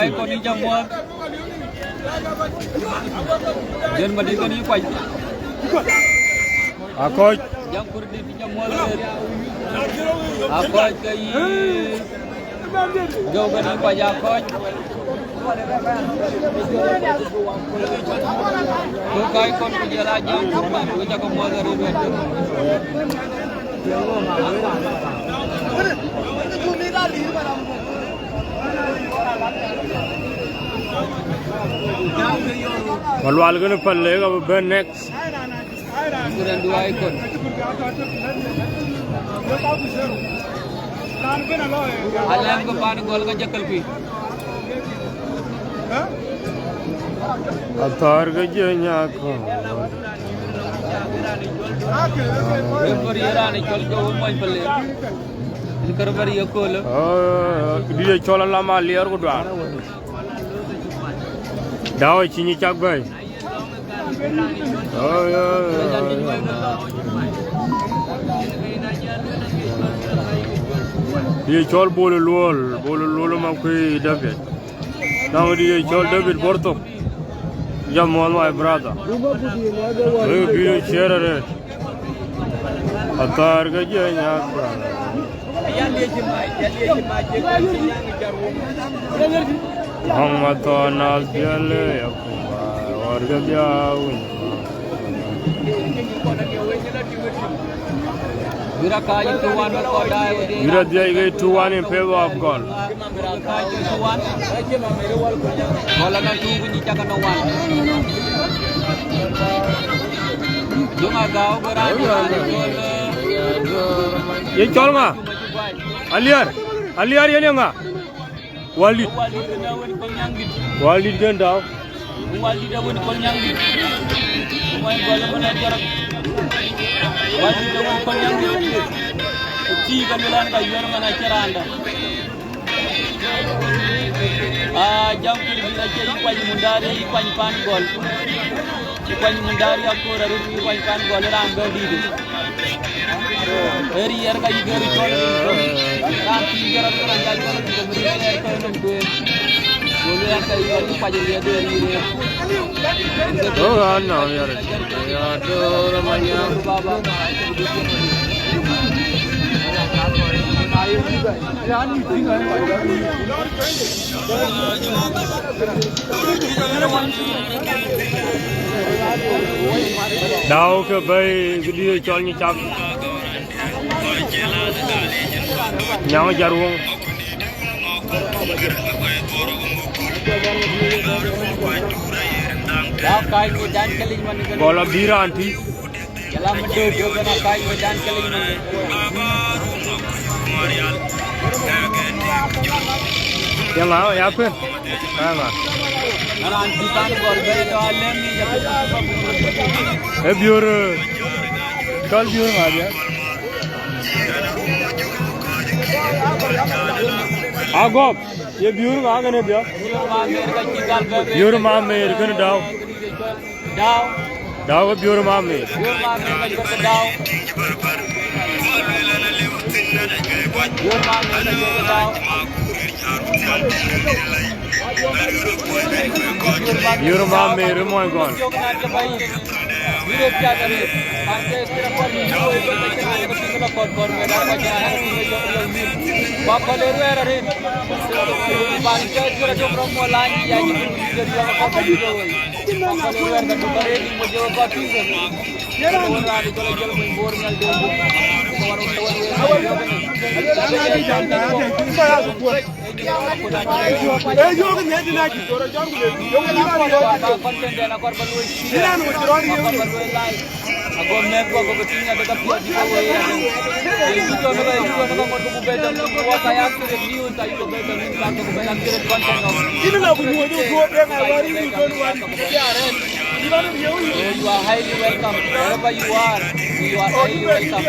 Yen madï kën yï kuac. Akɔc. Jam kurdït jam muɔl arëët. Akɔc ke yï. Geu kën yï kuac akɔc. Ku kac kɔn ku jɔl a jam kurdït ku cakë muɔl arëët wɛ̈t. Malual kën Palek abï bɛ̈n next. Kërën duai kɔn. Alɛm ke pan gɔl ke jɛ kɛl kui. Athɔ̈r ke jɛ nyakɔ. Referee raan cɔl ke wo mɔny Palek. Ën ke referee ye köölë. Oh, dï cɔl alam aliɛɛr ku duaar. Dau acï nyi cak bɛ̈ɛ̈i. Oh, yeah, yeah, yeah. Ye cɔl Bol Luol, Bol Luol Makuei David. Nɔŋ di ye cɔl David Borthok. Jam on, my brother. We will be share it. Athar ke je nyak brother. Hong ma thon as biale ya kumba, or ke bia win. Bira ka yi tu wan ko da. Bira dia yi tu wan in favor of goal. Bira ka yi tu wan. Goal na tu ni chaka no wan. Juma gao bira. Ye cɔl ŋa? Aliar. Aliar ye ne ŋa? Walid. Walid kën dau. Walid awën kɔn nyaŋ dït. Wany gɔl awën a jɔrɔk. Walid awën kɔn nyaŋ dït. Ti ka luel an ka yuɛr man a cï raan dä. Aa, jam kul bï acie yï kuany mundari, yï kuany pan gɔl. Yï kuany mundari akoor arëët, yï kuany pan gɔl raan bɛ dït. Ë riɛr ka yï gɛ̈r cɔl rin thöm. Raan pïïr jɔt rɔt ke raan jal cɔl rin thöm, rin riɛr ke nöm tueŋ. Go lueel an, ka yï kɔc kuac riɛr de rin riɛr. Oh, I know, yeah. Yeah, do the man, yeah. Baba. Dau ke bɛ̈i këdï cɔl nyi cak. Nyaŋ jar wöŋ. Dau kac ku dan ke lic man ke. Gɔl abï raan tïc. Jɔl a Madut, duɔ̈k ënë akac wëdan ke lic man. Yeŋa ya pën? Yeŋa? Raan cï pan gɔl bɛ̈i tɔ alɛ̈m yic apï. Ë Biöör, cɔl Biöör ŋa bia? Agɔp, ye Biöör ŋa kënë bia? Biöör Mamer ka cï gal bɛ̈ bɛ̈. Biöör Mamer kënë Dau. Dau. Dau ke Biöör Mamer. Biöör Mamer ka juɔ̈r ke Dau. Biöör Mamer ka juɔ̈r ke Dau. Biöör Mamer ë mony gɔl. Ago mɛ̈th guɔ ke tïŋ adek apiɛth cï ke wëi adek. Ye yï jɔ në ka, yï jɔ në ka ŋot ke ku bɛ̈ɛ̈i däŋ, ku wɔ ka ya accident news, ayï ke bɛ̈ɛ̈i däŋ news, ka ke ku bɛ̈ɛ̈i accident content nɔm. Yïn la ku nyuɔ̈th ku duɔ̈ɔ̈t deŋ a wär yï ku duɔ̈ɔ̈t wär yï ku bɛ̈ɛ̈i arɛɛt. So you are highly welcome. Wherever you are, you are highly welcome.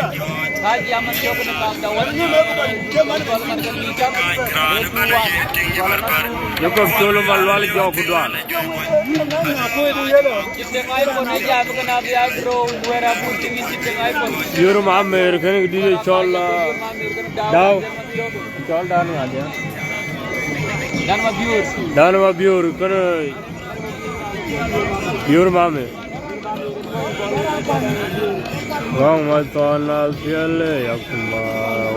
Ka jam man thiɔ̈k në kam da wän. Gɔl man ke ni cam. Wherever you are. Jacob Colo Malual jɔ ku duan. Biöör Mamer kënë këdï cɔl, ah, Dau. Cɔl Dan ŋa dia? Dan Mabiöör. Dan Mabiöör kënë Biöör Mamer. Gɔŋ ma thɔn a thiël ya kuma,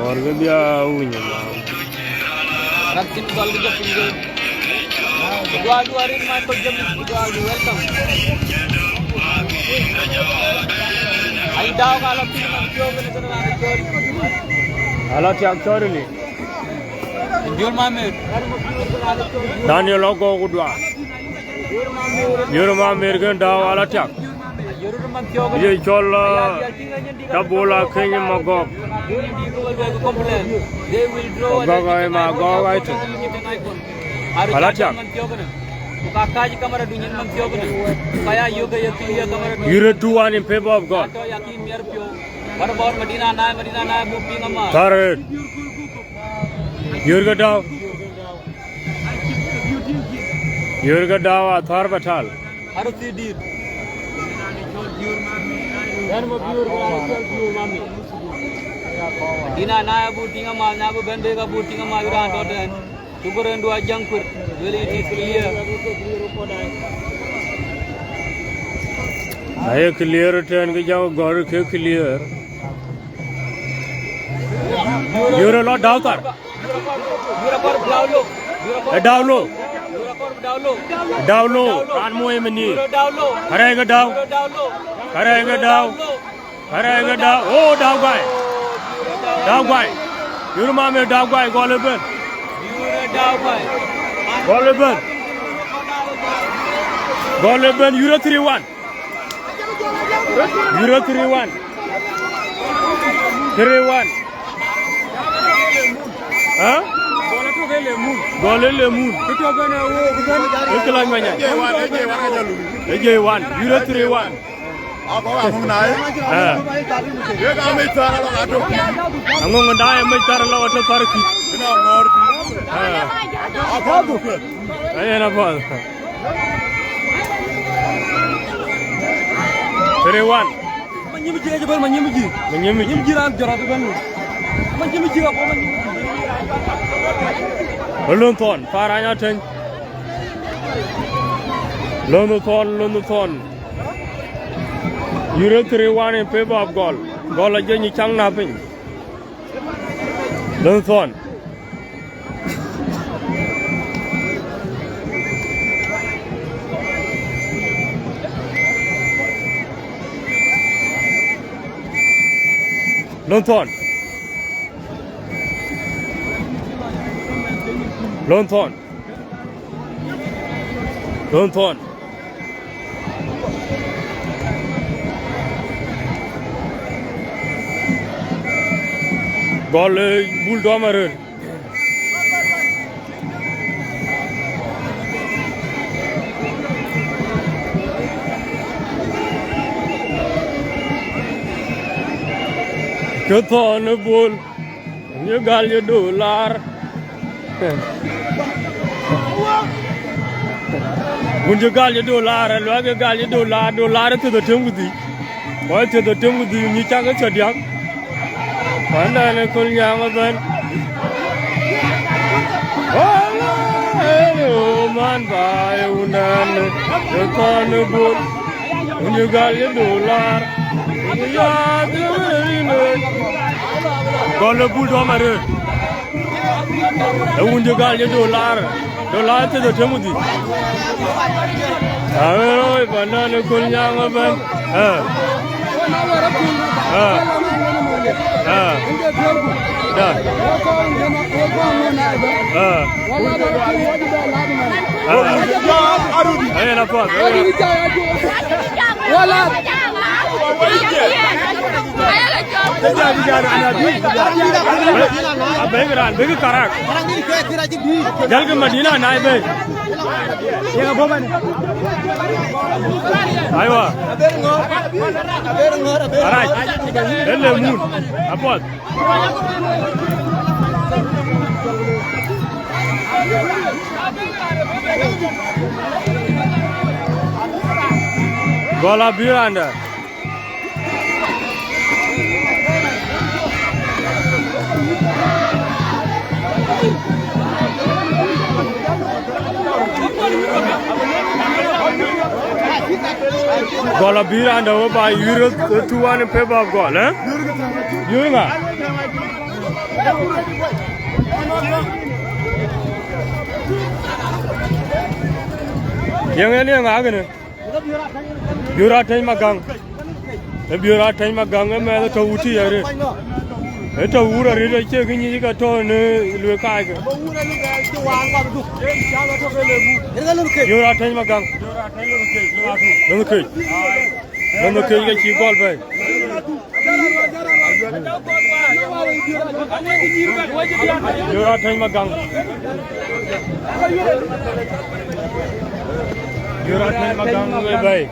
wär ke bia wuny ma. Rat cïn gɔl ke jɔ piny ke. Dual, dual, rin Michael James, dual, welcome. Ai, Dau ka la piny man tiɔ̈u kënë kënë raan cɔl. Ala tiak cɔl ni. Biöör Mamer. Daniel Ogo ku dual. Biöör Mamer kënë Dau ala tiak. Ye cɔl, uh, Tabula Keny Magɔk. Magɔk ai, Magɔk ai tïŋ. Ala tiak. Yïr ë two one in favor of God. Thar. Yïr ke Dau. Yïr ke Dau athar batal. Arëët thii dït. Ɣɛn Mabiöör, ɣɛn Mabiöör, ɣɛn Mabiöör. Ina na ya bu tiŋ amath, na bu ben bek abu tiŋ amath raan tɔ tɛn. Cuku rɛndu a jaŋ kuer, luel yï tit clear. Aye clear tɛn ke jaŋ gɔ̈r ke clear. Yurë lɔ dau thar. E dau lo. Dau lo. Raan muɔi mini. Karɛc ke dau. Karɛc ke dau. Karɛc ke dau. O dau guai. Dau guai. Yurë mame dau guai gɔl e ben. Gɔl e ben. Gɔl e ben yurë three one. Yurë three one. Three one. Hä? Gɔl e lemun. Ë këlac manya. E jei wan. Yurë three one. Eh. Aŋoŋ daai e mec thar lɔ atɔ thar kït. Eh. Ayen apath. Three one. Ma nyim ji, ma nyim ji. Ma nyim ji. Nyim ji raan jɔt rɔt bɛ̈n. Ma nyim ji, ma nyim ji. Lon thɔn, Parany Ateny. Lon thɔn, lon thɔn. Yurë three one in favor of Gɔl. Gɔl a jeny caŋ na piny. Lon thɔn. Lon thɔn. Lon thɔn. Lon thɔn. Gɔl, eh, bul dɔm arëër. Kë thɔn ë bol. Wun cï gal cï dolar. Wun cï gal cï dolar, luɛk cï gal cï dolar, dolar ë thiëth ë tëm ku dhïc. Kɔc thiëth ë tëm ku dhïc, nyi cak ë cɔt diäk. Pandɛn ë köl nyaŋ ëbɛ̈n. Wala, ë, ë, man ba, ë, wundɛn, ë, ë, kɔn ë bol. Wun cï gal cï dolar. Wun cï yaath ë wëërinë. Gɔl ë bul dɔm arëët. Ë wun cï gal cï dolar. Dolar thiëth ë tëm ku dhïc. Aɣeer ɣööc pandän ë köl nyaŋ ëbɛ̈n. Ë. Ë. Ë. Da. Ë. Ë. Ë, yen apath. Abek raan, bek karak. Jalkï Madina na ëbɛ̈n. Aywa. Arac. Ëlë mun. Apath. Gɔl abï randa. Gɔl abï randa wä ba yïr ë two one in favor of Gɔl, eh? Yïr ŋa? Yeŋ en yeŋa kënë? Biöör Ateny Magaŋ. Ë Biöör Ateny Magaŋ ë mɛnh ë tɔ̈ wut tï arëët. Ë tɔ̈ wur arëët acie kë nyic ke tɔ̈ në luëk kaackë. Biöör Ateny Magaŋ. Lɔnh këc. Lɔnh këc ke cï Gɔl bɛ̈ɛ̈i. Biöör Ateny Magaŋ. Biöör Ateny Magaŋ ë bɛ̈ɛ̈i.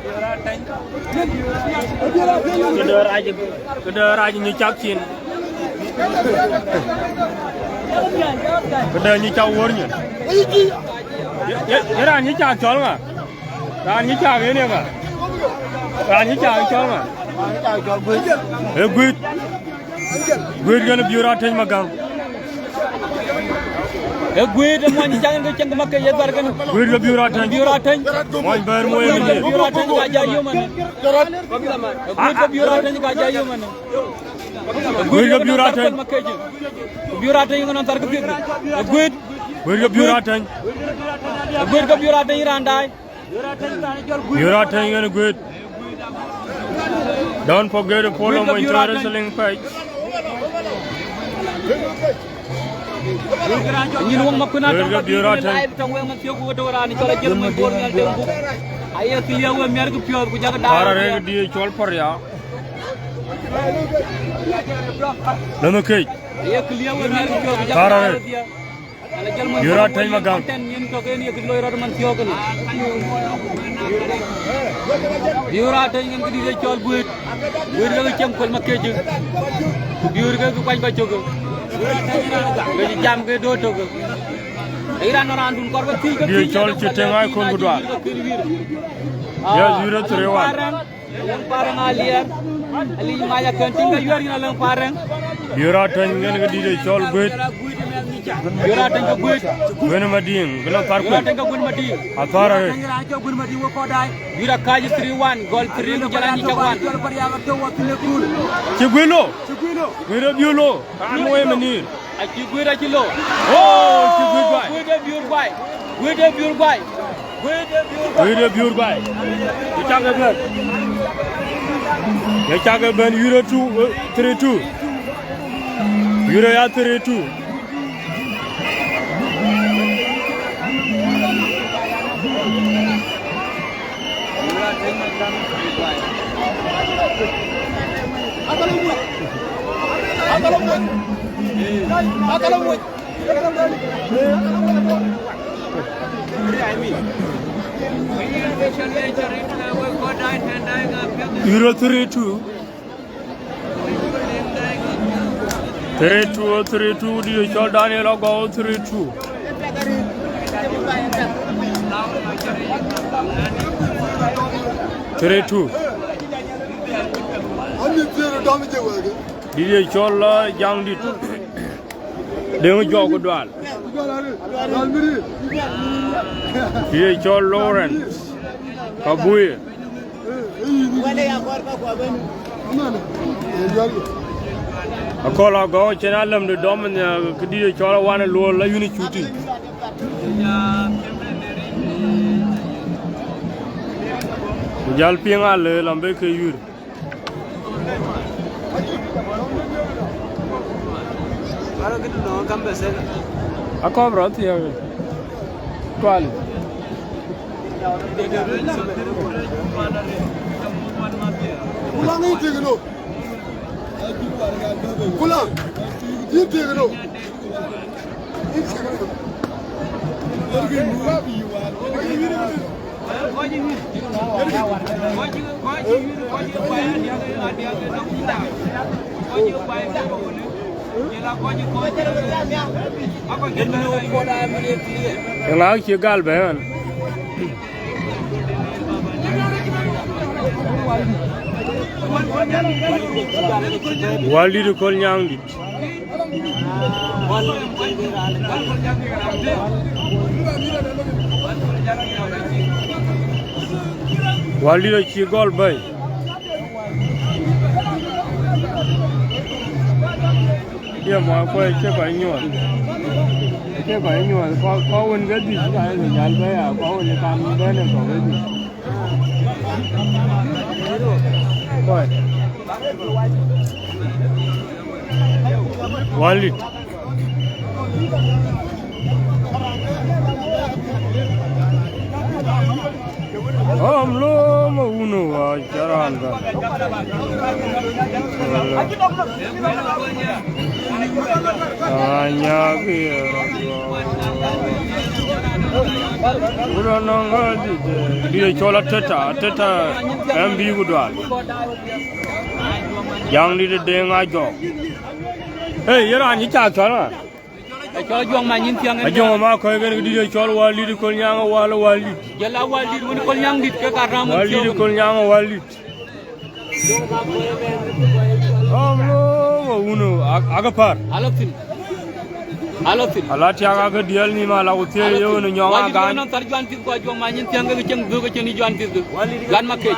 Këdë rac, këdë rac nyi cak cin. Këdë nyi cak wuɔ̈r nyin. Ye, ye, ye raan nyi cak cɔl ŋa? Raan nyi cak yen ye ŋa? Raan nyi cak cɔl ŋa? Ee guic. Guëët kën Biöör Atëny Magaŋ. Ee guëët ë muɔny cäŋ ke cieŋ ke Makëc ye dhar kënë. Guëët ke Biöör Atëny. Biöör Atëny. Muɔny bɛ̈ɛ̈r muɔny ë Biöör. Biöör Atëny ka jai yom ënë. Ee guëët ke Biöör Atëny ka jai yom ënë. Guëët ke Biöör Atëny. Makëc. Biöör Atëny ŋɔn thar ke piɛth. Ee guëët. Guëët ke Biöör Atëny. Ee guëët ke Biöör Atëny raan daai. Biöör Atëny yen guëët. Don't forget to follow my Wrestling page. Nyin wong ma kuna tong ka Biöör Atëny. Live tong weng man tiok ku do rani chola jel mo bor ngal dem bu. Aye clear we mier ku pior ku jaga da. Para rek die chol paria. Lama kec. Aye clear we mier ku pior ku jaga da. Para rek. Biöör Atëny Magaŋ. Biöör Atëny ŋen këdït ë cɔl guëët. Guëët ke cieŋ kuel Makëc. Ku biöör ke kuany kɔc cök. Ke jam ke do tök. Ë raan raan dun kɔr ke thiëc ke thiëc cɔl cï teŋ ai kon ku dual. Yes, zero three one. Alëŋ parëŋ aliɛr, alic mac akën tïŋ ke yuɛɛr yïn alëŋ parëŋ. Biöör Atëny ŋen ke dït ë cɔl guëët. Biöör Atëny ke guëët. Guën Madiŋ, ke lɔ thar Biöör kuën. Atëny ke guën Madiŋ. Athar arëët. Biöör Akac three one, gɔl three ku jɔl anyic cak wan. Cï guëët lo. Guëët ë biöör lo. Raan woi manir. Acï guëët acï lo. Oh, cï guëët guai. Guëët ë biöör guai. Guëët ë biöör guai. Guëët ë biöör guai. Guëët ë biöör guai. Ye cak ë bɛ̈n. Ye cak ë bɛ̈n, yurë two, eh, three two. Yurë ya three two. Euro three two. Three two, three two, dït cɔl Daniel Agogo, three two. Three two. Dït cɔl, uh, Jaŋdït. Deŋ jɔk ku dual. Dït cɔl Lawrence. Kabuye. Akɔl Agɔu cïn alɛm de dɔm, eh, këdït cɔl awan luɔl la yuni cuti. Ku jäl piŋ alë lam be ke yur. Akɔp rɔt thiëëk. Tual. Kulaŋ yïn tëëk ënɔ. Kulaŋ yïn tëëk ënɔ. Ë ŋa cï gal bɛ̈n? Wäldït ë Kol Nyaŋdït. Wäldït acï gɔl bɛ̈i. Ye mɔ̈u kuɔ̈c acie kɔc nyuɔɔth. Acie kɔc nyuɔɔth. Kɔc, kɔc wën ke dhïc ka ye ke jäl bɛ̈i ya, kɔc wën ye kam bɛ̈n ë kɔc ke dhïc. Kɔc. Wäldït. Ɣɔm lom ë wun ë wäc cä raan bɛ̈n. Anyaak ye rɔt. Wun anɔŋ ɣööt dït, dït ë cɔl Ateta, Ateta ɛm bï ku dual. Jaŋdït ë Deŋ Ajɔk. Hey, ye raan cï cak cɔl ŋa? Ë cɔl Ajuɔŋ ma nyin thiäŋ en. Ajuɔŋ ma kɔc kën ke dït ë cɔl Wäldït Kol Nyaŋ, Wäl, Wäldït. Jɔl a Wäldït wën Kol Nyaŋdït ke ka ram wën Wäldït thiɔ̈k. Kol Nyaŋ, Wäldït. Ɣɔm lom. Wun, a- akë pär. Ala thïn. Ala thïn. Ala tiak akë diɛl nïm ala ku thiëëc ye wun nyɔŋ agan. Wajï nɔn thar juan thith ku ajuɔŋ ma nyin thiäŋ ke cieŋ dhuk ke cieŋ juan thith. Juan ma kec.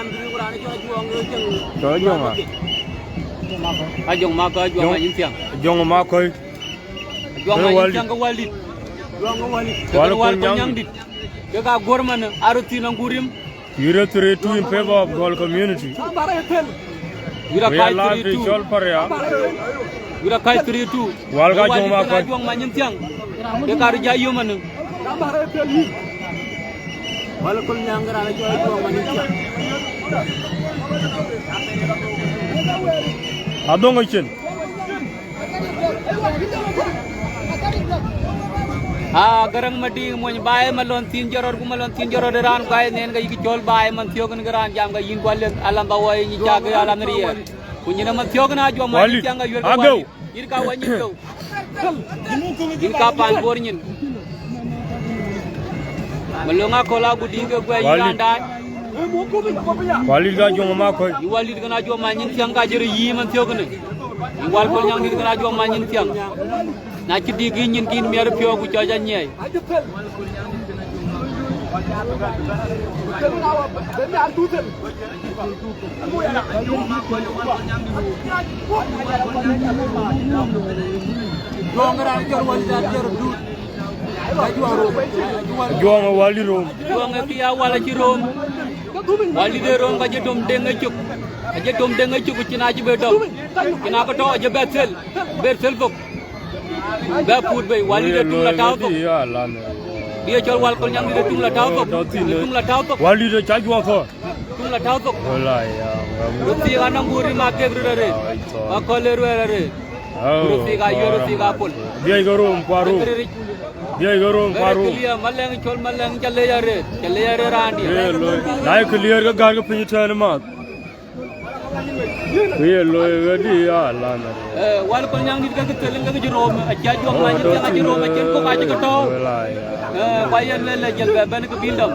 Cɔ juɔŋ a. Ajuɔŋ ma kɔc ajuɔŋ ma nyin thiäŋ. Juɔŋ ma kɔc. Ajuɔŋ ma nyin thiäŋ ke waldit. Wal wal ko nyaŋ dit. Ke ka guɔr man arut thïn aŋgurim. Yïrë three two in favor of Gol community. Yïrë kai three two. Cɔl Paria. Yïrë kai three two. Wal ka juɔŋ ma kɔc. Juɔŋ ma nyin thiäŋ. Ke kar ja yom anï. Wal kul nyaŋ ke raan juɔŋ ma nyin thiäŋ. Adhoŋ acin. Aa, Garaŋ Madiŋ mony baai malɔn thïn jɔt rɔt, ku malɔn thïn jɔt rɔt ë raan guai nen, ke yïk cɔl baai man thiɔ̈k, ke raan jam ke yïn gual leth, alan ba wɔ ye nyic cak, alan riɛɛr. Ku nyin ë man thiɔ̈k na juɔm wali thiäŋ ka yuɛr ke ageu wali. Yïn ka wä nyin geu. Yïn ka pan bor nyin. Malöŋ akɔl agut yïn ke guɛc yïn raan daai. Wali ka juɔm ma kɔc. Yï wali kën ajuɔm ma nyin thiäŋ ka jër yï man thiɔ̈k kënë. Yï wal kɔl nyaŋ dït kën ajuɔm ma nyin thiäŋ. Na cï dïk yï nyin kïn miɛt piɔ̈u ku cɔc anyiɛɛi. Juɔŋ ë wali rom. Juɔŋ ë kï ya wal acï rom. Wali de rom ka jë dom deŋ ë cök. Ajë dom deŋ ë cök cïn acï be dɔm. Cïn akë tɔ̈ ajë bɛ thel. Ber thel thok. Bɛ pur bei, wali de tum la tau thok. Dia cɔl wal kɔl nyaŋ di de tum la tau thok. Di de tum la tau thok. Wali de ca juɔk thok. Tum la tau thok. Wala ya. Röt thiik anɔŋ guur rim akek röt arëët. Akɔl ë ruɛɛr arëët. Röt thiik ayuɛɛr, röt thiik apol. Dia ke rom kua rom. Dia ke rom kua rom. Clear, malɛŋ cɔl malɛŋ ca lec arëët. Ca lec arëët raan dia. Na ye clear ke gär ke piny tɛ̈n math. Ku ye looi ɣöt ya lan. Eh, wal kɔl nyaŋ dït ke ke thel ke ke cï rom, aca juɔk ma nyin thiäŋ acï rom, acïn kok acï ke tɔ̈u. Eh, ku ayen lël lë jël bɛ bɛ̈n ke bïn dɔm.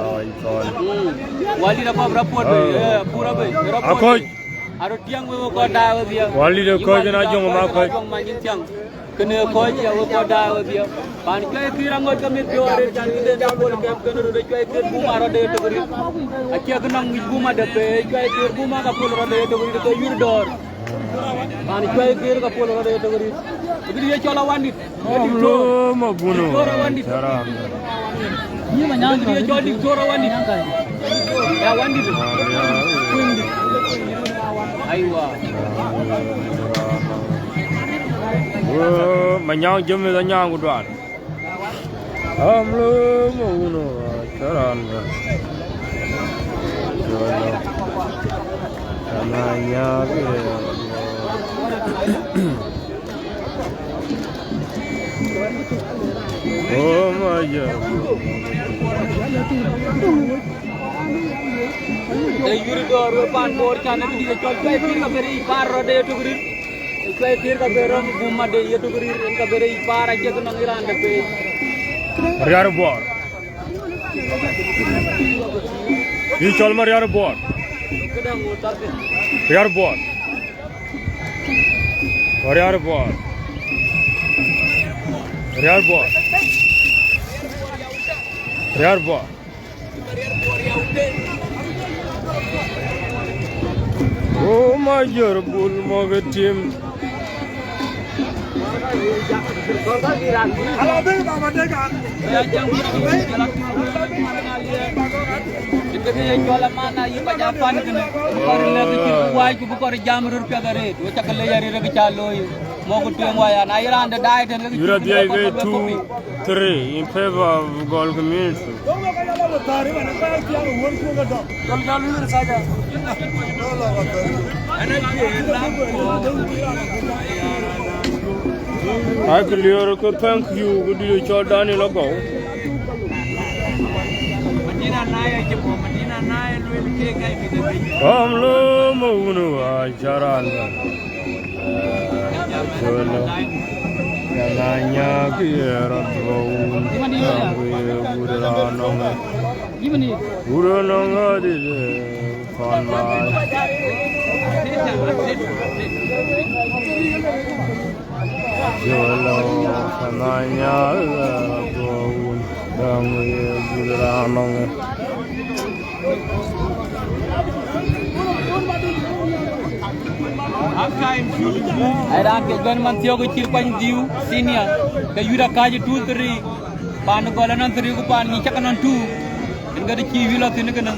Mm. Wal dït akɔp rapot bei, eh, pur abei, rapot bei. Akɔc. Aröt tiɛŋ wek kɔc daai wedhie. Wal dït akɔc en ajuɔŋ ma kɔc. Ajuɔŋ ma nyin thiäŋ. Kënë kɔc ya wek kɔc daai wedhie. Pan cuai kïr aŋɔc ke mïth piɔ̈u arëët, can kï den da pol kɛm kënë röt, cuai kïr buma rɔt de tök rït. Acie kë nɔŋ ŋic buma de pei, cuai kïr buma ka pol rɔt de tök rït, ke yur dɔɔr. Pan cuai kïr ka pol rɔt de tök rït. Bï ye cɔl awandit. Lo ma buno. Diktor awandit. Charam. Yï ma nyaŋ. Ye cɔl diktor awandit. Ya wandit. Aywa. Wo, ma nyaŋ jëm da nyaŋ ku duan. Am lo ma wuno, charan. Jono. Ana nyaŋ. Oh my God. Ee yuri dɔɔr we pan Bor can bï dït cɔl cuai pïïr ka bërë yic paar rɔt de tök rït. Ee cuai pïïr ka bërë rɔt bum mat de ye tök rït, en ka bërë yic paar aciëk nɔŋ ë raan de pei. Riar Bor. Yï cɔl ma Riar Bor. Këdäŋ ŋö thar thïn. Riar Bor. Riar Bor. Riar Bor. Riar Bor. Oh my God, bul mɔ̈k ë tim. Ala bï baba de kan. Kë ye cɔl aman ayï kɔc apan kënë, bï kɔc lɛ̈k cït bï wac ku bï kɔc jam röt piɛth arëët, we cakë lec arëët ke ca looi, mɔ̈k tueŋ waya, na ye raan de daai tën ke cït bï kɔc bï two three in favor of Gol community. Ai, clear, ku thank you, ku dït cɔl Daniel Agou. Am lo ma wun wa charan. Colo. Yana nya ki era dwon. Gure ranong. Gure nong adi de. Kɔn baai. Jolo kananya gowun dang ye gudranong. Ai raan ke gën man thiɔ̈k cï kuany dhiu senior ke yuda kaji two three. Pan gɔl anɔn three ku pan nyi cak anɔn two. En gade cï wiel athïn kënë.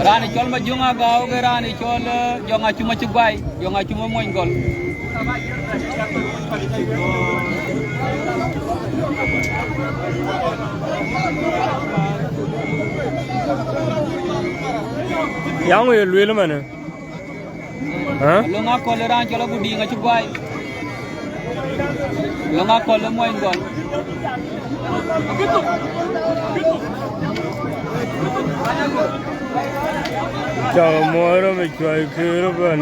Raan cɔl Majöŋ Agau ke raan cɔl, eh, Jɔŋ Acuma cï guai, Jɔŋ Acuma mony gɔl. Yaŋ ye lueel manë. Hä? Löŋ akɔl ë raan cɔl Agudiŋ acï guai. Löŋ akɔl ë muɔny gɔl. Cak muɔɔr rɔm ë cuai kër ëbɛ̈n.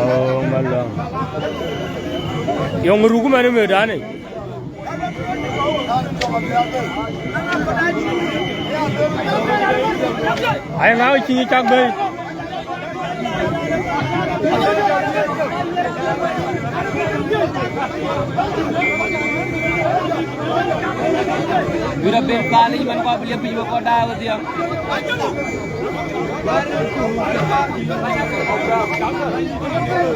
Ao, malam. Yɔŋ ruk man ë mëëdan ë. Ai ŋa cï nyi cak bei. Bï rɔt ben pal yic man, kua bï liep piny wek kɔn daai wedhie.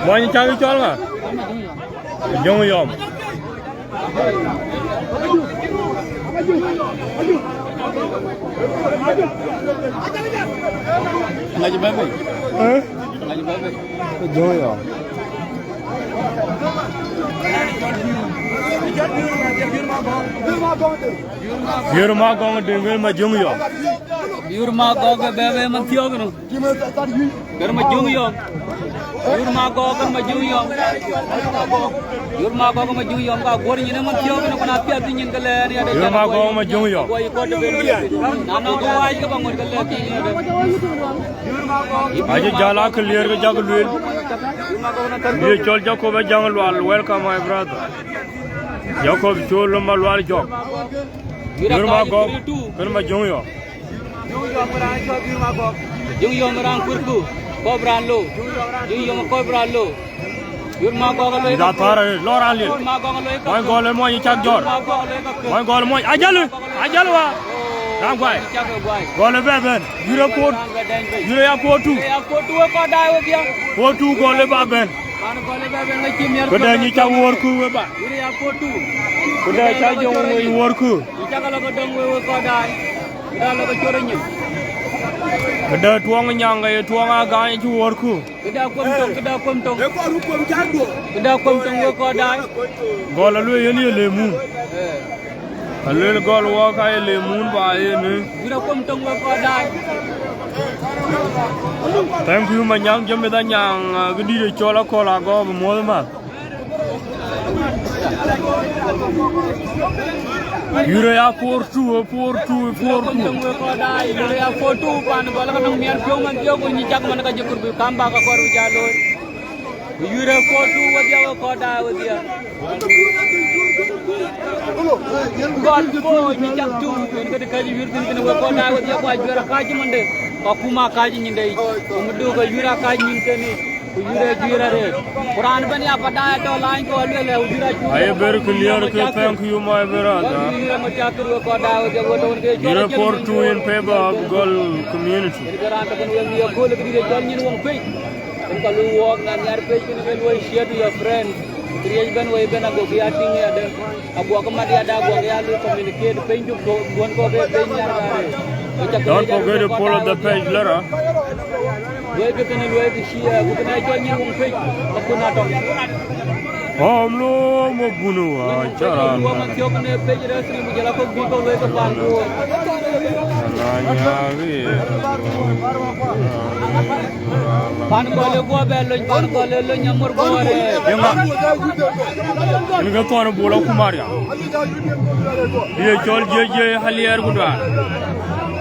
Mɔny cak cɔl ŋa? Jöŋ yɔm. Ŋac bɛ̈ bei. Eh? Ŋac bɛ̈ bei. Jɔŋ yɔm. Yur ma gɔŋ ding ma jɔŋ yɔm. Yur ma gɔŋ ke bɛ̈ bei man thiɔ̈k nu. Kër ma juŋ yɔm. Yur ma gɔɔk kër ma juŋ yɔm. Yur ma gɔɔk ma juŋ yɔm ka guɔr nyin ë man thiɔ̈k në kun apiath nyin ke lɛɛr ya de. Yur ma gɔɔk ma juŋ yɔm. Guɔy kɔt de ben. Na nɔŋ ke wac ke ba ŋot ke lɛɛr piny ya de. Aji jal a clear ke jak luel. Ye cɔl Jacob Ajaŋ Lual, welcome my brother. Jacob Col ma Lual Jɔk. Yur ma gɔɔk kër ma juŋ yɔm. Juŋ yɔm raan cɔl Biur Magɔk. Juŋ yɔm raan kuërku, kɔp raan lo. Juŋ yɔm kɔp raan lo. Biur Magɔk lo. Ida thar lo raan liel. Biur Magɔk lo. Moin gol moin cak jor. Biur Magɔk lo. Moin gol moin ajal. Ajal wa. Raan guai. Cak guai. Gol be ben. Yure pot. Yure ya pot tu. Ya pot tu ko dai wo bia. Pot tu gol ba ben. An gol ba ben ngi chim yar. Ko dai ni cak wor ku we ba. Yure ya pot tu. Ko dai cak jong wo wor ku. Cak lo ko dong we we ko dai. Këda lɔ ke cor nyin. Këda tuɔŋ nyaŋ ke ye tuɔŋ agany cï wuɔ̈rku. Këda kuɔm töŋ, këda kuɔm töŋ. Ee kɔɔr kuɔm cär duɔ̈k. Këda kuɔm töŋ wek kɔɔr daai. Gɔl alueel yen ye lemun. Ee. Alueel gɔl wɔ ka ye lemun ba yen ë. Këda kuɔm töŋ wek kɔɔr daai. Thank you, Manyaŋ, jɔ meth Anyaŋ, ah, këdït ë cɔl akɔl agɔɔk bï muɔ̈th math. Yure ya four two, four two, four two. Yure ya four two, pan gɔl ka nɔŋ miɛt piɔ̈u man thiɔ̈k, ku nyi cak man ka jëkur bï kam bak akɔr bï ja looi. Yure four two, wedhia we kɔɔr daai wedhia. Gɔl four, nyi cak two, en ke të kac yur thïn kënë we kɔɔr daai wedhia, ku ajuɛɛr akac mande, ku akuma akac nyinde. Ku mëdu ke yur akac nyin kënë. Ku yur ë juiir arëët. Ku raan ëbɛ̈n ya pa daai atɔ̈ lany ku aluel ë yur acu. Aye very clear ke, thank you, my brother. Yur ë ŋö cak kë ruëë kɔɔr daai wek ke wot wën ke cɔl. Yur ë four two in favor of Gol community. Yen ke raan tɔ̈ kën wek ye kööl kë dït ë cɔl nyin wëŋ pec. Yen ka lui wɔɔk na nhiar pec kën ke luɔi share to your friend. Kë riëëc ëbɛ̈n wei ëbɛ̈n agokï ya tïŋ ya dë. Aguɔkï mat yadë, aguɔkï ya lui communicate piny cuk thok, duɔ̈n kɔ̈k ke piny nhiar karë. Don't forget to follow the page, Lara. Luɔikï kënë, luɔikï share, ku kënë acɔl nyin wëŋ pec, ka kun atɔ̈. Hom lo mo bunu wa, cara. Luɔk man thiɔ̈k në pec rɛ̈ɛ̈r thïn, ku jɔl akɔ̈k bï kɔ̈k luɔikï pan ku. Ana nyaari. Pan gɔl ë guɔ bɛ lony, pan gɔl ë lony amor guɔ rɛ̈ɛ̈r. Yeŋa. Yen ke thɔn bol akumar ya. Ye cɔl J J Halier ku duar.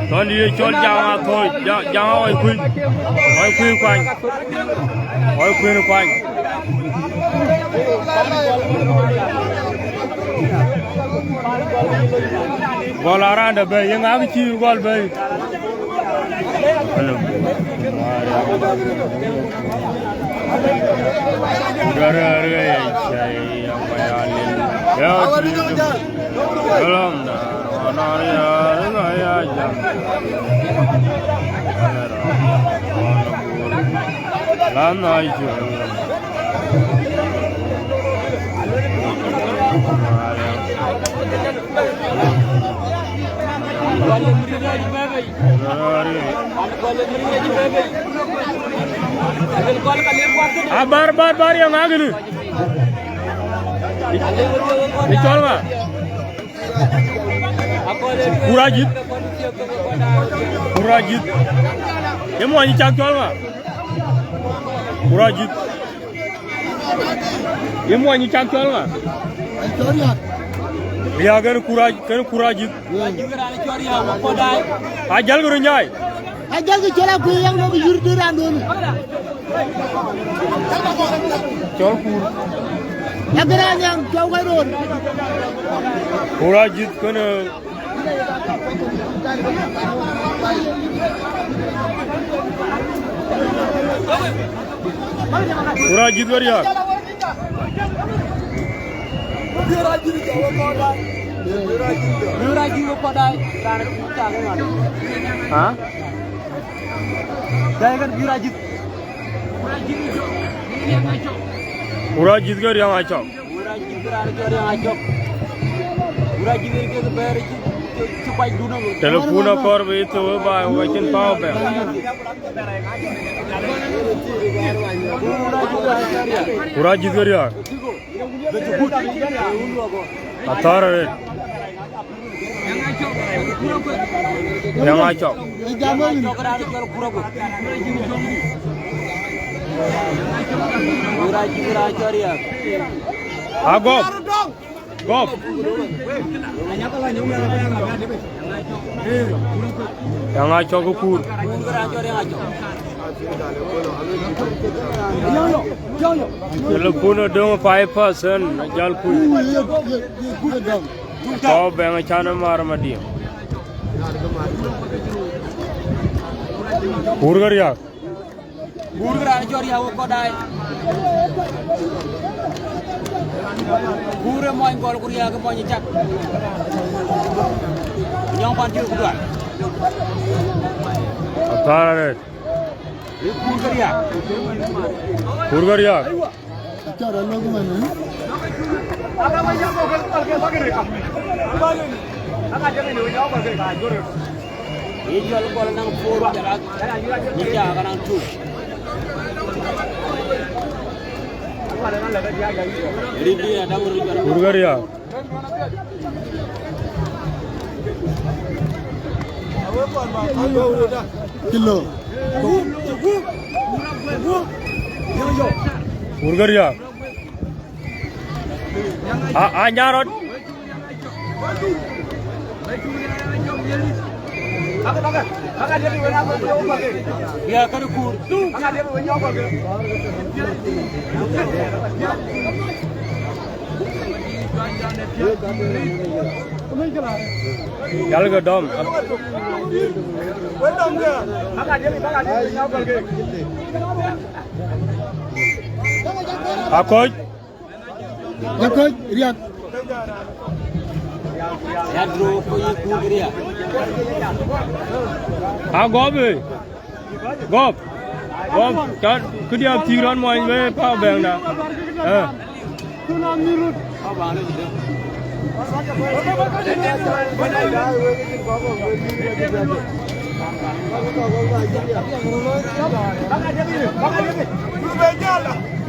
Thɔn ye cɔl Jaŋ Athoi, Ja-, Jaŋ Awai Kuny. Awai Kuny kuany. Awai Kuny kuany. Gɔl aranda bɛ̈i, ye ŋa kë cï gɔl bɛ̈i? Abar, bar, bar, ya ŋa kënë? Ë cɔl ŋa? Kurajit. Kurajit. Ye muɔny cak cɔl ŋa? Kurajit. Ye muɔny cak cɔl ŋa? Riak kën Kuraj, kën Kurajit. Ajal kë röt nyaai. Ajal kë cɔl akuëë yaŋ nɔm yïr dï raan duɔ̈n. Cɔl Kur. Yak raan yaŋ cɔl ka röt. Kurajit kën, eh, Kurajit wär yak. Ha? Dai kan Kurajit. Kurajit ke riaŋ acɔk. Kurajit ke riaŋ acɔk. Kurajit ke bɛ̈ɛ̈r cï, cï, cï kuac dun. Telepun akɔɔr bï thou ba wecin power bank. Kurajit ke riaŋ. Athɔ̈r arëët. Riaŋ acɔk. Agɔp. Gɔp. Riaŋ acɔk ë Kur. Telepun adöŋ five percent ajal kuc. Power bank can mar madiŋ. Kur ke riak. Kur ke raan cɔl riak wek kɔc daai. Kur ë mɔny gɔl ku riak ë mɔny cak. Nyɔŋ pan cï ku duar. Athɔ̈r arëët. Ë Kur ke riak. Kur ke riak. Cɔl rɔt lok man, eh? Ye jɔl gɔl naŋ four, jɔl a, ni ca ka naŋ two. Ribia dam ru jɔl. Kur ke riak. Kilo. Kur ke riak. A, a nyarɔt. Ya kan Kur. Yal ke dɔm. Akoc. Akoc, riak. Riak dro ko yi Kur riak. Agɔp, eh. Gɔp. Gɔp. Can këdiɛ̈ thïï rɔt muɔny bï power bank da. Eh.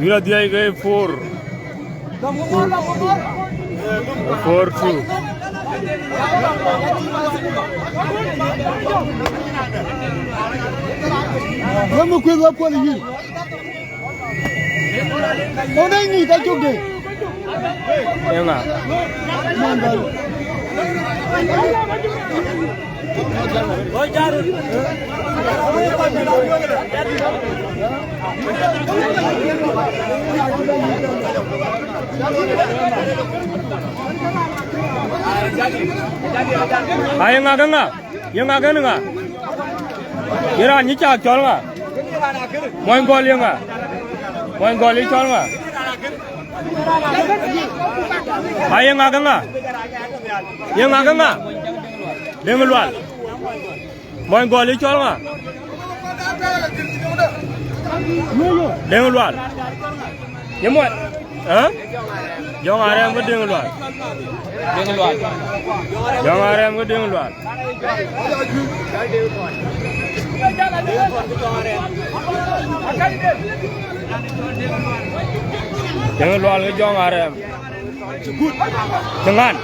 Yura dhiac ke four. Four two. Wek mi kueth wek puɔl yïn. Wek dee nyuc acuk de. Eŋa? Man bal. Aye ŋa ke ŋa? Ye ŋa ke ŋa? Ye raan yï cak cɔl ŋa? Mony Gɔl ye ŋa? Mony Gɔl yï cɔl ŋa? Aye ŋa ke ŋa? Ye ŋa ke ŋa? Deŋ Lual. Mony Gɔl yï cɔl ŋa? Deŋ Lual. Ye mony, ë? Jɔŋ Arɛm ke Deŋ Lual. Deŋ Lual. Jɔŋ Arɛm ke Deŋ Lual. Deŋ Lual ke Jɔŋ Arɛm. Cï ŋan.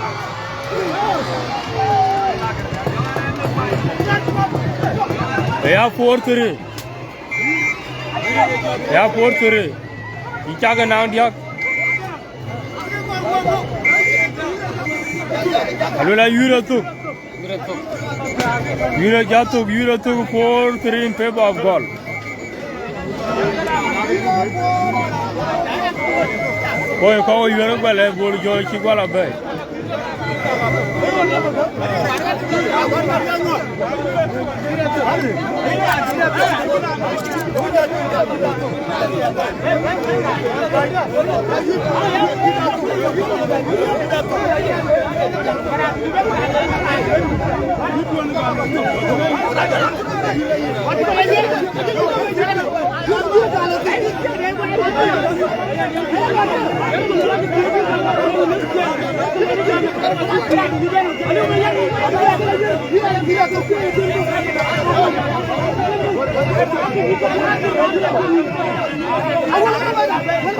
Aya four three. Aya four three. Yï cak ë naŋ diäk. Aluel ayuur athök. Yïn ë jɔ thök, yïn ë thök, four three in favor of Gɔl. Kɔc kɔ̈k ë yuɛ̈r ë guɛl ë Bol Jɔɔc cï guɛl abɛ̈i.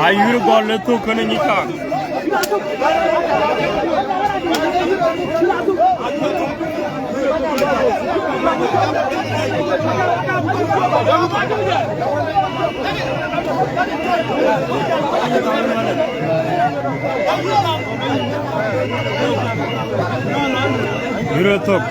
Ayuur Gɔl ë thök kënë nyic kaak. Yïr ë thök.